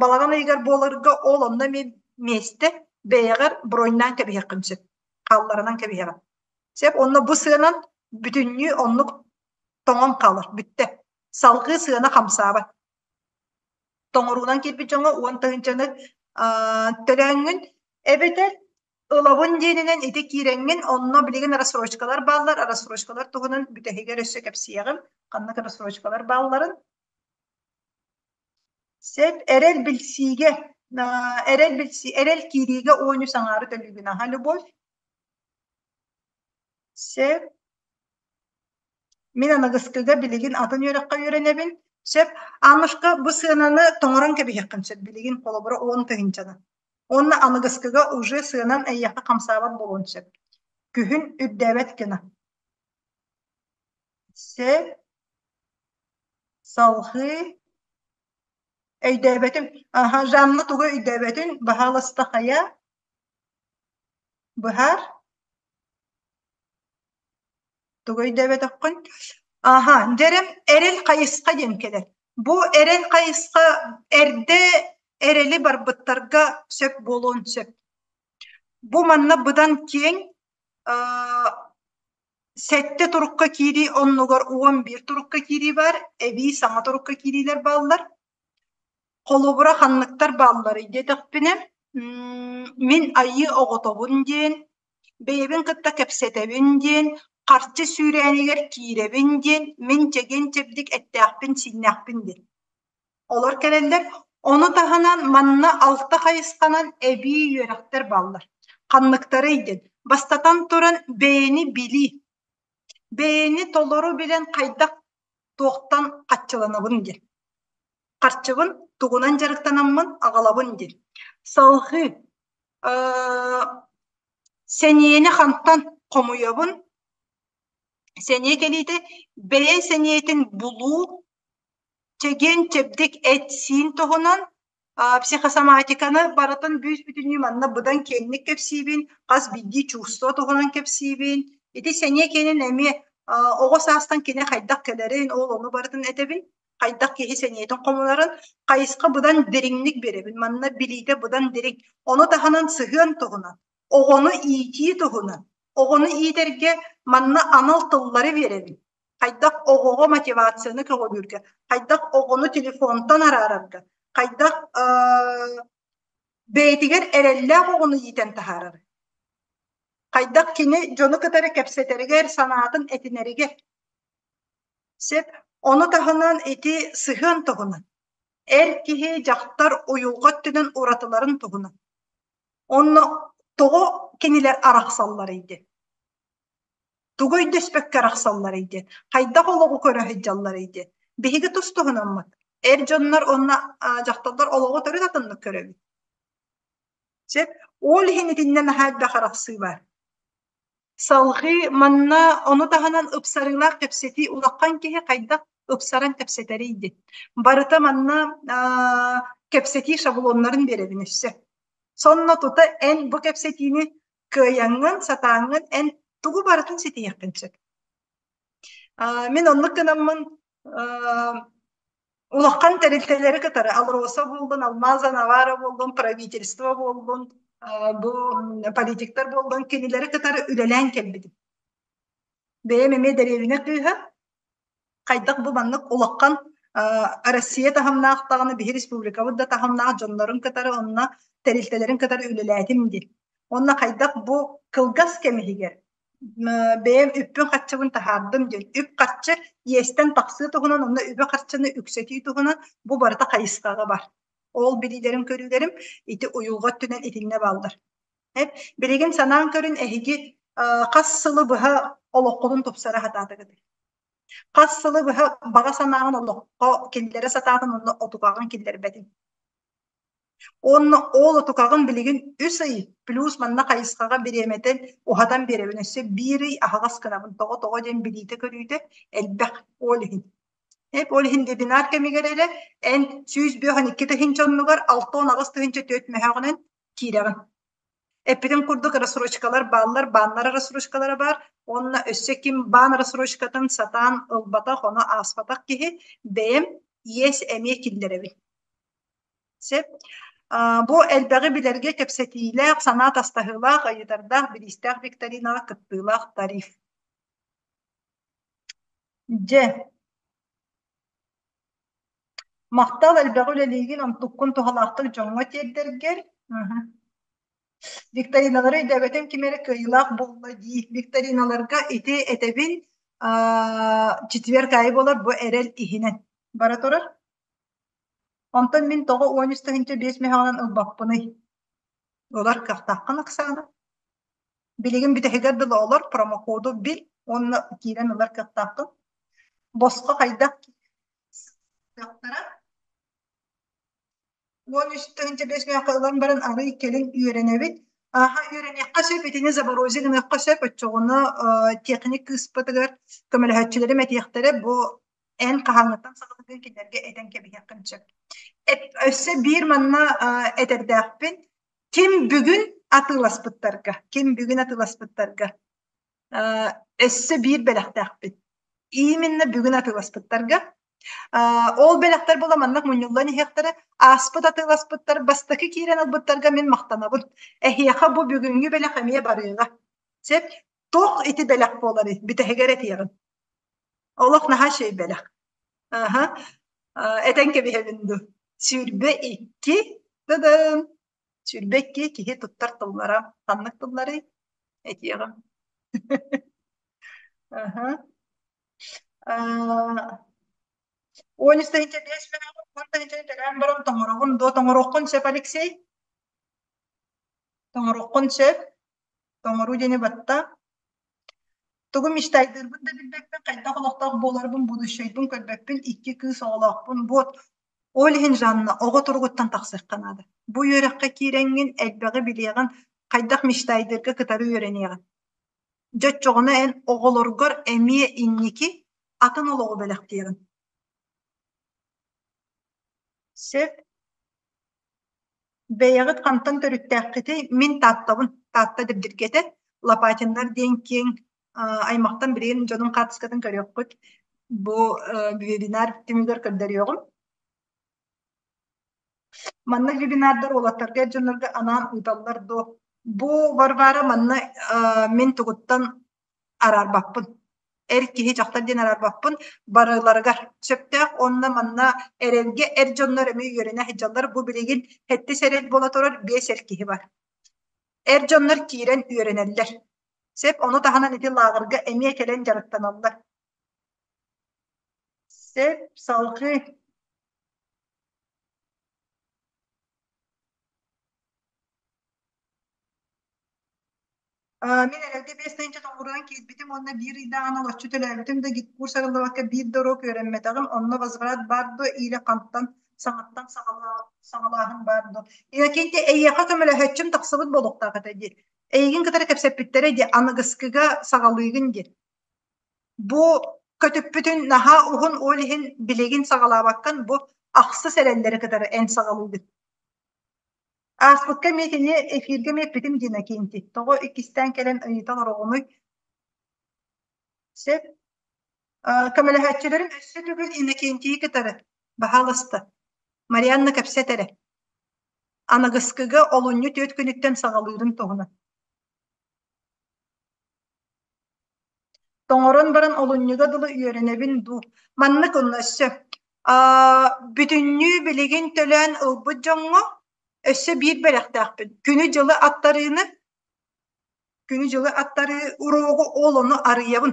балаҕан ыйыгар буоларга ол онно эмиэ миэстэ бэйэҕэр броньнаан кэбиһиэххин сөп. Хаалларынан кэбиһэҕин. Сөп. Онно бу сыанан бүтүннүү оннук тоҥон хаалар. Бүттэ. Салгыы сыана хамсаабат. Тоҥоруунан киирбит дьоҥҥо 10 тыһыынчаны төлөөҥҥүн эбэтэр ылабын диэнинэн ити киирэҥҥин онно билигин рассрочкалар бааллар. Рассрочкалар туһунан бүтэһигэр өссө кэпсиэҕим. Ханнык рассрочкалар баалларын. Сөп. Эрэл билсиигэ, эрэл билсии, эрэл киириигэ 13 аҥаары төлүүгүн аха, Любовь. Сөп. Мин аныгыскыга билигин атын үөрэххэ үөрэнэбин. Сөп. Аннушка, бу сыананы тоҥорон кэбиһиэххин сөп. Билигин холобура 10 тыһыынчаны. Уонна аныгыскыга уже сыанан эйиэхэ хамсаабат буолуон сөп. Күһүн үрдээбэт гына. Сөп. Салҕыы. Өйдөөбөтүм. Аха, Жанна тугу өйдөөбөтүн, баһаалыста хайа? Быһаар. Тугу өйдөөбөтөххүн? Аха, дьэрэм эрэл хайысха диэн кэлэр. Бу эрэл хайысха эрдэ эрэли барбыттарга сөп буолуон сөп. Бу манна быдан киэҥ сэттэ турукка киирии оннугар 11 турукка киирии баар, эбии саҥа турукка киириилэр бааллар. Холобура ханныктар баалларый диэтэхпинэ, мин айыы оҕотобун диэн, бэйэбин кытта кэпсэтэбин диэн, харчы сүүрээнигэр киирэбин диэн, мин чэгиэн-чэбдик эттээхпин-сииннээхпин диэн. Олор кэлэллэр. Ону таһынан манна алта хайысханан эбии үөрэхтэр бааллар. Ханныктарый диэн. Бастатан туран, бэйэни билии. Бэйэни толору билэн хайдах туохтан хаччыланабын диэн. Харчыбын тугунан дьарыктанаммын аҕалабын диэн. Салҕыы сэниэни хантан хомуйабын? Сэниэ кэлиитэ бэйэ сэниэтин булуу чэгиэн-чэбдик эт-сиин туһунан психосоматиканы барытын бүүс-бүтүннүү манна быдан киэҥник кэпсиибин, хас биирдии чувство туһунан кэпсиибин. Ити сэниэ киэнин эмиэ оҕо саастан кини хайдах кэлэрин, ол ону барытын этэбин. Хайдах киһи сэниэтин хомунарын хайысха быдан дириҥник биэрэбин. Манна билиитэ быдан дириҥ. Ону таһынан сыһыан туһунан, оҕону иитии туһунан. Оҕону иитэргэ манна анал тыллары биэрэбин. Хайдах оҕоҕо мотивацияны көҕүлүүргэ, хайдах оҕону телефонтан араарарга, хайдах бэйэтигэр эрэллээх оҕону иитэн таһаарары. Хайдах кини дьону кытары кэпсэтэригэр, санаатын этинэригэр. Сөп. Ону таһынан ити сыһыан туһунан. Эр киһи, дьахтар уйулҕа өттүнэн уратыларын туһунан. Онно тоҕо кинилэр арахсалларый диэн. Тугу өйдөспөккө арахсалларый диэн. Хайдах олоҕу көрө сылдьалларый диэн. Биһиги тус-туһунаммыт. Эр дьоннор уонна дьахталлар олоҕу төрүт атыннык көрөбүт. Сөп. Ол иһин итиннэ наһаа элбэх арахсыы баар. Салҕыы манна ону таһынан ыпсарыылаах кэпсэтии улахан киһи хайдах ыпсаран кэпсэтэрий диэн. Барыта манна кэпсэтии шаблоннарын биэрэбин өссө. Сонно тута эн бу кэпсэтиини кыайаҥҥын, сатааҥҥын эн тугу барытын ситиһиэххин сөп. Мин оннук гынаммын улахан тэрилтэлэри кытары АЛРОСА буоллун, Алмаза Навара буоллун, правительство буоллун, бу политиктар буоллун, кинилэри кытары үлэлээн кэлбитим. Бэйэм эмиэ дэриэбинэ кыыһа, хайдах бу маннык улахан Россия таһымнаах даҕаны биһи республикабыт да таһымнаах дьоннорун кытары онно тэрилтэлэрин кытары үлэлээтим диэн. Уонна хайдах бу кылгас кэм иһигэр бэйэм үппүн-харчыбын таһаардым диэн үп-харчы иэстэн тахсыы туһунан уонна үбү-харчыны үксэтии туһунан бу барыта хайысхаҕа бар. Ол билиилэрим-көрүүлэрим ити уйулҕа өттүнэн итиннэ бааллар. Билигин санаан көрүн эһиги хас сылы быһа олоххутун тупсара сатаатыгытый? Хас сылы быһа баҕа санааҕын олоххо киллэрэ сатаатын уонна отукаҕын киллэрбэтин? Уонна ол отукаҕын билигин үс ый плюс манна хайысхаҕа бириэмэтин уһатан биэрэбин өссө биир ый аһаҕас гынабын. Тоҕо тоҕо диэн билиитэ-көрүүтэ элбэх ол иһин. Эп ол иһин вебинар кэмигэр эрэ эн 152 тыһыынча оннугар 68 тыһыынча түөрт мөһөөҕүнэн киирэҕин. Эппитим курдук рассрочкалар бааллар, бааннар рассрочкалара баар уонна өссө ким баан рассрочкатын сатаан ылбатах, ону ааспатах киһи бэйэм иэс эмиэ киллэрэбин. Сөп. Бу элбэҕи билэргэ кэпсэтиилээх, санаа атастаһыылаах, ыйытардаах, бириистээх викторинаҕа кыттыылаах тариф. Дьэ, махтал элбэҕи үлэлиигин, онтуккун туһалаахтык дьоҥҥо тиэрдэргэр. Викториналары өйдөөбөтүм ким эрэ кыайыылаах буолла дии. Викториналарга ити этэбин четверг аайы буолар бу эрэл иһинэн бара турар. Онтон мин тоҕо 13 тыһыынча 5 мөһөҕүнэн ылбаппыный? Ылар кыахтааххын Оксана. Билигин бүтэһигэр дылы олор, промокоду бил уонна киирэн ылар кыахтааххын. Босхо хайдах кыахтара 13 тыһыынча 5 мөһөөххө ылан баран арый кэлин үөрэнэбит. Аха үөрэниэххэ сөп, итини заморозить гыныахха сөп, оччоҕуна техник кыыспытыгар көмөлөһөөччүлэрим этиэхтэрэ бу эн хаһааҥҥыттан саҕалыыргын кинилэргэ этэн кэбиһиэххин сөп. Өссө биир манна этэрдээхпин, ким бүгүн атыыласпыттарга, ким бүгүн атыыласпыттарга өссө биир бэлэхтээхпин. Именно бүгүн атыыласпыттарга. Ол бэлэхтэр була маннык мунньуллан иһиэхтэрэ. Ааспыт атыыласпыттар бастакы киирэн ылбыттарга мин махтанабын. Эһиэхэ бу бүгүҥҥү бэлэх эмиэ барыаҕа. Сөп? Туох ити бэлэх буоларый? Бүтэһигэр этиэҕим. Олох наһаа үчүгэй бэлэх. Аһа. Этэн кэбиһэбин дуу. 22 Та-дам! 22 киһи туттар тыллара. Ханнык тылларый? Этиэҕим. Аһа. 13 тыһыынча 5 мөһөөҕү 10 тыһыынчаны төлөөн баран тоҥороҕун дуо? Тоҥоруоххун сөп, Алексей? Тоҥоруоххун сөп. Тоҥоруу диэни батта. Тугу мечтайдыырбын да билбэппин, хайдах олохтоох буоларбын, будущайбын көрбөппүн, икки кыыс оҕолоохпун. Вот ол иһин Жанна оҕо туругуттан тахсыахха наада. Бу үөрэххэ киирэҥҥин элбэҕи билиэҕин, хайдах мечтайдыырга кытары үөрэниэҕин. Дьэ оччоҕуна эн оҕолоргор эмиэ инники атын олоҕу бэлэхтиэҕин. Сөп. Бэйэҕит хантан төрүттээххитий? Мин Тааттабын, Таатта Дэбдиргэтэ, Лопатиннар диэн киэҥ аймахтан билигин дьонум хаартыскатын көрүөххүт. Бу вебинар түмүгэр көрдөрүөҕүм. Маннык вебинардар уолаттарга, эр дьоннорго анаан ыыталлар дуо? Бу Варвара манна мин тугуттан араарбаппын. Эр киһи дьахтар диэн араарбаппын. Барыларыгар сөптөөх уонна манна эрэлгэ эр дьоннор эмиэ үөрэнэ сылдьаллар. Бу билигин сэттис эрэл буола турар биэс эр киһи бар. Эр дьоннор киирэн үөрэнэллэр. Сөп, ону таһынан ити лааҕырга эмиэ кэлэн дьарыктаналлар. Сөп, салгыы. Мин эрэлгэ 5 тыһыынча тоҥуруйан киирбитим уонна биир ыйдааҕын олоччу төлөөбүтүм да гидкурс арыллыбакка биир да уруок үөрэммэтэҕим, онно возврат баар дуо или хантан саҥаттан саҕалааһын баар дуо? Иннокентий, эйиэхэ көмөлөһөөччүм тахсыбыт буолуохтаах этэ дии. Эйигин кытары кэпсэппиттэрэ дии, аныгыскыга саҕалыыгын дии. Бу көтүппүтүн наһаа уһун, ол иһин билигин саҕалаабаккын, бу ахсыс эрэллэри кытары эн саҕалыыгын. Ааспыкка эмиэ кини эфиргэ эмиэ эппитим дии Иннокентий. Тоҕо иккистээн кэлэн ыйыта олороҕунуй? Сөп. Көмөлөһөөччүлэрим өссө төгүл Иннокентийи кытары, баһаалыста. Марианна кэпсэт эрэ. Аныгыскыга олунньу түөрт күнүттэн саҕалыырын туһунан. Тоҥорон баран олунньуга дылы үөрэнэбин дуу? Маннык онно өссө бүтүннүү билигин төлөөн ылбыт дьоҥҥо өссө биир бэлэхтээхпин. Күнү-дьылы аттарыыны. Күнү-дьылы аттарыы уруогу ол ону арыйабын.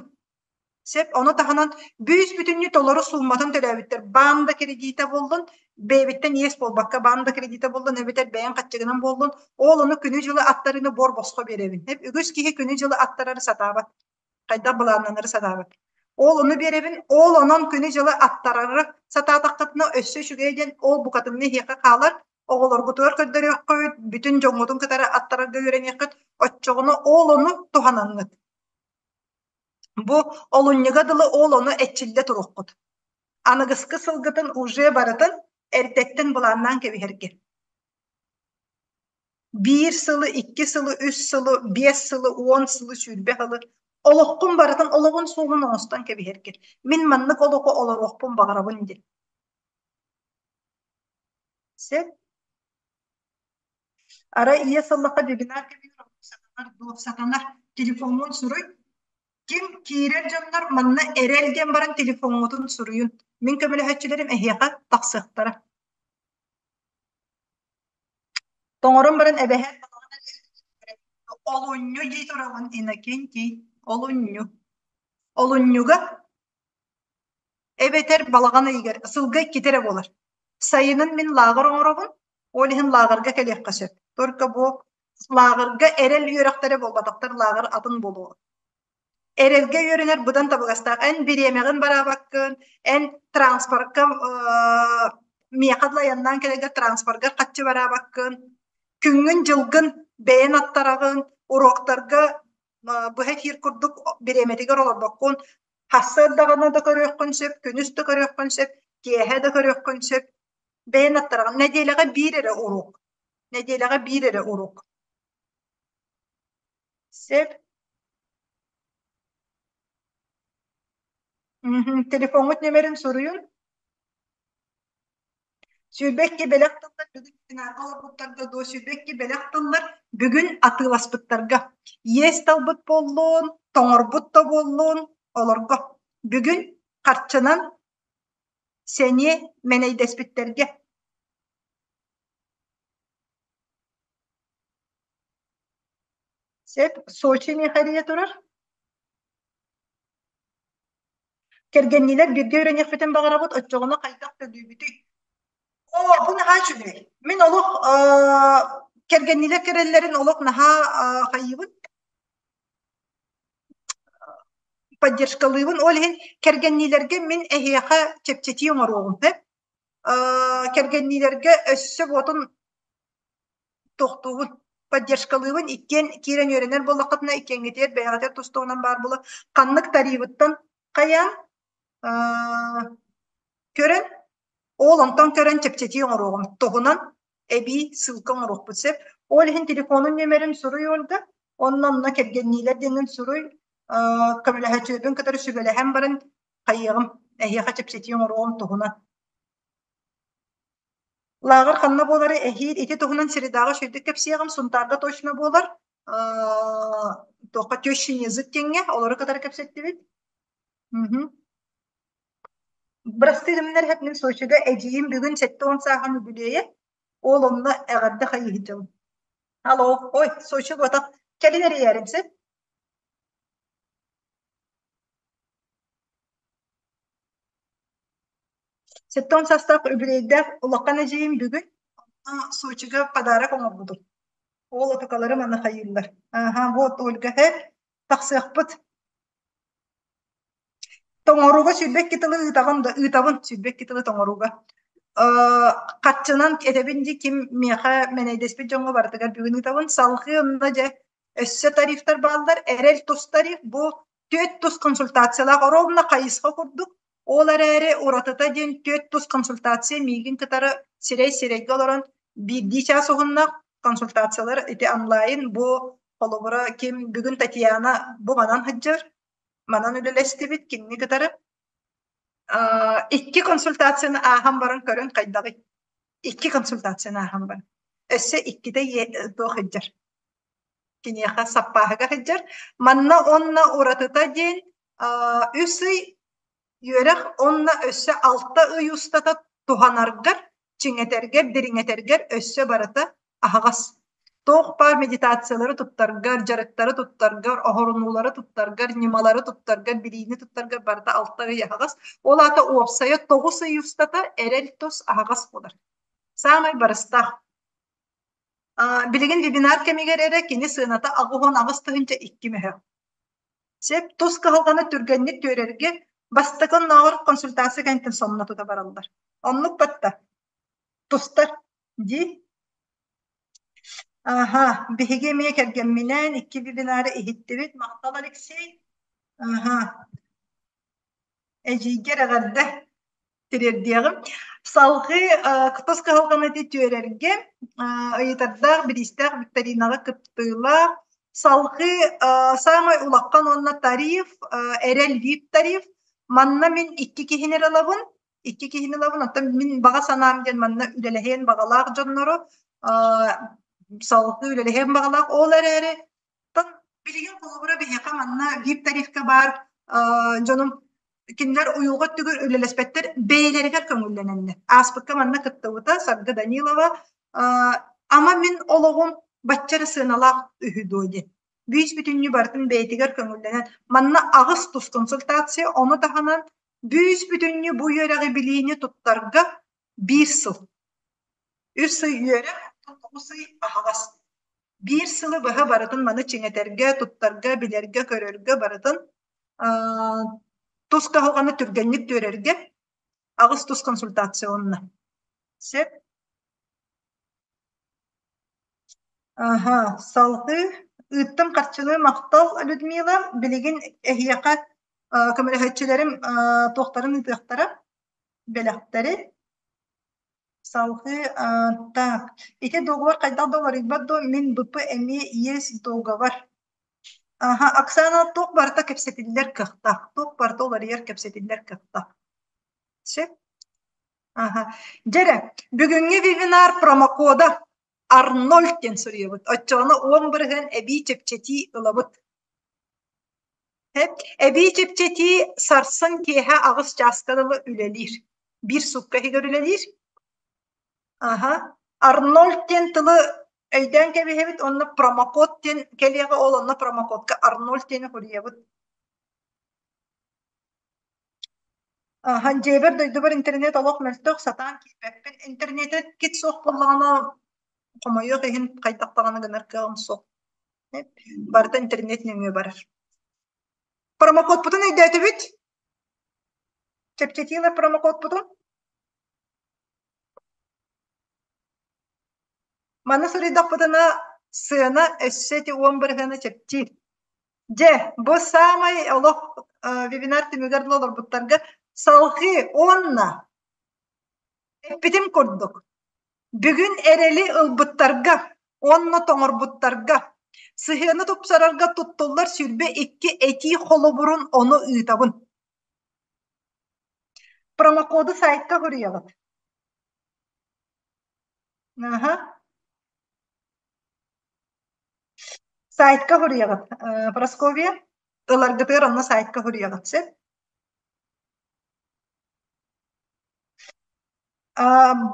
Сөп, ону таһынан бүүс-бүтүннүү толору суумматын төлөөбүттэр. Баан да кредитэ буоллун, бэйэбиттэн иэс буолбакка баан да кредитэ буоллун эбэтэр бэйэҥ хаччыгынан буоллун, ол ону күнү-дьылы аттарыыны буор босхо биэрэбин. Үгүс киһи күнү-дьылы аттарары сатаабат. Хайдах былааннанары сатаабат. Ол ону биэрэбин, ол онон күнү-дьылы аттарары сатаатаххытына өссө үчүгэй диэн ол букатынны эһиэхэ хаалар, оҕолоргутугар көрдөрүөххүт, бүтүн дьоҥҥутун кытары аттарарга үөрэниэххит, оччоҕуна ол ону туһанаҥҥыт. Бу олунньуга дылы ол ону эрчиллэ туруоххут. Аныгыскы сылгытын уже барытын эрдэттэн былааннаан кэбиһэргэ. Биир сылы, икки сылы, үс сылы, биэс сылы, уон сылы, 20 сылы олоххун барытын олоҕун суолун оҥостон кэбиһэргэ. Мин маннык олоҕу олоруохпун баҕарабын диэн. Сөп. Арай ийэ сыллахха вебинар кэмигэр сатанар дуо сатанар телефоҥҥун суруй. Ким киирэр дьоннор манна эрэл диэн баран телефоҥҥутун суруйун. Мин көмөлөһөөччүлэрим эһиэхэ тахсыахтара. Тоҥорон баран эбэһээт олунньу дии тураҕын Иннокентий, олунньу. Олунньуга эбэтэр балаҕан ыйыгар сылга иккитэ эрэ буолар. Сайынын мин лааҕыр оҥоробун, ол иһин лааҕырга кэлиэххэ сөп. Только бу лааҕырга эрэл үөрэхтэрэ буолбатахтар, лааҕыр атын буолуо. Эрэлгэ үөрэнэр быдан табыгастаах. Эн бириэмэҕин бараабаккын, эн транспорка миэхэ дылы айаннаан кэлэргэр транспоргар хаччы бараабаккын, күҥҥүн-дьылгын бэйэн аттараҕын, уроктарга быһа эфир курдук бириэмэтигэр олорбоккун, сарсыардаҕына да көрүөххүн сөп, күнүс да көрүөххүн сөп, киэһэ да көрүөххүн сөп. Бэйэн аттараҕын. Нэдиэлэҕэ биир эрэ уруок. Нэдиэлэҕэ биир эрэ уруок. Сөп. Телефоҥҥут нүөмэрин суруйун. 22 бэлэх тыллар бүгүн финалга олорбуттарга дуо 22 бэлэх тыллар бүгүн атыыласпыттарга. Иэс талбыт буоллун, тоҥорбут да буоллун, олорго. Бүгүн харчынан сэниэ мэнэйдэспиттэргэ. Сөп, Сочи миэхэ эрийэ турар. Кэргэнниилэр бииргэ үөрэниэхпитин баҕарабыт, оччоҕуна хайдах төлүүбүтүй? Оо, бу наһаа үчүгэй. Мин олох кэргэнниилэр кэлэллэрин олох наһаа хайыыбын, поддержкалыыбын. Ол иһин кэргэнниилэргэ мин эһиэхэ чэпчэтии оҥоруоҕум. Кэргэнниилэргэ өссө буотун тохтуубун, поддержкалыыбын. Иккиэн киирэн үөрэнэр буоллаххытына, иккиэҥҥитигэр бэйэҕитигэр тус-туһунан баар буолар. Ханнык тарифыттан хайаан көрөн, ол онтон көрөн чэпчэтии оҥоруоҕум. Туһунан эбии ссылка оҥоруохпут сөп. Ол иһин телефонун нүөмэрин суруй Ольга, онно онно кэргэнниилэр диэҥҥин суруй, көмөлөһөөччүлэрбин кытары сүбэлэһэн баран хайыаҕым, эһиэхэ чэпчэтии оҥоруоҕум туһунан. Лааҕыр ханна буолары эһиил ити туһунан средаҕа үчүгэйдик кэпсиэҕим, Сунтаарга точно буолар. Туохха тещин язык диэҥҥэ олору кытары кэпсэттибит. Бырастыы гыннар иһэт мин Сочига эдьиийим бүгүн 70 сааһын үбүлүөйэ. Ол онно эҕэрдэ хайыһыдьабын. Алло, ой, Сочи буотах. Кэлин эрийээрим сөп? 70 саастаах үбүлүөйдээх улахан эдьиийим бүгүн онно Сочига подарок оҥорбутум. Ол отукаларым аны хайыыллар. Аха, вот Ольга, һэ, тахсыахпыт. Тоҥорууга 22 тылы ыытаҕын да ыытабын 22 тылы тоҥорууга. Хаччынан этэбин дии ким миэхэ мэнэйдэспит дьоҥҥо барытыгар бүгүн ыытабын. Салҕыы онно дьэ өссө тарифтар бааллар. Эрэл тус тариф бу түөрт тус консультациялаах ровно хайысха курдук. Ол эрээри уратыта диэн түөрт тус консультация миигин кытары сирэй-сирэйгэ олорон биирдии чаас уһуннаах консультациялар ити онлайн бу холобура ким бүгүн Татьяна бу манан сылдьар манан үлэлэстибит кинини кытары икки консультацияны ааһан баран көрөн хайдаҕый икки консультацияны ааһан баран өссө иккитэ туох сылдьар киниэхэ саппааһыга сылдьар манна уонна уратыта диэн үс ый үөрэх уонна өссө алта ый устата туһанаргар чиҥэтэргэр дириҥэтэргэр өссө барыта аһаҕас. Туох баар медитациялары туттаргар, дьарыктары туттаргар, оһорунуулары туттаргар, ньымалары туттаргар, билиини туттаргар барыта алта ый аһаҕас. Ол аата уопсайа 9 ый устата эрэл тус аһаҕас буолар. Саамай барыстаах. Билигин вебинар кэмигэр эрэ кини сыаната 88 тыһыынча 2 мөһө. Сөп тус кыһалҕаны түргэнник түөрэргэ бастакы оннооҕор консультация кэнниттэн сонно тута бараллар. Оннук батта. Тустар дии. Аха, биһиги эмиэ кэргэмминээн икки вебинары иһиттибит. Махтал, Алексей. Аха. Эдьиийгэр эҕэрдэ тириэрдиэҕим. Салҕыы тус кыһалҕаны ити түөрэргэ ыйытардаах, бириистээх викторинаҕа кыттыылаах. Салҕыы саамай улахан уонна тариф, эрэл вип тариф. Манна мин икки киһини эрэ ылабын. Икки киһини ылабын. Оттон мин баҕа санаам диэн манна үлэлэһиэн баҕалаах дьоннору салҕыы үлэлэһиэн баҕалаах. Ол эрээри билигин холобура биһиэхэ манна вип тарифка баар дьонум кинилэр уйулҕа өттүгэр үлэлэспэттэр, бэйэлэригэр көҥүллэнэллэр. Ааспыкка манна кыттыбыта Саргы Данилова ама мин олоҕум бачча эрэ сыаналаах үһү дуо диэн. Бүүс бүтүннүү барытын бэйэтигэр көҥүллэнэн манна аҕыс тус консультация, ону таһынан бүүс бүтүннүү бу үөрэҕи билиини туттарга биир сыл. Үс ый үөрэх, оттон тоҕус ый аһаҕас. Биир сылы быһа барытын маны чиҥэтэргэ, туттарга, билэргэ, көрөргө барытын тус кыһалҕаны түргэнник түөрэргэ аҕыс тус консультация уонна. Сөп. Аха, салгыы ыыттым харчыны махтал Людмила. Билигин эһиэхэ көмөлөһөөччүлэрим туохтарын ыытыахтара бэлэхтэри. Салгыы так ити договор хайдах да уларыйбат дуо мин БП эмиэ иэс договор. Аха, Оксана туох барыта кэпсэтиллэр кыахтаах, туох барыта уларыйар кэпсэтиллэр кыахтаах. Сөп. Аха. Дьэрэ, бүгүҥҥү вебинар промокода Арнольд диэн суруйабыт. Оччоҕуна 10% эбии чэпчэтии ылабыт. Эбии чэпчэтии сарсын киэһэ 8 чааска дылы үлэлиир. Биир суукка иһигэр үлэлиир. Аха. Арнольд диэн тылы өйдөөн кэбиһэбит уонна промокод диэн кэлиэҕэ ол онно промокодка Арнольд диэни суруйабыт. Аха, дьиэбэр дойдубар интернет олох мөлтөх, сатаан киирбэппин. Интернетэ кит суох буоллаҕына, хомойуох иһин хайдах даҕаны гынар кыаҕым суох. Барыта интернет нөҥүө барар. Промокодпутун өйдөөтүбүт? Чэпчэтиилэр промокодпутун? Маны суруйдахпытына сыана өссө ити уон бырыһыана чэпчиир. Дьэ, бу саамай олох вебинар түмүгэр олорбуттарга салҕыы уонна эппитим курдук Бүгүн эрэли ылбыттарга уонна тоҥорбуттарга сыһыаны тупсарарга туттуллар 22 этии холобурун ону ыытабын. Промокоду сайтка суруйаҕыт. Аха. Сайтка суруйаҕыт. Прасковья, ыларгытыгар онно сайтка суруйаҕыт сөп.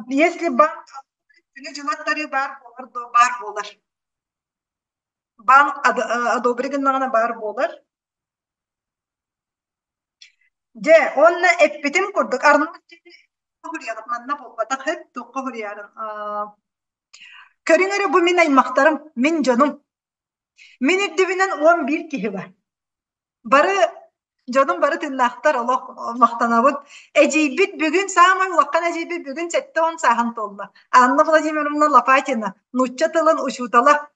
Если банк күнү-дьылы аттарыы баар буолар дуо? Баар буолар. Банк одобри гыннаҕына баар буолар. Дьэ, уонна эппитим курдук, Арнольд суруйаҕыт манна буолбатах эт, туохха суруйарын. Көрүҥ эрэ бу мин аймахтарым, мин дьонум. Мин үрдүбүнэн 11 киһи бар. Бары дьонум бары тыыннаахтар, олох махтанабын. Эдьиийбит бүгүн саамай улахан эдьиийбит бүгүн 70 сааһын туолла. Анна Владимировна Лопатина, нуучча тылын учуутала.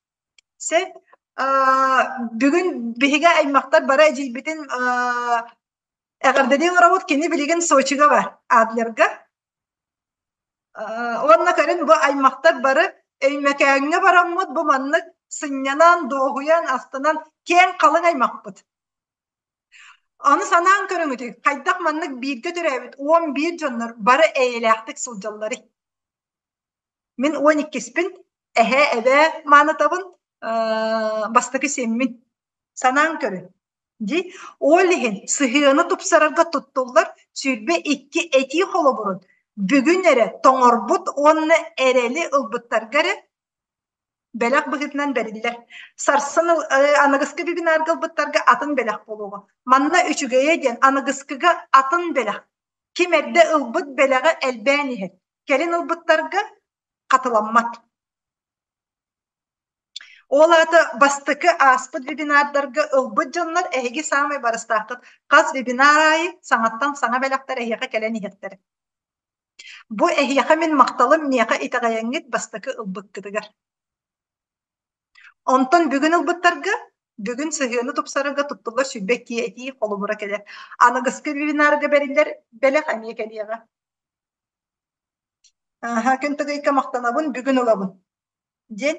Сөп. Бүгүн биһиги аймахтар бары эдьиийбитин эҕэрдэлии олоробут. Кини билигин Сочига бар, Адлерга. Уонна кэлин бу аймахтар бары Өймөкөөҥҥө бараммыт бу маннык сынньанан, дуоһуйан, астынан киэҥ халыҥ аймахпыт. Ону санаан көрүҥүтүй, хайдах маннык бииргэ төрөөбүт 11 дьоннор бары эйэлээхтик сылдьалларый? Мин 12-спин, эһээ, эбээ маанытабын, бастакы сиэммин. Санаан көрүҥ. Дии, ол иһин сыһыаны тупсарарга туттуллар 22 этии холобурун бүгүн эрэ тоҥорбут уонна эрэли ылбыттарга эрэ. Бэлэх быһыытынан бэриллэр. Сарсын аныгыскы вебинарга ылбыттарга атын бэлэх буолуоҕа. Манна үчүгэйэ диэн аныгыскыга атын бэлэх. Ким эрдэ ылбыт бэлэҕэ элбээн иһэр. Кэлин ылбыттарга хатыламмат. Ол аата бастакы ааспыт вебинардарга ылбыт дьоннор эһиги саамай барыстааххыт. Хас вебинар аайы саҥаттан саҥа бэлэхтэр эһиэхэ кэлэн иһиэхтэрэ. Бу эһиэхэ мин махталым миэхэ итэҕэйэҥҥит бастакы ылбыккытыгар. Онтон бүгүн ылбыттарга бүгүн сыһыаны тупсарарга туттуллар 22 этии холобура кэлэр. Аныгыскы вебинарга бэриллэр бэлэх эмиэ кэлиэҕэ. Аха, күн тыгыйка махтанабын, бүгүн ылабын. Диэн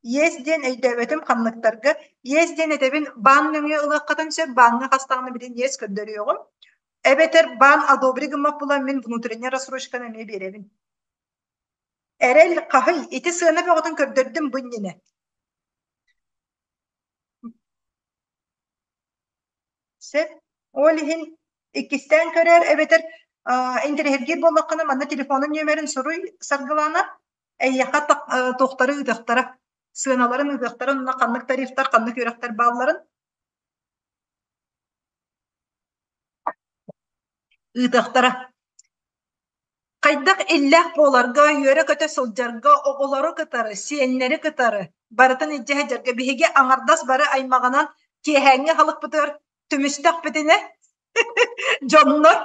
Иэс диэн өйдөөбөтүм ханныктарга. Иэс диэн этэбин баан нөҥүө ылыаххытын сөп, бааҥҥа хас даҕаны билин иэс көрдөрүөҕүм. Эбэтэр баан одобри гыммат буолан мин внутренняя рассрочканы эмиэ биэрэбин. Эрэл хаһый, ити сыана бөҕөтүн көрдөрдүм бу иннинэ. Сөп. Ол иһин иккистээн көрөр эбэтэр интэриэһиргиир буоллаххына манна телефонун нүөмэрин суруй Саргылаана. Эйиэхэ туохтары ыытыахтара, сыаналарын ыытыахтара уонна ханнык тарифтар, ханнык үөрэхтэр баалларын ыытыахтара. Хайдах иллээх буоларга, үөрэ-көтө сылдьарга, оҕолору кытары, сиэннэри кытары барытын илдьэ сылдьарга биһиги аҥардас бары аймаҕынан киэһээҥҥи аһылыкпытыгар түмүстэхпитинэ дьоннор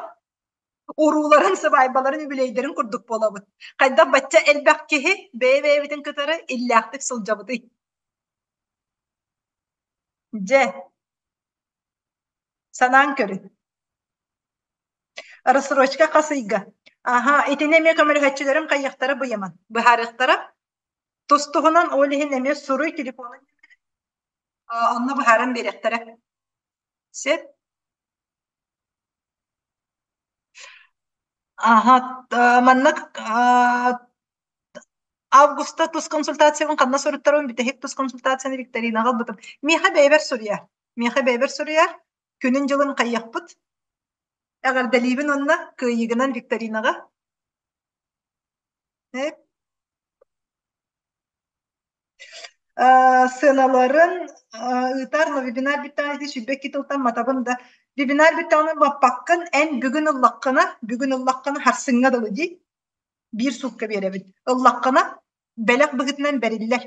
урууларын, сыбаайбаларын, үбүлүөйдэрин курдук буолабыт. Хайдах бачча элбэх киһи бэйэ-бэйэбитин кытары иллээхтик сылдьабытый? Дьэ, санаан көрүн. Рассрочка хас ыйга? Аха, итини эмиэ көмөлөһөөччүлэрим хайыахтара быйаман, быһаарыахтара. Тус-туһунан ол иһин эмиэ суруй телефонун онно быһааран биэриэхтэрэ. Сөп. Аха, манна августа тус консультациябын ханна суруттарабын бүтэһик тус консультацияны викторинаҕа ылбытым. Миэхэ бэйэбэр суруйар. Миэхэ бэйэбэр суруйар. Күнүн-дьылын хайыахпыт. Эҕэрдэлиибин уонна кыайыыгынан викторинаҕа. Сыаналарын ыытар, но вебинар бүттэҕинэ ити 22 тылтан матабын да. Вебинар бүттэҕинэ баппаккын, эн бүгүн ыллаххына, бүгүн ыллаххына харсыҥҥа дылы дии. Биир суукка биэрэбин. Ыллаххына бэлэх быһыытынан бэриллэр.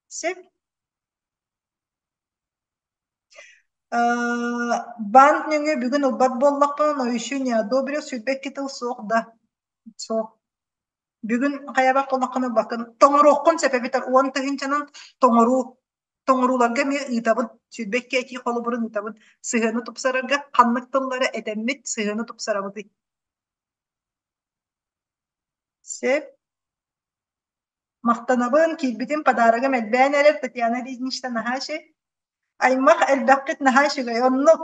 Сөп. Банк нөҥүө бүгүн ылбат буоллахпына, но еще не одобрил, 22 тыл суох да. Суох. Бүгүн хайабах буоллаххына ылбаккын. Тоҥоруоххун сөп эбэтэр уон тыһыынчанан тоҥоруу тоҥорууларга эмиэ ыытабын. 22 этии холобурун ыытабын. Сыһыаны тупсарарга ханнык тыллары этэммит сыһыаны тупсарабытый? Сөп. Махтанабын, киирбитим подарогым элбээн эрэр Татьяна Ильинична наһаа үчүгэй. Аймах элбэххит наһаа үчүгэй. Оннук.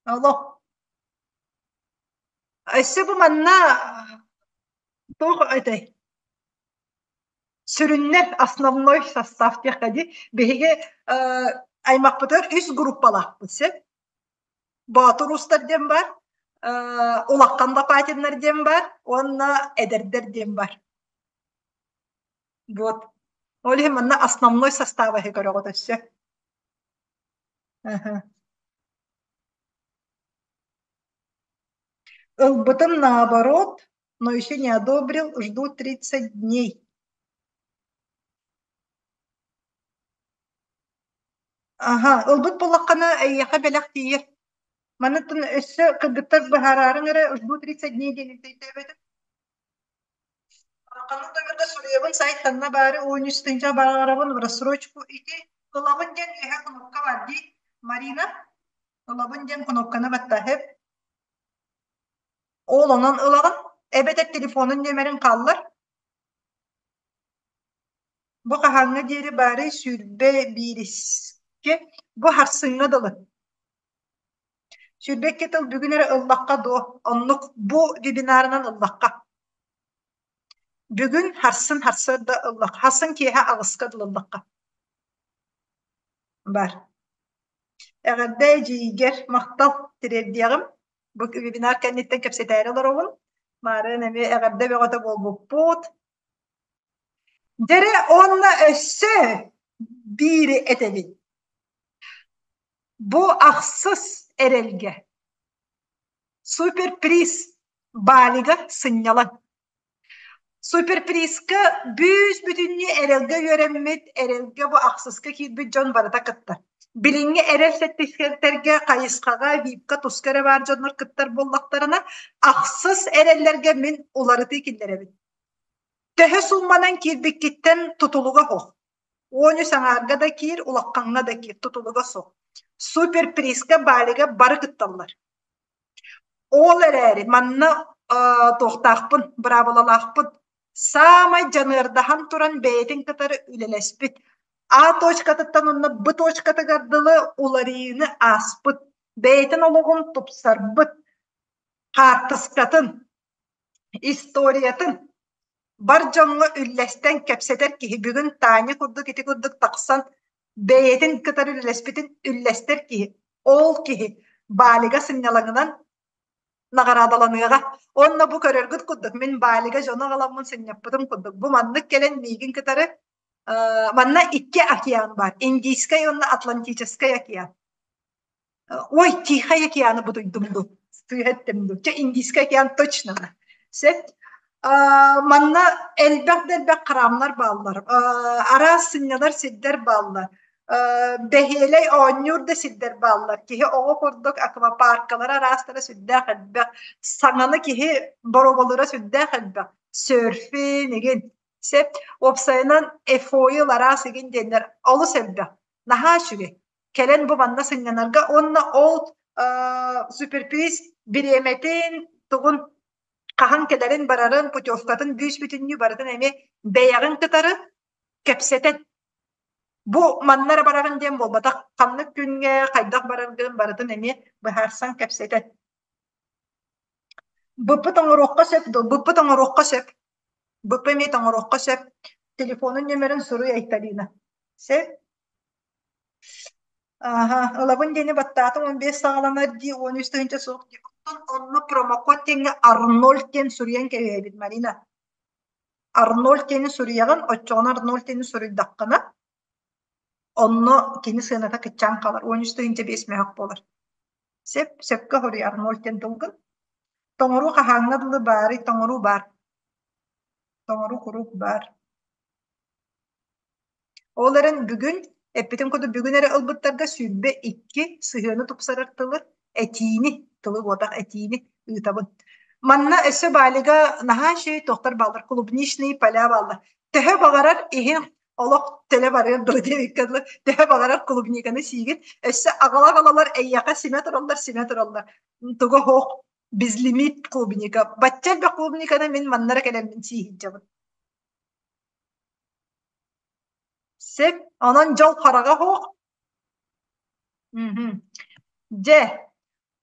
Олох. Өссө бу манна туох этэй? Сүрүннэр основной состав диэххэ дии. Биһиги аймахпытыгар үс группалаахпыт сөп. Боотур уустар диэн баар, улахан Лопатиннар диэн баар уонна эдэрдэр диэн баар. Вот. Ол иһин манна основной состава иһи көрөҕүт өссө. Ылбытым наоборот, но еще не одобрил, жду 30 дней. Аһа, ылбыт буоллаххына, эйиэхэ бэлэх тиийэр. Манытын өссө кыргыттар быһаараарыҥ эрэ, жду 30 дней диэн өйдөөбөтүм. Ханнык номерга суруйабын, сайт ханна баары, 13 тыһыынча баҕарабын, в рассрочку ити ылабын диэн үөһэ кнопка баар дии. Марина, ылабын диэн кнопканы баттаһып, ол онон ылаҕын, эбэтэр телефонун нүөмэрин хааллар. Бу хаһааҥҥа диэри баарый сүүрбэ биирискэ, бу харсыҥҥа дылы. 22 тыл бүгүн эрэ ыллахха дуо, оннук бу вебинарынан ыллахха. Бүгүн харсын харсыарда ыллахха, харсын киэһэ аҕыска дылы ыллахха. Бар. Эҕэрдэ эдьиийгэр махтал тириэрдиэҕим. Бу вебинар кэнниттэн кэпсэтээри олоробун. Маарыан эмиэ эҕэрдэ бөҕөтө буолбуппут. Дьэрэ уонна өссө биири этэбин. Бу ахсыс эрэлгэ Суперприз Балига сынньалаҥ. Суперпризка бүүс-бүтүннүү эрэлгэ үөрэммит, эрэлгэ бу ахсыска киирбит дьон барыта кыттар. Билиҥҥи эрэл сэттискэртэргэ хайысхаҕа, випка туска эрэ баар дьоннор кыттар буоллахтарына, ахсыс эрэллэргэ мин уларытыы киллэрэбин. Төһө суумманан киирбиккиттэн тутулуга суох. 13 аҥаарга да киир, улахаҥҥа да киир, тутулуга суох. Суперпризка Балига бары кытталлар. Ол эрээри манна туохтаахпын, быраабылалаахпын. Саамай дьаныардаһан туран бэйэтин кытары үлэлэспит. А точкатыттан уонна Б точкатыгар дылы уларыйыыны ааспыт, бэйэтин олоҕун тупсарбыт, хаартыскатын, историятын бар дьоҥҥо үллэстэн кэпсэтэр киһи бүгүн Таня курдук ити курдук тахсан бэйэтин кытары үлэлэспитин үллэстэр киһи ол киһи Балига сынньалаҥынан наҕараадаланыаҕа. Уонна бу көрөргүт курдук мин Балига дьону аҕаламмын сынньаппытым курдук бу маннык кэлэн миигин кытары манна икки океан баар Индийскай уонна Атлантическай океан. Ой, Тихай океаны бутуйдум дуу, сыыһа эттим дуу. Чэ, Индийскай океан точно. Сөп. Манна элбэх да элбэх храмнар бааллар. Араас сынньанар сирдэр бааллар. Бэһиэлэй оонньуур да сирдэр бааллар. Киһи оҕо курдук аквапаркалара араастара сүрдээх элбэх. Саҥаны киһи боруобалыыра сүрдээх элбэх. Серфинг игин. Сөп. Уопсайынан эфоил араас игин диэннэр олус элбэх. Наһаа үчүгэй. Кэлэн бу манна сынньанарга уонна ол суперприз бириэмэтин тугун хаһан кэлэрин барарын путевкатын бүүс бүтүннүү барытын эмиэ бэйэҕин кытары кэпсэтэн бу манна эрэ бараҕын диэн буолбатах ханнык күҥҥэ хайдах бараргын барытын эмиэ быһаарсан кэпсэтэн быппыт оҥоруохха сөп дуо быппыт оҥоруохха сөп быппы эмиэ оҥоруохха сөп телефонун нүөмэрин суруй Айталина сөп Ааһа, ылабын диэни баттаатым 15 саҕаланар дии, 13 тыһыынча суох дии. Оттон онно промокод диэҥҥэ Арнольд диэн суруйан кэбиһэбит, Марина. Арнольд диэни суруйаҕын, оччоҕуна Арнольд диэни суруйдаххына, онно кини сыаната кыччаан хаалар, 13 тыһыынча 5 мөһөх буолар. Сөп, сөпкө хоруй Арнольд диэн тылгын. Тоҥоруу хаһааҥҥа дылы баарый, тоҥоруу баар. Тоҥоруу куруук баар. Ол эрэн бүгүн, эппитим курдук бүгүн эрэ ылбыттарга 22 сыһыаны тупсарар тылы, этиини, тылы буотах этиини ыытабын. Манна өссө Балига наһаа үчүгэй туохтар бааллар, клубничные поля бааллар. Төһө баҕарар иһин олох төлө барыар дылы диэбиккэ дылы, төһө баҕарар клубниканы сиигин, өссө аҕала-аҕалалар эйиэхэ симэ тураллар, симэ тураллар. Туга суох безлимит клубника. Бачча элбэх клубниканы мин манна эрэ кэлэммин сии сылдьабын. Сөп, онон дьол хараҕа суох. Мгм. Дьэ,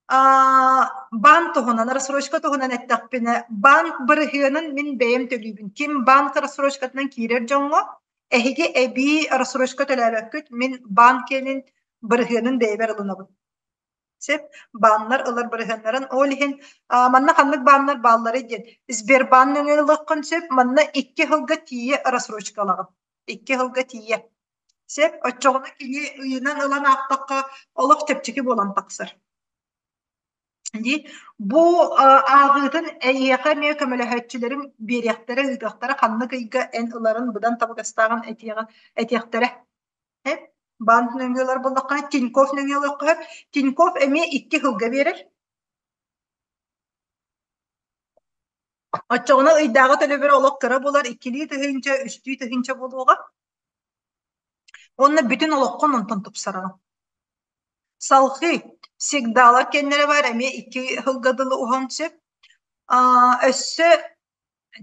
баан туһунан, рассрочка туһунан эттэхпинэ, банк бырыһыанын мин бэйэм төлүүбүн. Ким банк рассрочкатынан киирэр дьоҥҥо, эһиги эбии рассрочка төлөөбөккүт, мин банк киэнин бырыһыанын бэйэбэр ылынабын. Сөп. Бааннар ылар бырыһыаннарын ол иһин манна ханнык бааннар баалларый диэн Сбербаан нөҥүө ылыаххын сөп. Манна икки сылга тиийэ рассрочка ылаҕын. Икки сылга тиийэ. Сөп. Оччоҕуна кини ыйынан ылан аахтахха олох чэпчэки буолан тахсар. Дии. Бу ааҕыытын эйиэхэ эмиэ көмөлөһөөччүлэрим биэриэхтэрэ, ыытыахтара ханнык ыйга эн ыларын быдан табыгастааҕын этиэҕин этиэхтэрэ. Банк нөҥүө ылар буоллаххына, Тинькофф нөҥүө ылыахха сөп. Тинькофф эмиэ икки сылга биэрэр. Оччоҕуна ыйдааҕы төлөбүрэ олох кыра буолар, иккилии тыһыынча, үстүү тыһыынча буолуоҕа. Уонна бүтүн олоххун онтон тупсараҕын. Салҕыы Сигдалар кэннэрэ баар эмиэ икки сылга дылы уһун сөп. Өссө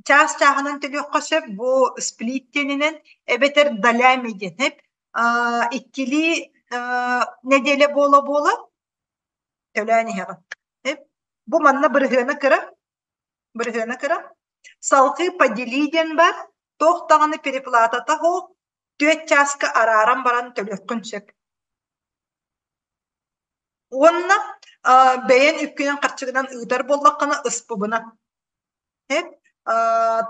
Чаас чааһынан төлүөххэ сөп, бу сплит диэнинэн эбэтэр долями диэн эп иккилии нэдиэлэ буола-буола төлөөн иһэҕин. Бу манна бырыһыана кыра, бырыһыана кыра. Салҕыы подели диэн баар, туох даҕаны переплатата суох, түөрт чааска арааран баран төлүөххүн сөп. Уонна бэйэҥ үпкүнэн харчыгынан ыытар буоллаххына ыспыбынан.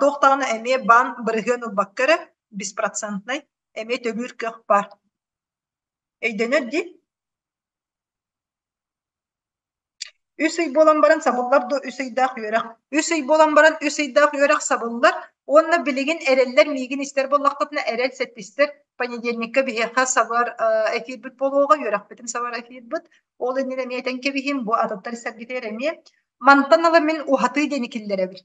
Туох даҕаны эмиэ баан бырыһыан ылбакка эрэ. беспроцентнай эмиэ төлүүр кыах баар. Өйдөнөр дии? Үс ый буолан баран сабыллар дуо үс ыйдаах үөрэх? Үс ый буолан баран үс ыйдаах үөрэх сабыллар уонна билигин эрэллэр миигин истэр буоллаххытына эрэл сэттистэр понедельникка биһиэхэ сабар эфирбит буолуоҕа үөрэхпитин сабар эфирбит ол иннинэ эмиэ этэн кэбиһиим бу атыттар истэргитигэр эмиэ мантан ыла мин уһатыы диэни киллэрэбин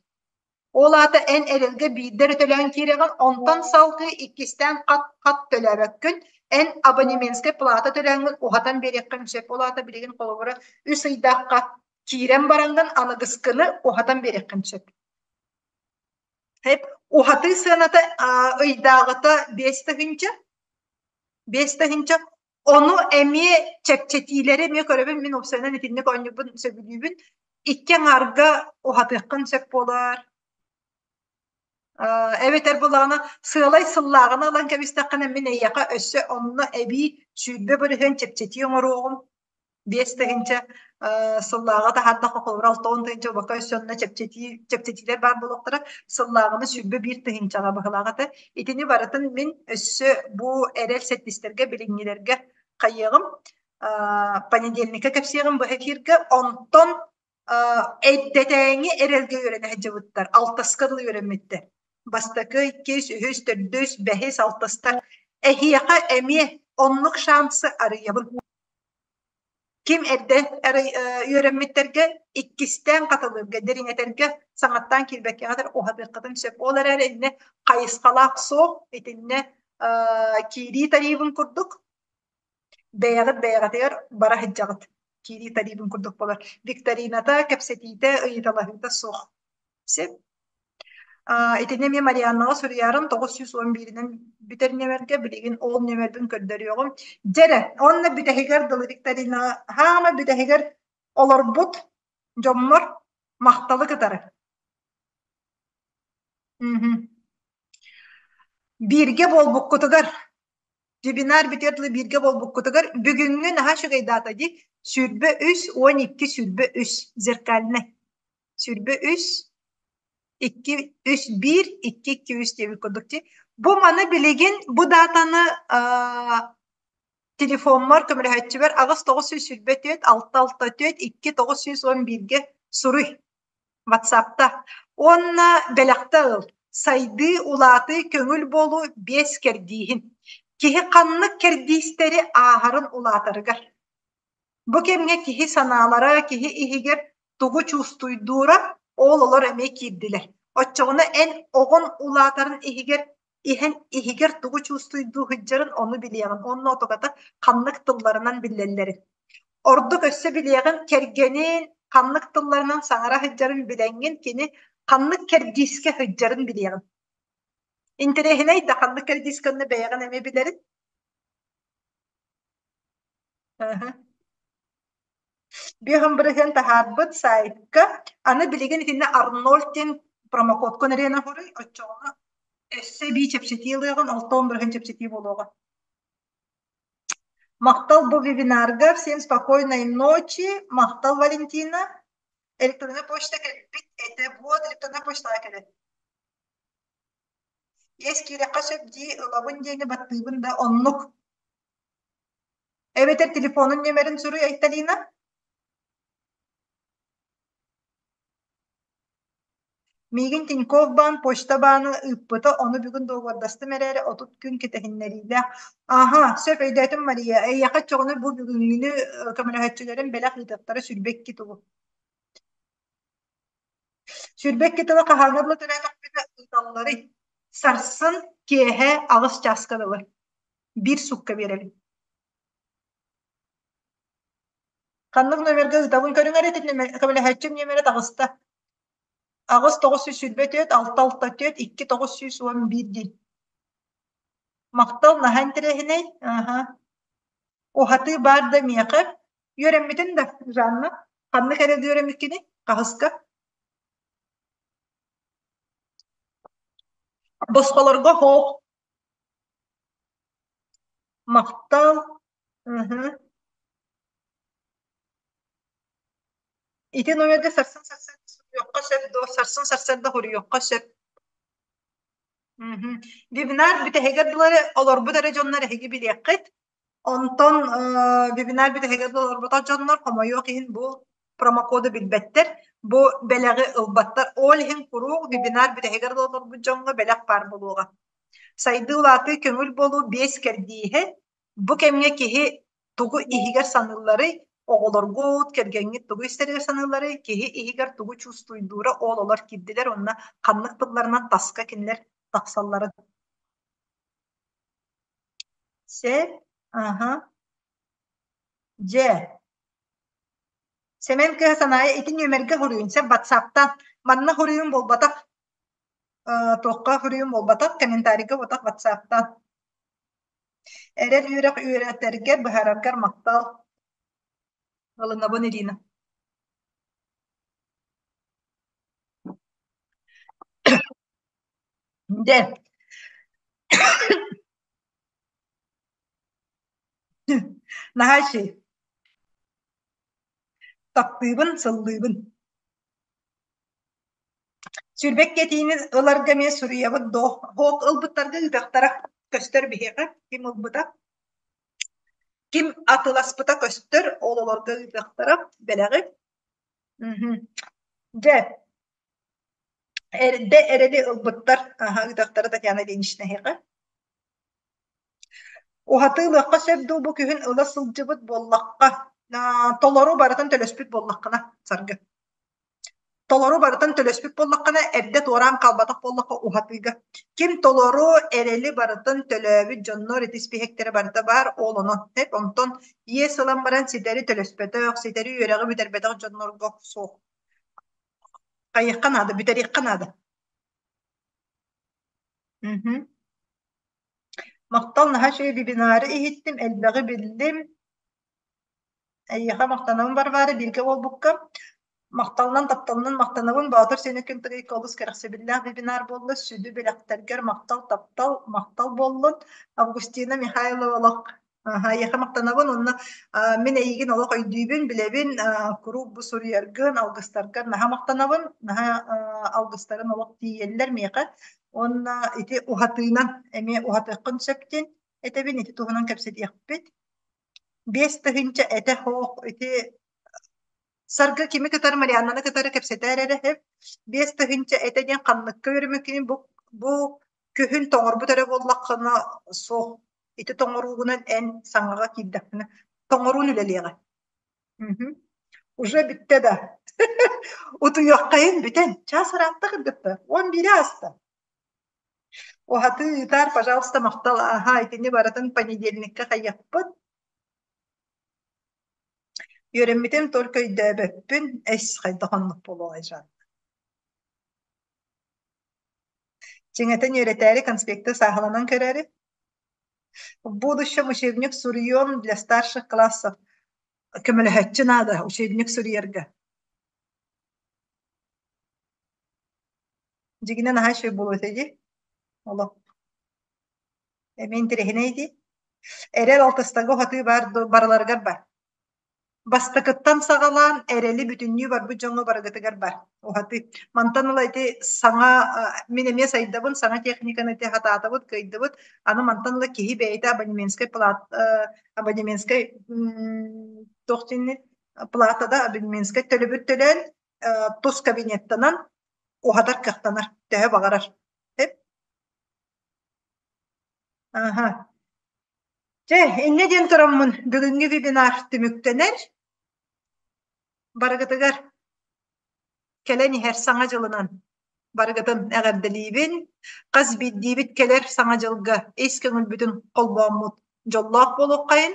Ол аата эн эрэлгэ биирдэ эрэ төлөөн киирэҕин, онтон салгыы иккистээн хат-хат төлөөбөккүн, эн абонементскай плата төлөөҥҥүн уһатан биэриэххин сөп. Ол аата билигин холобура үс ыйдаахха киирэн бараҥҥын аныгыскыны уһатан биэриэххин сөп. Уһатыы сыаната ыйдааҕыта 5 тыһыынча, 5 тыһыынча. Ону эмиэ чэпчэтиилэри эмиэ көрөбүн, мин уопсайынан итинник оонньуурбун сөбүлүүбүн. Икки аҥаарга уһатыаххын сөп буолар. Эбэтэр буоллаҕына сыалай сыллааҕыны ылан кэбистэххинэ мин эйиэхэ өссө онно эбии 20% чэпчэтии оҥоруоҕум. 5 тыһыынча сыллааҕы таһаардахха холобура 60 тыһыынча убакка өссө онно чэпчэтии чэпчэтиилэр баар буолуохтара. Сыллааҕыны 21 тыһыынчаҕа быһылаах этэ. Итини барытын мин өссө бу эрэл сэттистэргэ билиҥҥилэргэ хайыаҕым понедельникка кэпсиэҕим бу эфиргэ. Онтон эрдэтээҥи эрэлгэ үөрэнэ сылдьыбыттар, алтыска дылы үөрэммиттэр. Бастакы, иккис, үһүс, төрдүс, бэһис, алтыстар. Эһиэхэ эмиэ оннук шансы арыйабын. Ким эрдэ үөрэммиттэргэ иккистээн хатылыырга, дириҥэтэргэ саҥаттаан киирбэккэ уһатыаххытын сөп. Ол эрээри иннэ хайысхалаах суох, итиннэ киирии тарибын курдук бэйэҕит бэйэҕитигэр бара сылдьаҕыт. Киирии тарибын курдук буолар. Викторината, кэпсэтиитэ, ыйыталаһыыта суох. Сөп. Итини эмиэ Марианнаҕа суруйаарым 911-инэн бүтэр нүөмэргэ билигин ол нүөмэрбин көрдөрүөҕүм. Дьэ эрэ, уонна бүтэһигэр дылы викторинаҕа хаама бүтэһигэр олорбут дьоммор махталы кытары. Бииргэ буолбуккутугар вебинар бүтүөр дылы бииргэ буолбуккутугар бүгүҥҥү наһаа үчүгэй даата дии 23 12 23 зеркальный 23 2 3 1 2 2 3 диэбит курдук дии. Бу маны билигин бу даатаны телефоммор көмөлөһөөччүбэр 8 924 6 6 4 2 911-гэ суруй WhatsApp-та. Уонна бэлэхтэ ыл. Сайдыы, улаатыы, көҥүл буолуу биэс кэрдииһин. Киһи ханнык кэрдиистэри ааһарын улаатарыгар. Бу кэмҥэ киһи санаалара, киһи иһигэр тугу чувствуйдуура, ол олор эмиэ киирдилэр. Оччоҕуна эн оҕон улаатарын иһигэр иһэн иһигэр тугу чувствуйдуу сылдьарын ону билиэҕин уонна отугата ханнык тылларынан биллэллэрин. Ордук өссө билиэҕин кэргэнин ханнык тылларынан саҥара сылдьарын билэҥҥин кини ханнык кэрдиискэ сылдьарын билиэҕин. Интэриэһинэй да ханнык кэрдиискэ онно бэйэҕин эмиэ билэрин. 5 бырыһыан таһаарбыт сайтка. Аны билигин итиннэ Арнольд диэн промокодкун эриэн оһоруй, оччоҕуна өссө эбии чэпчэтии ылыаҕын, 60 бырыһыан чэпчэтии буолуоҕа. Махтал бу вебинарга, всем спокойной ночи. Махтал, Валентина. Электронная почта кэлбит этэ, вот электронная почтаҕа кэлэр. Иэс киирэххэ сөп дии, ылабын диэни баттыыбын да оннук. Эбэтэр телефонун нүөмэрин суруй Айталина. Миигин Тинькофф баан почта бааны ыыппыта, ону бүгүн дуогабардастым эрээри 30 күн кэтэһиннэриилээх. Аһа, сөп өйдөөтүм Мария. Эйиэхэ оччоҕуна бу бүгүҥҥүнү көмөлөһөөччүлэрим бэлэх ыытыахтара 22 тугу. 22 тылы хаһааҥҥа дылы төрөөтөхпүнэ ыыталларый? Сарсын киэһэ 8 чааска дылы. Биир суукка биэрэбин. Ханнык номерга ыытабын көрүҥ эрэ, ити көмөлөһөөччүм нүөмэрэ таҕыста. 8 924 6 6 4 2 911 диэн. Махтал, наһаа интэриэһинэй. Аһа. Уһатыы баар да миэхэ. Үөрэммитин да, Жанна? Ханнык эрэ үөрэммиккиний? Хаһыска? Босхолорго хоох. Махтал. Мхм. Ити номерга сарсын сарсыарда суруйуохха сөп дуо? Сарсын сарсыарда суруйуохха сөп. Вебинар бүтэһигэр дылы олорбут эрэ дьоннор эһиги билиэххит. Онтон вебинар бүтэһигэр дылы олорботох дьоннор хомойуох иһин бу промокоду билбэттэр, бу бэлэҕи ылбаттар. Ол иһин куруук вебинар бүтэһигэр дылы олорбут дьоҥҥо бэлэх баар буолуоҕа. Сайдыы улаатыы көҥүл буолуу биэс кэрдииһэ. Бу кэмҥэ киһи тугу иһигэр саныылларый, оҕолоргут, кэргэҥҥит тугу истэригэр саныылларый, киһи иһигэр тугу чувствуйдуура ол олор киирдилэр уонна ханнык тылларынан таска кинилэр тахсалларын. Сэ, аха, дьэ. Сэмэн кыһа санаайа ити нүөмэргэ хоруйун сэ ватсаптан. Манна хоруйун буолбатах, туохха хоруйун буолбатах, комментарийга буолбатах ватсаптан. Эрэл үөрэх үөрэтэргэр, быһаараргар махтал. Ылынабын Ирина. Дьэ. Наһаа үчүгэй. Таптыыбын, сыллыыбын. Сүүрбэккэ этиини ыларга эмиэ суруйабыт доо. Һоок ылбыттарга ыытыахтара көстөр биһиэхэ ким ылбыта. Ким атыласпыта көстөр, ол олорго ыытыахтара бэлэҕи. Дьэ, эрдэ эрэли ылбыттар аһа ыытыахтара Татьяна Ильинична эһиэхэ. Уһатыы ылыахха сөп дуу бу күһүн ыла сылдьыбыт буоллахха, толору барытын төлөспүт буоллаххына, Саргы. Толору барытын төлөспүт буоллаххына, эрдэ туораан хаалбатах буоллахха уһатыыга. Ким толору эрэли барытын төлөөбүт дьоннор ити испииһэктэрэ барыта баар, ол онон. Онтон иэс ылан баран ситэри төлөспөтөх, ситэри үөрэҕи бүтэрбэтэх дьоннорго суох. Хайыахха наада, бүтэриэххэ наада. Мгм. Махтал, наһаа үчүгэй вебинары иһиттим, элбэҕи биллим. Эйиэхэ махтанабын Варвара, бииргэ буолбукка. Махталынан, тапталынан махтанабын. Боотур сиэнэ күн тыгыйка олус кэрэхсэбиллээх вебинар буолла. Сүдү бэлэхтэргэр махтал, таптал, махтал буоллун. Августина Михайлова олох эйиэхэ махтанабын уонна мин эйигин олох өйдүүбүн, билэбин, куруук бу суруйаргын, алгыстаргар наһаа махтанабын. Наһаа алгыстарын олох тиийэллэр миэхэ. Уонна ити уһатыынан эмиэ уһатыаххын сөп диэн этэбин, ити туһунан кэпсэтиэхпит. 5000 этэ суох ити Саргы кими кытары Марианнаны кытары кэпсэтээр эрэ иһip 5000 этэ диэн ханныкка үөрэммиккин бу бу күһүн тоҥорбут эрэ буоллаххына суох ити тоҥоруугунан эн саҥаҕа киирдэххинэ тоҥоруун үлэлиэҕэ. Мгм. Уже бүттэ да. Утуйуоххайын бүтэн. Чаас ыраатта кыргытта. 11 ааста. Уһатыы ыытаар, пожалуйста, махтал. Аха, итини барытын понедельникка хайыахпыт. Үөрэммитим только өйдөөбөппүн. Эс, хайдах оннук буолуоҕай, Жанна? Чиҥэтэн үөрэтээри, конспекты сааһыланан көрөөрү. В будущем учебник суруйуом для старших классов. Көмөлөһөччү наада учебник суруйарга. Дьиҥинэн наһаа үчүгэй буолуо этэ дии. Олох. Эмиэ интэриэһинэй дии. Эрэл алтыстарга уһатыы баар барыларыгар бар. Бастакыттан саҕалаан эрэли бүтүннүү барбыт дьоҥҥо барыгытыгар бар. Уһатыы. Мантан ыла ити саҥа мин эмиэ сайдабын, саҥа техниканы ити хатаатабыт, кыайдыбыт. Аны мантан ыла киһи бэйэтэ абонементскай плат абонементскай туох диэний платада абонементскай төлөбүр төлөөн тус кабинеттанан уһатар кыахтанар төһө баҕарар. Аха. Чэ, инньэ диэн тураммын бүгүҥҥү вебинар түмүктэнэр. Барыгытыгар кэлэн иһэр Саҥа дьылынан барыгытын эҕэрдэлиибин. Хас биирдиибит кэлэр Саҥа дьылга ис көҥүлбүтүн холбооммут дьоллоох буолуоххайын,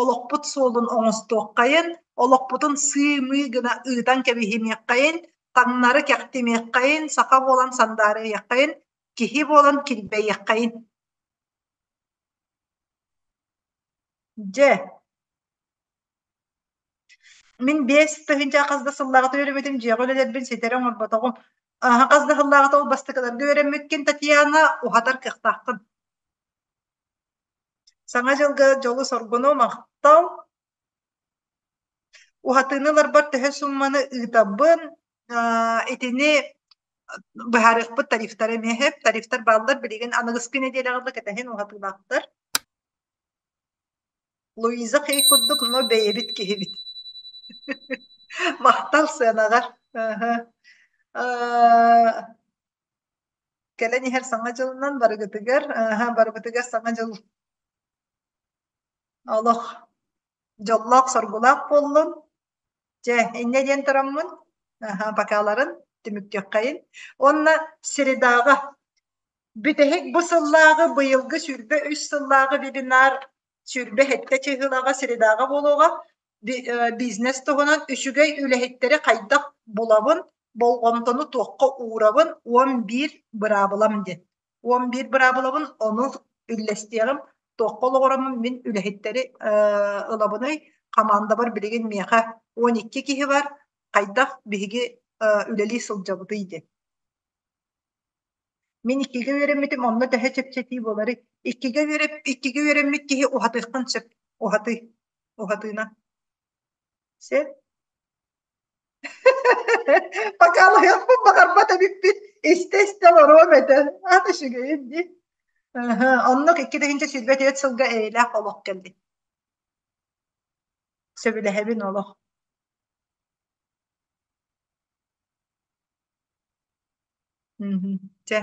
олохпут суолун оҥостуоххайын, олохпутун сыы-мыы гына ыытан кэбиһимиэххэйин, таҥнары кэхтимиэххэйин, саха буолан сандаарыйыаххайын, киһи буолан килбэйиэххэйин. Дьэ, мин 5000 хас да сыллааҕыта үөрэммитим, дьиэҕэ үлэлэрбин ситэри оҥорботоҕум. Хас да сыллааҕыта ол бастакыларга үөрэммиккин, Татьяна, уһатар кыахтааххын. Саҥа дьылга дьолу-соргуну, махтал. Уһатыыны ыларбар төһө суумманы ыытабын, итини Быһаарыахпыт тарифтары эмиэ сөп. Тарифтар бааллар билигин аныгыскы нэдиэлэҕэ да кэтэһин уһатыылаахтар. Луиза Хей курдук, но бэйэбит киһибит. Махтал сыанаҕар. Кэлэн иһэр Саҥа дьылынан барыгытыгар, барыбытыгар Саҥа дьыл олох дьоллоох-соргулаах буоллун. Дьэ, инньэ диэн тураммын, бакааларын түмүктүөххэйин. Уонна средаҕа бүтэһик бу сыллааҕы быйылгы 23 сыллааҕы вебинар 27 чыһыылаҕа средаҕа буолуоҕа. Бизнес туһунан үчүгэй үлэһиттэри хайдах булабын, болҕомтону туохха уурабын, 11 быраабылам диэн. 11 быраабылабын ону үллэстиэҕим. Туохха олоҕураммын мин үлэһиттэри ылабыный? Хамаандабар билигин миэхэ 12 киһи бар. Хайдах биһиги үлэлии сылдьабытый диэн. Мин иккигэ үөрэммитим, онно төһө чэпчэтии буоларый? Иккигэ үөрэп, иккигэ үөрэммит киһи уһатыаххын сөп. Уһатыы. Уһатыынан. Сөп. Покалыахпын баҕарбат эбиппин. Истэ-истэ олоруом этэ. Аата үчүгэйин дии. Оннук 2024 сылга эйэлээх олох кэллин. Сөбүлэһэбин олох. Чэ.